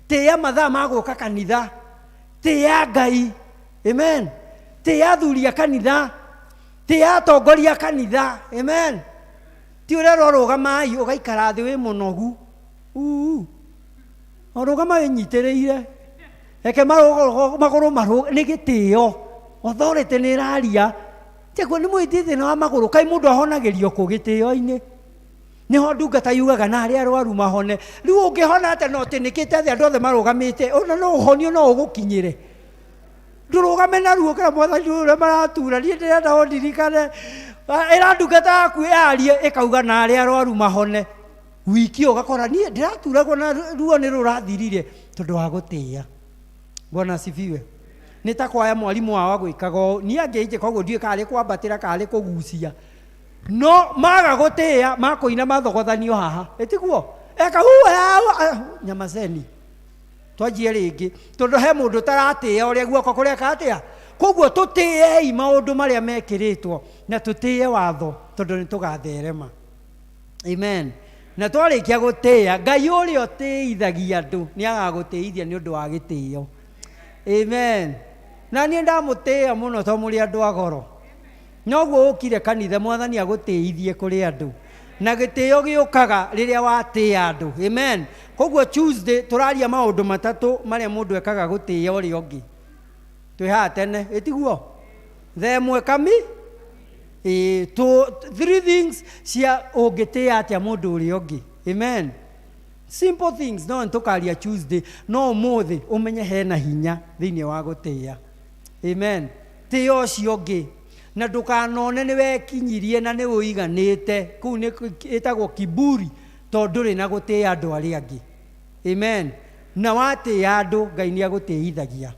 Tĩĩa mathaa ma gũka kanitha, tĩĩa Ngai. Amen. Tĩĩa athuri a kanitha, tĩĩa atongoria a kanitha. Amen. Ti ũrerwo rũgamai ũgaikara thĩ wĩ mũnogu, uu ũrũgama wĩnyitĩrĩire, reke magũrũ marũ nĩ gĩtĩo. Authority nĩ ĩraria. Tiguo nĩ mwĩtie thĩna wa magũrũ, kaĩ mũndũ ahonagĩrio kũ gĩtĩo-inĩ? Nĩho ndungata yugaga na arĩa arwaru mahone. Rĩu ũngĩhona atĩa na ũtĩnĩkĩte thĩ andũ othe marũgamĩte? Ona no ũhonio no ũgũkinyĩre. Ndũrũgame na ruo kĩra mwathani ũrĩa maratura, niĩ ndĩrenda ũndirikane. Ĩra ndungata yaku yarie ĩkauga na arĩa arwaru mahone. Wiki ũgakora niĩ ndĩraturagwo na ruo nĩ rũrathirire tondũ wa gũtĩĩa. Bwana asifiwe. Nĩ ta kwaya mwarimũ wao agwĩkaga ũũ, niĩ angĩnjĩka ũguo ndiũĩ kana arĩ kwambatĩra kana arĩ kũgucia. No maga gũtĩĩa makũina mathogothanio haha, ĩtiguo? Eka huu nyamaceni. Twanjie rĩngĩ tondũ he mũndũ ũtaratĩĩa ũrĩa guoko kũreka atĩa. Koguo tũtĩĩei maũndũ marĩa mekĩrĩtwo na tũtĩĩe watho tondũ nĩ tũgatherema. Amen. Na twarĩkia gũtĩĩa, Ngai ũrĩa ũtĩithagia andũ nĩ agagũtĩithia nĩ ũndũ wa gĩtĩo. Amen. Na niĩ ndamũtĩĩa mũno tondũ mũrĩ andũ a goro. Noguo ũkire kanitha, mwathani agũtĩithie kũrĩ andũ. Na gĩtĩo gĩũkaga rĩrĩa watĩĩa andũ. Amen. Koguo Tuesday tũraria maũndũ matatũ marĩa mũndũ ekaga gũtĩĩa ũrĩa ũngĩ. Twĩ haha tene, ĩtiguo? Thaa ĩmwe kami? Ĩĩ, three things cia ũngĩtĩĩa atĩa mũndũ ũrĩa ũngĩ. Amen. Simple things, no nĩtũkaria Tuesday, no ũmũthĩ ũmenye hena hinya thĩinĩ wa gũtĩĩa. Amen. Tĩĩa ũcio ũngĩ. Na ndũkanone nĩ wekinyirie na nĩ ũiganĩte. Kũu nĩ ĩtagwo kiburi tondũ ndũrĩ na gũtĩĩa andũ arĩa angĩ. Amen. Na watĩĩa andũ, Ngai nĩ agũtĩithagia.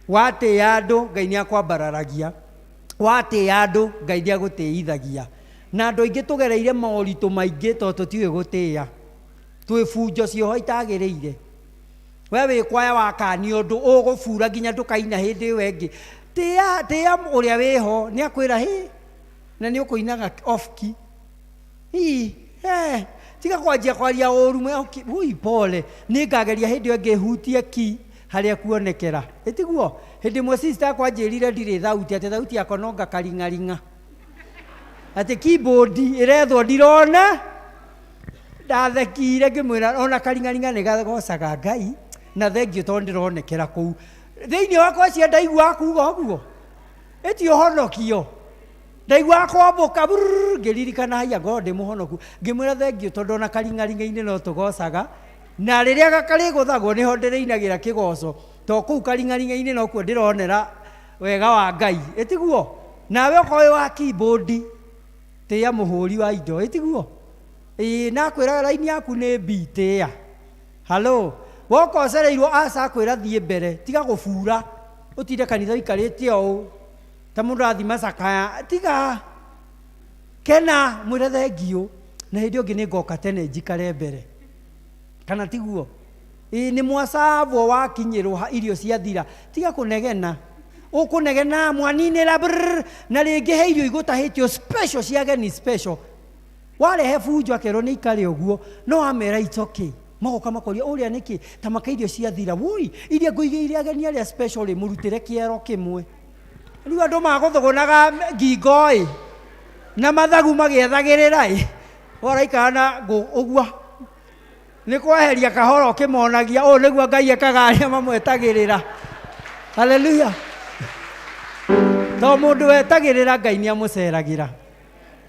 Watĩĩa andũ, Ngai nĩ akwambararagia. Watĩĩa andũ, Ngai nĩ agũtĩithagia. Na andũ aingĩ tũgereire moritũ maingĩ tondũ tũtiũĩ gũtĩĩa. Twĩ bunjo cioho itagĩrĩire. We wĩ kwaya wakanio ũndũ ũgũbura nginya ndũkaina hĩndĩ ĩyo ĩngĩ. Tĩĩa, tĩĩa ũrĩa wĩho, nĩ akwĩra hĩ, na nĩ ũkũinaga off key. Ii, tiga kwanjia kwaria ũru, okay, ui pole, nĩ ngageria hĩndĩ ĩyo ĩngĩ hutie key harĩa kuonekera. Ĩtiguo? Hĩndĩ ĩmwe sister akwa anjĩrire ndirĩ thauti, atĩ thauti yakwa no ngakaring'aring'a. Atĩ keyboard ĩrethwo ndirona. Ndathekire ngĩmwĩra ona karing'aring'a nĩ gagocaga Ngai na thengiũ tondũ ndĩronekera kũu. Thĩinĩ wakwa cia ndaiguaga kuga ũguo. Ĩti ũhonokio. Ndaiguaga kwambũka brrrr, ngĩririkana haiya ngorwo ndĩ mũhonoku. Ngĩmwĩra thengiũ tondũ ona karing'aring'a-inĩ no tũgocaga. Na rĩrĩa karĩgũthagwo nĩho ndĩrĩinagĩra kĩgoco. To kũu karing'aring'a-inĩ nokuo ndĩronera Wega wa Ngai, ĩtiguo? Nawe okorwo wĩ wa keyboard, tĩĩa mũhũri wa indo, ĩtiguo? Ĩĩ, na akwĩra raini yaku nĩ B, tĩĩa. Halo, woka ũcereirwo aca akwĩra thiĩ mbere, tiga gũbura, ũtinde kanitha ũikarĩte ũũ, ta mũndũ arathiĩ macakaya, tiga. Kena, mwĩre thengiũ, na hĩndĩ ĩyo ĩngĩ nĩ ngoka tene njikare mbere. Kana tiguo? Ĩĩ nĩ mwacabwo wakinyĩrwo irio ciathira, tiga kũnegena. Ũkũnegena mwaninĩra brrr, na rĩngĩ he irio igũtahĩtio special cia ageni special. Warehe bunjo akerwo nĩ ikare ũguo, no wamera it's okay. Magoka makoria ũrĩa nĩkĩ, ta maka irio ciathira, woi iria ngũigĩire ageni arĩa special rĩ, mũrutĩre kĩero kĩmwe. Rĩu andũ magũthũgũnaga ngingo ĩ, na mathagu magĩethagĩrĩra ĩ, waraikara na ũguo. Nĩ kweheria kahora ũkĩmonagia ũũ nĩguo Ngai ekaga arĩa mamwetagĩrĩra. Haleluya. To mũndũ wetagĩrĩra Ngai nĩ amũceragĩra.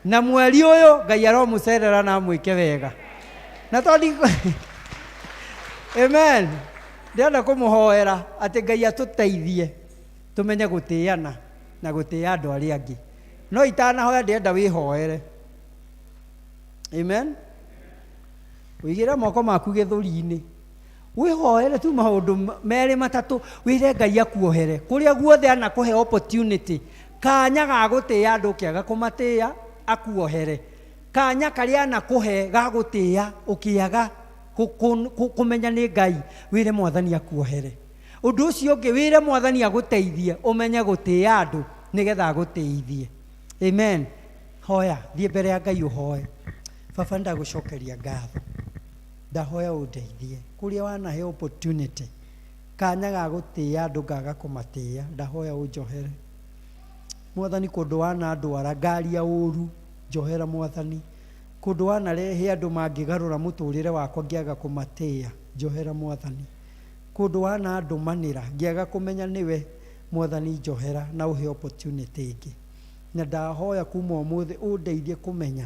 Na mweri ũyũ Ngai aromũcerera na amwĩke wega. Na to Amen. Ndĩrenda kũmũhoera atĩ Ngai atũteithie tũmenye gũtĩana na gũtĩa andũ arĩa angĩ. No itanahoya ndĩrenda wĩhoere. Amen. Ũigĩrĩre moko maku gĩthũri-inĩ. Wĩhoere tu maũndũ merĩ matatũ, wĩre Ngai akuohere. Kũrĩa guothe anakũhe opportunity, kanya ga gũtĩa andũ ũkĩaga kũmatĩa, akuohere. Kanya karĩa anakũhe ga gũtĩa ũkĩaga kũmenya nĩ Ngai, wĩre Mwathani akuohere. Ũndũ ũcio ũngĩ, wĩre Mwathani agũteithie ũmenye gũtĩa andũ nĩgetha agũtĩithie. Amen. Hoya, thiĩ mbere ya Ngai ũhoe. Baba ndagũcokeria ngatho. Ndahoya ũndeithie. Kũrĩa wanahe opportunity, kanya ga gũtĩa andũ ngaga kũmatĩa, ndahoya ũnjohere. Mwathani kũndũ wanandwara ngaria ũru, njohera Mwathani. Kũndũ wanarehe andũ mangĩgarũra mũtũrĩre wakwa ngĩaga kũmatĩa, njohera Mwathani. Kũndũ wanandũmanĩra ngĩaga kũmenya nĩwe, Mwathani njohera na ũhe opportunity ĩngĩ. Na ndahoya kuma ũmũthĩ ũndeithie kũmenya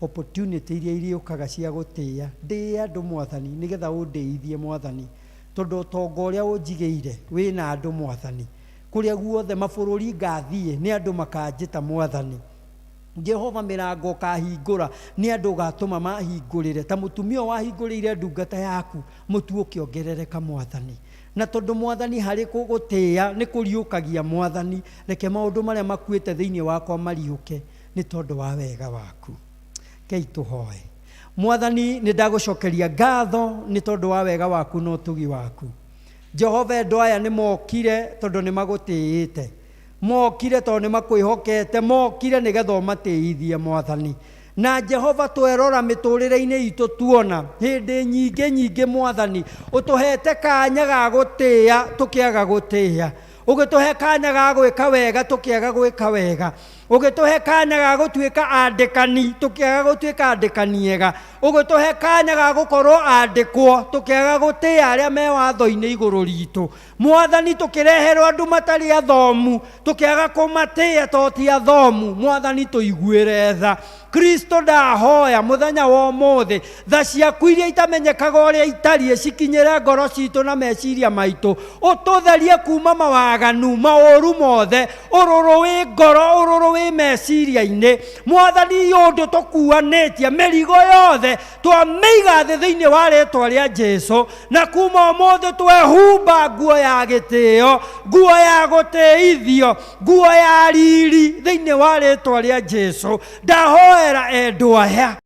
opportunity iria irĩũkaga cia gũtĩa. Ndĩe andũ Mwathani nĩgetha ũndĩithie Mwathani. Tondũ ũtonga ũrĩa ũnjigĩire wĩna andũ Mwathani. Kũrĩa guothe mabũrũri ngathiĩ nĩ andũ makanjĩta Mwathani. Jehova mĩrango ũkahingũra nĩ andũ ũgatũma mahingũrĩre. Ta mũtumia ũyũ wahingũrĩire ndungata yaku, mũtu ũkĩongerereka Mwathani. Na tondũ Mwathani harĩ gũtĩa nĩ kũriũkagia Mwathani, reke maũndũ marĩa makuĩte thĩinĩ wakwa mariũke nĩ tondũ wa wega waku. Rekei tũhoe. Mwathani nĩ ndagũcokeria ngatho nĩ tondũ wa wega waku na ũtugi waku. Jehova endwa aya nĩ mokire tondũ nĩ magũtĩĩte. Mokire tondũ nĩ makwĩhokete, mokire nĩgetha ũmatĩithie Mwathani. Na Jehova twerora mĩtũrĩre-inĩ itũ tuona hĩndĩ nyingĩ nyingĩ Mwathani ũtũhete kanya ga gũtĩa tũkĩaga gũtĩa. Ũgĩtũhe kanya ga gwĩka wega tũkĩaga gwĩka wega. Ũgĩtũhe kanya ga gũtuĩka andĩkani tũkĩaga gũtuĩka andĩkani ega. Ũgĩtũhe kanya ga gũkorwo andĩkwo tũkĩaga gũtĩa arĩa me watho-inĩ igũrũ ritũ. Mwathani tũkĩreherwo andũ matarĩ athomu tũkĩaga kũmatĩa to ti athomu. Mwathani tũiguĩre tha. Kristo ndahoya mũthenya wa ũmũthĩ tha ciaku iria itamenyekaga ũrĩa itariĩ cikinyĩre ngoro citũ na meciria maitũ. Ũtũtherie kuma mawaganu maũru mothe, ũrũrũ wĩ ngoro, ũrũrũ wĩ meciria-inĩ. Mwathani ũndũ tũkuanĩtie mĩrigo yothe twamĩiga thĩ thĩinĩ wa rĩtwa rĩa Jesu, na kuma ũmũthĩ twehumba nguo ya gĩtĩo, nguo ya gũtĩithio, nguo ya riri thĩinĩ wa rĩtwa rĩa Jesu. Ndahoera endwa aya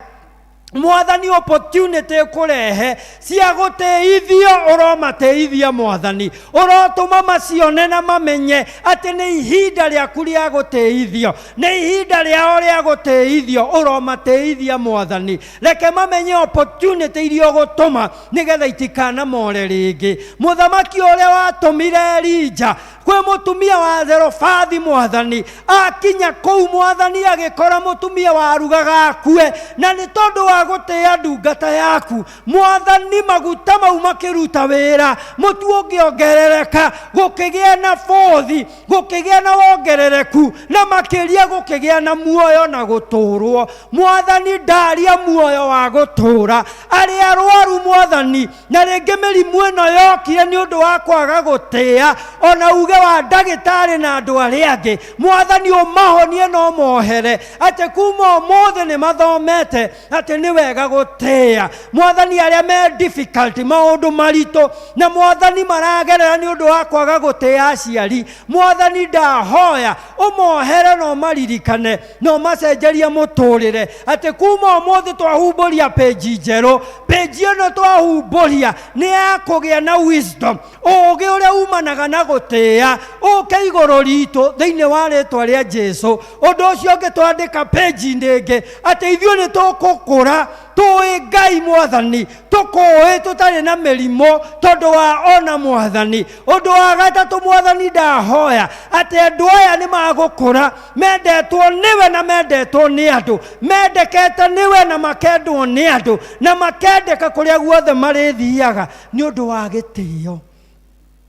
Mwathani opportunity kũrehe cia gũtĩithio, ũromatĩithia Mwathani, ũrotũma macione na mamenye atĩ nĩ ihinda rĩaku rĩa gũtĩithio, nĩ ihinda rĩao rĩa gũtĩithio, ũromatĩithia Mwathani. Reke mamenye opportunity iria ũgũtũma nĩgetha itikanamore rĩngĩ. Mũthamaki ũrĩa watũmire Elija kwĩ mũtumia wa Zerofathi Mwathani, akinya kũu Mwathani agĩkora mũtumia warugaga akue, na nĩ tondũ wa wa gũtĩĩa ndungata yaku. Mwathani, maguta mau makĩruta wĩra, mũtu ũngĩongerereka, gũkĩgĩa na bothi, gũkĩgĩa na wongerereku, na makĩria gũkĩgĩa na muoyo na gũtũũrwo. Mwathani, ndaria muoyo wa gũtũũra arĩa arwaru, Mwathani, na rĩngĩ mĩrimũ ĩno yokire nĩ ũndũ wa kwaga gũtĩĩa ona uge wa ndagĩtarĩ na andũ arĩa angĩ. Mwathani, ũmahonie no mohere atĩ kuma ũmũthĩ nĩ mathomete atĩ nĩ wega gũtĩĩa. Mwathani, arĩa me difficulty, maũndũ maritũ na Mwathani maragerera nĩ ũndũ wa kwaga gũtĩĩa aciari, Mwathani, ndahoya ũmohere na ũmaririkane na ũmacenjerie mũtũrĩre, atĩ kuma ũmũthĩ twahumbũria page njerũ. Page ĩno twahumbũria nĩ ya kũgĩa na wisdom, ũũgĩ ũrĩa umanaga na gũtĩĩa ũke igũrũ ritũ thĩinĩ wa rĩtwa rĩa Jesu. Ũndũ ũcio ũngĩ, twandĩka page-inĩ ĩngĩ atĩ ithuĩ nĩ tũkũkũra tũĩ Ngai. Mwathani, tũkũĩ tũtarĩ na mĩrimũ tondũ wa ona Mwathani. Ũndũ wa gatatũ, Mwathani, ndahoya atĩ andũ aya nĩ magũkũra mendetwo nĩwe na mendetwo nĩ andũ, mendekete nĩwe na makendwo nĩ andũ, na makendeka kũrĩa guothe marĩthiaga nĩ ũndũ wa gĩtĩo.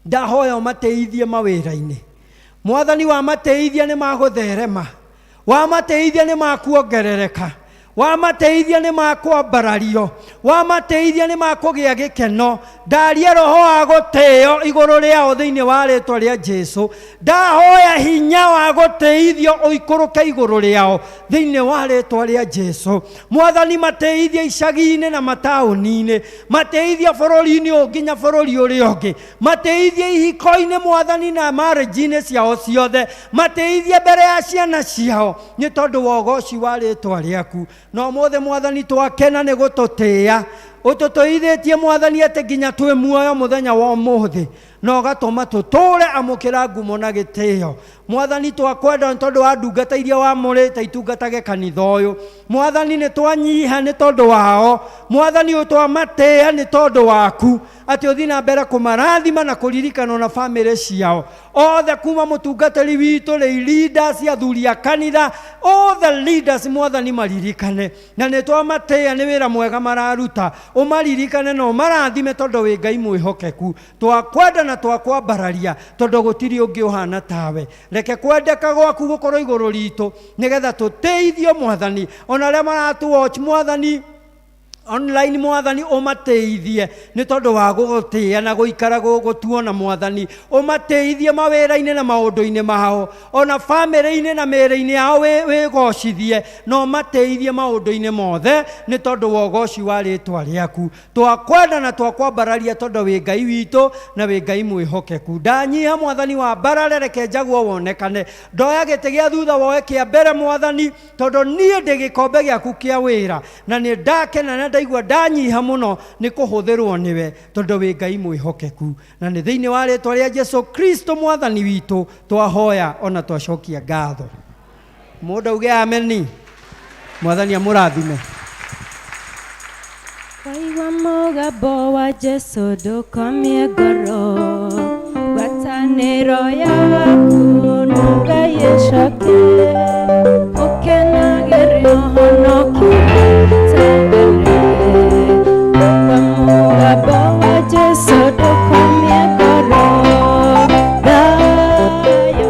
Ndahoya ũmateithie mawĩra-inĩ. Mwathani, wamateithia nĩ magũtherema, wamateithia nĩ makuongerereka, wamateithia nĩ makwambarario, wamateithia nĩ makũgĩa gĩkeno. Ndaria roho wa gũtĩo igũrũ rĩao thĩinĩ wa rĩtwa rĩa Jesu. Ndahoya hinya wa gũtĩithio ũikũrũke igũrũ rĩao thĩinĩ wa rĩtwa rĩa Jesu. Mwathani, mateithie icagi-inĩ na mataũni-inĩ, mateithie bũrũri-inĩ ũyũ nginya bũrũri ũrĩa ũngĩ, mateithie ihiko-inĩ, Mwathani, na marriage-inĩ ciao ciothe, mateithie mbere ya ciana ciao nĩ tondũ wa ũgoci wa rĩtwa rĩaku. Na ũmũthĩ, Mwathani, twakena nĩ gũtũtĩĩa ũtũtũithĩtie, Mwathani, atĩ nginya twĩ muoyo mũthenya wa ũmũthĩ na ũgatũma tũtũũre. Amũkĩra ngumo na gĩtĩo. Mwathani, twakwenda nĩ tondũ wa ndungata iria wamũrĩte itungatage kanitha ũyũ. Mwathani, nĩ twanyiha nĩ tondũ wao. Mwathani, ũyũ twamatĩĩa nĩ tondũ waku, atĩ ũthiĩ na mbere kũmarathima na kũririkana na bamĩrĩ ciao othe, kuma mũtungatĩri witũ, rĩ leaders, athuri a kanitha, all the leaders. Mwathani, maririkane na nĩ twamatĩĩa nĩ wĩra mwega mararuta. Ũmaririkane na ũmarathime tondũ wĩ Ngai mwĩhokeku. Twakwenda na twakwambararia tondũ gũtirĩ ũngĩ ũhana tawe. Reke kwendeka gwaku gũkorwo igũrũ ritũ nĩgetha tũteithio. Mwathani, ona arĩa maratu watch, Mwathani, online, Mwathani, ũmateithie nĩ tondũ wa gũgũtĩĩa na gũikara gũtuona. Mwathani, ũmateithie mawĩra-inĩ na maũndũ-inĩ mao, ona bamĩrĩ-inĩ na mĩĩrĩ-inĩ yao, wĩgocithie na ũmateithie maũndũ-inĩ mothe nĩ tondũ wa ũgoci wa rĩtwa rĩaku. Twakwenda na twakwambararia tondũ wĩ Ngai witũ na wĩ Ngai mwĩhokeku. Ndanyiha, Mwathani, wa mbarare, reke njaguo wonekane. Ndoya gĩtĩ gĩa thutha, woe kĩa mbere, Mwathani, tondũ niĩ ndĩ gĩkombe gĩaku kĩa wĩra, na nĩ ndakena na ndaigua ndanyiha mũno nĩ kũhũthĩrwo nĩwe tondũ wĩ Ngai mwĩhokeku. Na nĩ thĩinĩ wa rĩtwa rĩa Jesu Kristo Mwathani witũ twahoya ona twacokia ngatho. Mũndũ auge ameni. Mwathani amũrathime. Waigua mũgambo wa Jesu, ndũkomie ngoro. Ngwatanĩro yaku na Ngai ĩcoke, ũkenagĩre ũhonokio ta mbere. Waigua mũgambo wa Jesu, ndũkomie ngoro. Thayũ ngoro-inĩ, thayũ.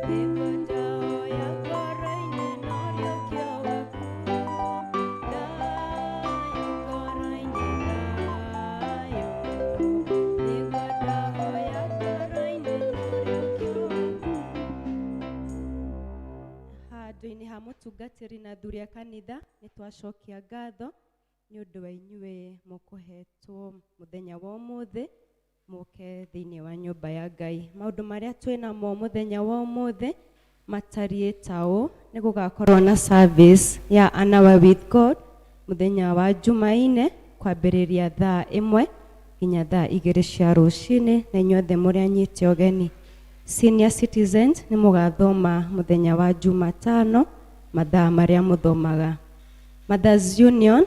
Nĩngũnjoya ngoro-inĩ na ũriũkio waku. Thayũ ngoro-inĩ, thayũ. Nĩngũnjoya ngoro-inĩ na ũriũkio waku. Handũ-inĩ ha mũtungatĩri na athuri a kanitha, nĩ twacokia ngatho nĩ ũndũ wa inyuĩ mũkũhetwo mũthenya wa ũmũthĩ mũke thĩinĩ wa nyũmba ya Ngai. Maũndũ marĩa twĩ namo mũthenya wa ũmũthĩ matariĩ ta ũũ: nĩ gũgakorwo na service ya An Hour with God mũthenya wa Jumaine kwambĩrĩria thaa 1 nginya thaa 2 cia rũcinĩ, na inyuothe mũrĩ anyite ũgeni. Senior citizens nĩ mũgathoma mũthenya wa Jumatano mathaa marĩa mũthomaga. Mothers Union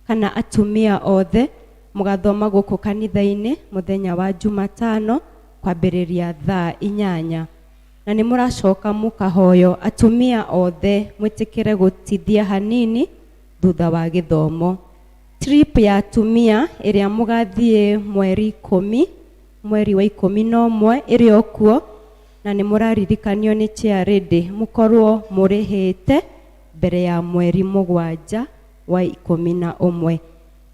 kana atumia othe mũgathoma gũkũ kanitha-inĩ mũthenya wa Jumatano kwambĩrĩria thaa 8. Na nĩ mũracoka mũkahoywo atumia othe mwĩtĩkĩre gũtithia hanini thutha wa gĩthomo. Trip ya atumia ĩrĩa mũgathiĩ mweri 10, mweri wa 11 ĩrĩ o kuo, na nĩ mũraririkanio nĩ chairlady mũkorwo mũrĩhĩte mbere ya mweri 7 wa 11.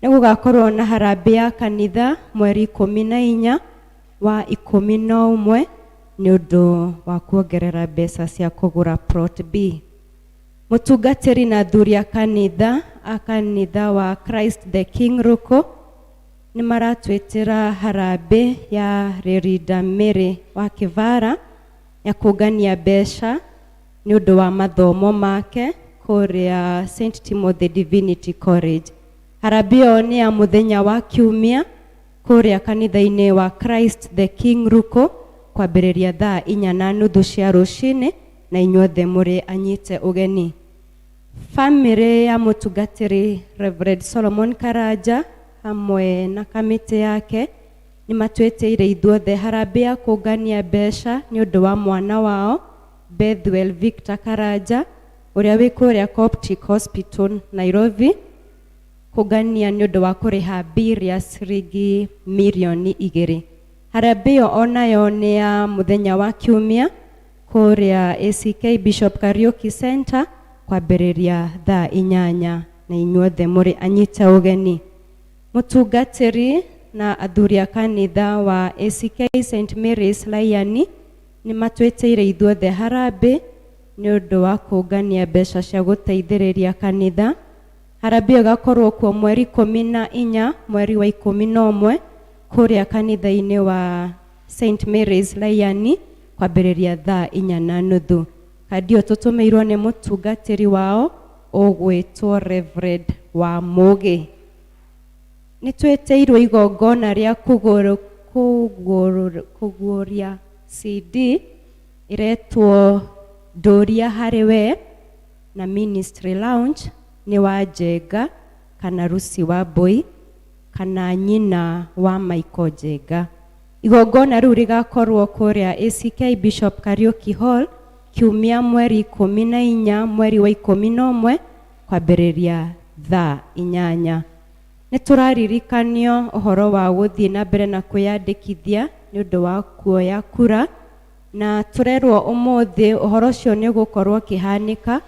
Nĩ gũgakorwo na harambee ya kanitha mweri 14 wa 11 nĩ ũndũ wa kuongerera mbeca cia kũgũra plot B. Mũtungatĩri na athuri a kanitha wa Christ the King Ruku nĩ maratwĩtĩra harambee ya Rĩrinda Mary wa Kĩvara ya kũngania mbeca nĩ ũndũ wa mathomo make kũrĩa St Timothy Divinity College. Harambee ĩyo nĩ ya mũthenya wa kiumia kũrĩa kanitha-inĩ wa Christ the King Ruku kwambĩrĩria thaa 4:30 cia rũcinĩ, na inyuothe mũrĩ anyite ũgeni. Famĩlĩ ya mũtungatĩri Reverend Solomon Karanja hamwe na kamĩtĩ yake nĩ matwĩtĩire ithuothe harambee ya kũngania mbeca nĩ ũndũ wa mwana wao Bethuel Victor Karanja ũrĩa wĩ kũrĩa Coptic Hospital Nairobi, kũngania nĩ ũndũ wa kũrĩha bill ya ciringi mirioni 2. Harambee ĩyo onayo nĩ ya mũthenya wa kiumia kũrĩa ACK Bishop Kariuki Center kwambĩrĩria thaa 8, na inyuothe mũrĩ anyite ũgeni. Mũtungatĩri na athuri a kanitha wa ACK St Mary's Laiani nĩ matwĩtĩire ithuothe harambee nĩ ũndũ wa kũngania mbeca cia gũteithĩrĩria kanitha. Harambee ĩyo ĩgakorwo kuo mweri 14 mweri wa 11 kũrĩa kanitha-inĩ wa St Mary's Laiani kwambĩrĩria thaa 4:30. Kandi ĩyo tũtũmĩirwo nĩ mũtungatĩri wao ũgwĩtwo Reverend wa Mũgĩ. Nĩ twĩtĩirwo igongona rĩa kũguũria CD ĩretwo Ndũria Harĩ We na Ministry Lounge nĩ wa Njenga kana Lucy Wambui kana nyina wa Michael Njenga. Igongona rĩu rĩgakorwo kũrĩa ACK Bishop Kariuki Hall kiumia mweri 14 mweri wa 11 kwambĩrĩria thaa 8. Nĩ tũraririkanio ũhoro wa gũthiĩ na mbere na kwĩyandĩkithia nĩ ũndũ wa kuoya kura, na tũrerwo ũmũthĩ ũhoro ũcio nĩ ũgũkorwo ũkĩhanĩka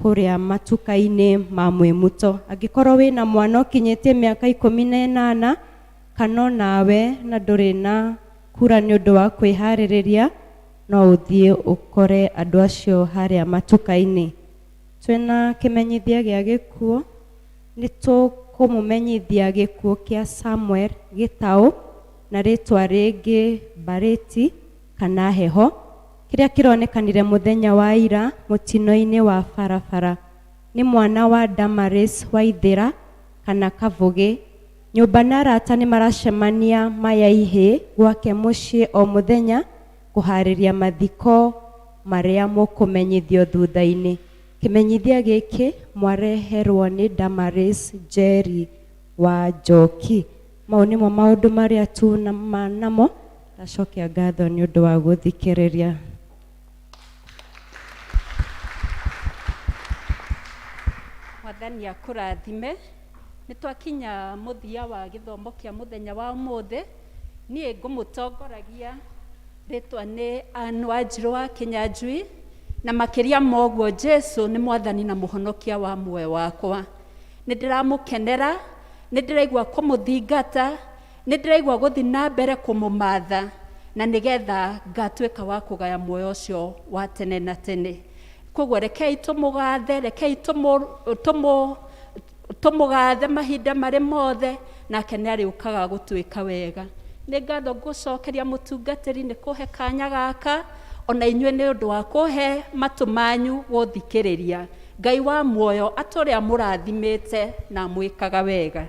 kũrĩa matuka-inĩ ma Mwĩmuto. Angĩkorwo wĩna mwana ũkinyĩtie mĩaka 18 kana onawe na ndũrĩ na kura nĩ ũndũ wa kwĩharĩrĩria, no ũthiĩ ũkore andũ acio harĩa matuka-inĩ. Twĩna kĩmenyithia gĩa gĩkuũ, nĩ tũkũmũmenyithia gĩkuũ kĩa Samuel Gĩtaũ na rĩtwa rĩngĩ Barĩti kana Heho, kĩrĩa kĩronekanire mũthenya wa ira mũtino-inĩ wa barabara. Nĩ mwana wa Damaris Waithĩra kana Kavũgĩ. Nyũmba na arata nĩ maracemania maya ihĩ gwake mũciĩ o mũthenya kũharĩria mathiko marĩa mũkũmenyithio thutha-inĩ. Kĩmenyithia gĩkĩ mwareherwo nĩ Damaris Njeri wa Njoki. Mau nĩmo maũndũ marĩa tuna namo. Ndacokia ngatho nĩ ũndũ wa gũthikĩrĩria. Mwathani akũrathime. Nĩ twakinya mũthia wa gĩthomo kĩa mũthenya wa ũmũthĩ. Niĩ ngũmũtongoragia rĩtwa nĩ Ann Wanjirũ wa Kĩnyanjui, na makĩria ma ũguo Jesũ nĩ mwathani na mũhonokia wa muoyo wakwa. Nĩ ndĩramũkenera, nĩ ndĩraigua kũmũthingata, nĩ ndĩraigua gũthiĩ na mbere kũmũmatha, na nĩgetha ngatuĩka wa kũgaya muoyo ũcio wa tene na tene. Koguo rekei tũmũgathe, rekei tũmũgathe mahinda marĩ mothe, nake nĩ arĩũkaga gũtuĩka wega. Nĩ ngatho ngũcokeria mũtungatĩri nĩ kũhe kanya gaka, ona inyuĩ nĩ ũndũ wa kũhe matũ manyu gũthikĩrĩria. Ngai wa muoyo atũrĩa mũrathimĩte na mwĩkaga wega.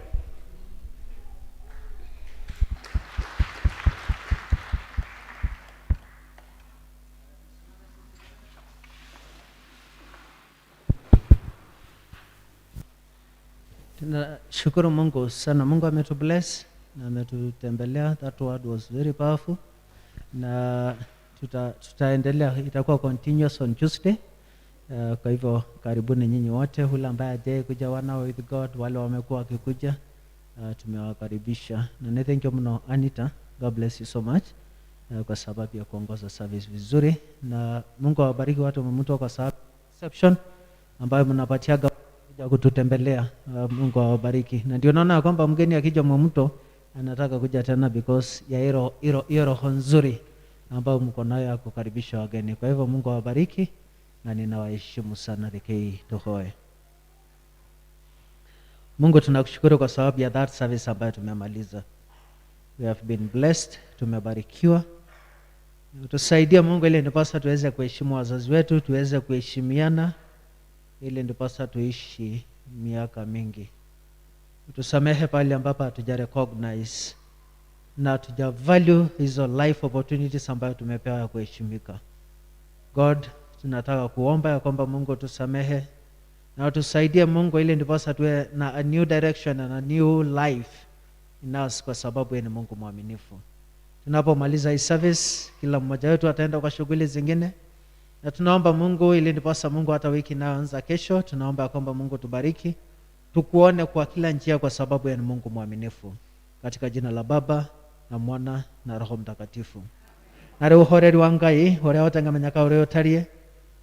Tunashukuru Mungu sana. Mungu ametubless na ametutembelea. That word was very powerful. Na Tutaendelea, itakuwa continuous on Tuesday. Kwa hivyo karibuni nyinyi wote, yule ambaye hajai kuja One Hour with God, wale wamekuwa wakikuja, tumewakaribisha. Na ni thank you mno Anita, God bless you so much kwa sababu ya kuongoza service vizuri, na Mungu awabariki watu wa Mto kwa sababu reception ambayo mnapatiaga kuja kututembelea. Mungu awabariki, na ndio naona ya kwamba mgeni akija Mto anataka kuja tena because ya hiyo roho nzuri ambayo mko nayo ya kukaribisha wageni. Kwa hivyo Mungu awabariki na ninawaheshimu sana. Rekei tuhoe. Mungu, tunakushukuru kwa sababu ya that service ambayo tumemaliza. We have been blessed, tumebarikiwa. Tusaidie Mungu ili ndiposa tuweze kuheshimu wazazi wetu, tuweze kuheshimiana, ili ndiposa tuishi miaka mingi. Tusamehe pale ambapo hatuja recognize na hatuja value hizo life opportunities ambayo tumepewa ya kuheshimika. God, tunataka kuomba ya kwamba Mungu tusamehe na tusaidie Mungu ili ndiposa tuwe na a new direction and a new life in us, kwa sababu yeye ni Mungu mwaminifu. Tunapomaliza hii service, kila mmoja wetu ataenda kwa shughuli zingine, na tunaomba Mungu ili ndiposa Mungu hata wiki inayoanza kesho, tunaomba ya kwamba Mungu tubariki, tukuone kwa kila njia, kwa sababu yeye ni Mungu mwaminifu. Katika jina la Baba na Mwana na Roho Mtakatifu. Na rĩu ũhoreri wa Ngai ũrĩa ũtengamenyeka ũrĩa ũtariĩ,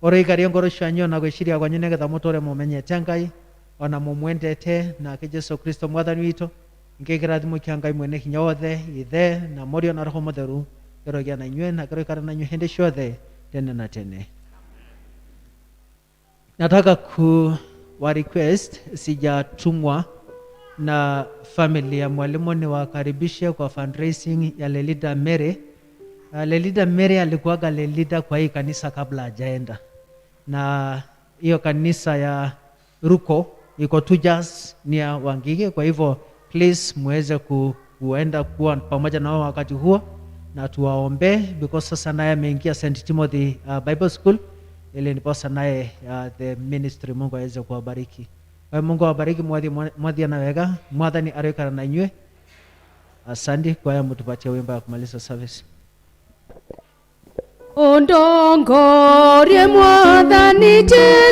ũrĩikarie ngoro cianyu na gwĩciria kwanyu nĩgetha mũtũre mũmenyete Ngai ona mũmwendete, nake Jesu Kristo mwathani witũ, ngĩ kĩrathimo kĩa Ngai mwene hinya wothe, Ithe na Mũriũ na Roho Mũtheru, kĩrogĩa na inyuĩ na kĩroikara na inyuĩ hĩndĩ ciothe tene na tene. Nataka kuwa request, sijatumwa na family ya mwalimu, niwakaribishe kwa fundraising ya Lelida Mary. Lelida Mary alikuwaga Lelida kwa hii kanisa kabla hajaenda, na hiyo kanisa ya Ruko iko tu just near Wangige. Kwa hivyo please muweze kuenda kuwa pamoja na wao wakati huo na tuwaombee, because sasa naye ameingia St Timothy Bible School, ili ndiposa naye the ministry Mungu aweze kuwabariki. Kwa hiyo Mungu awabariki, mwathi mwathi na wega, mwathani aroikara na inywe. Asante kwa hiyo mtupatie wimbo ya kumaliza service. Undongorie mwathani Jesu.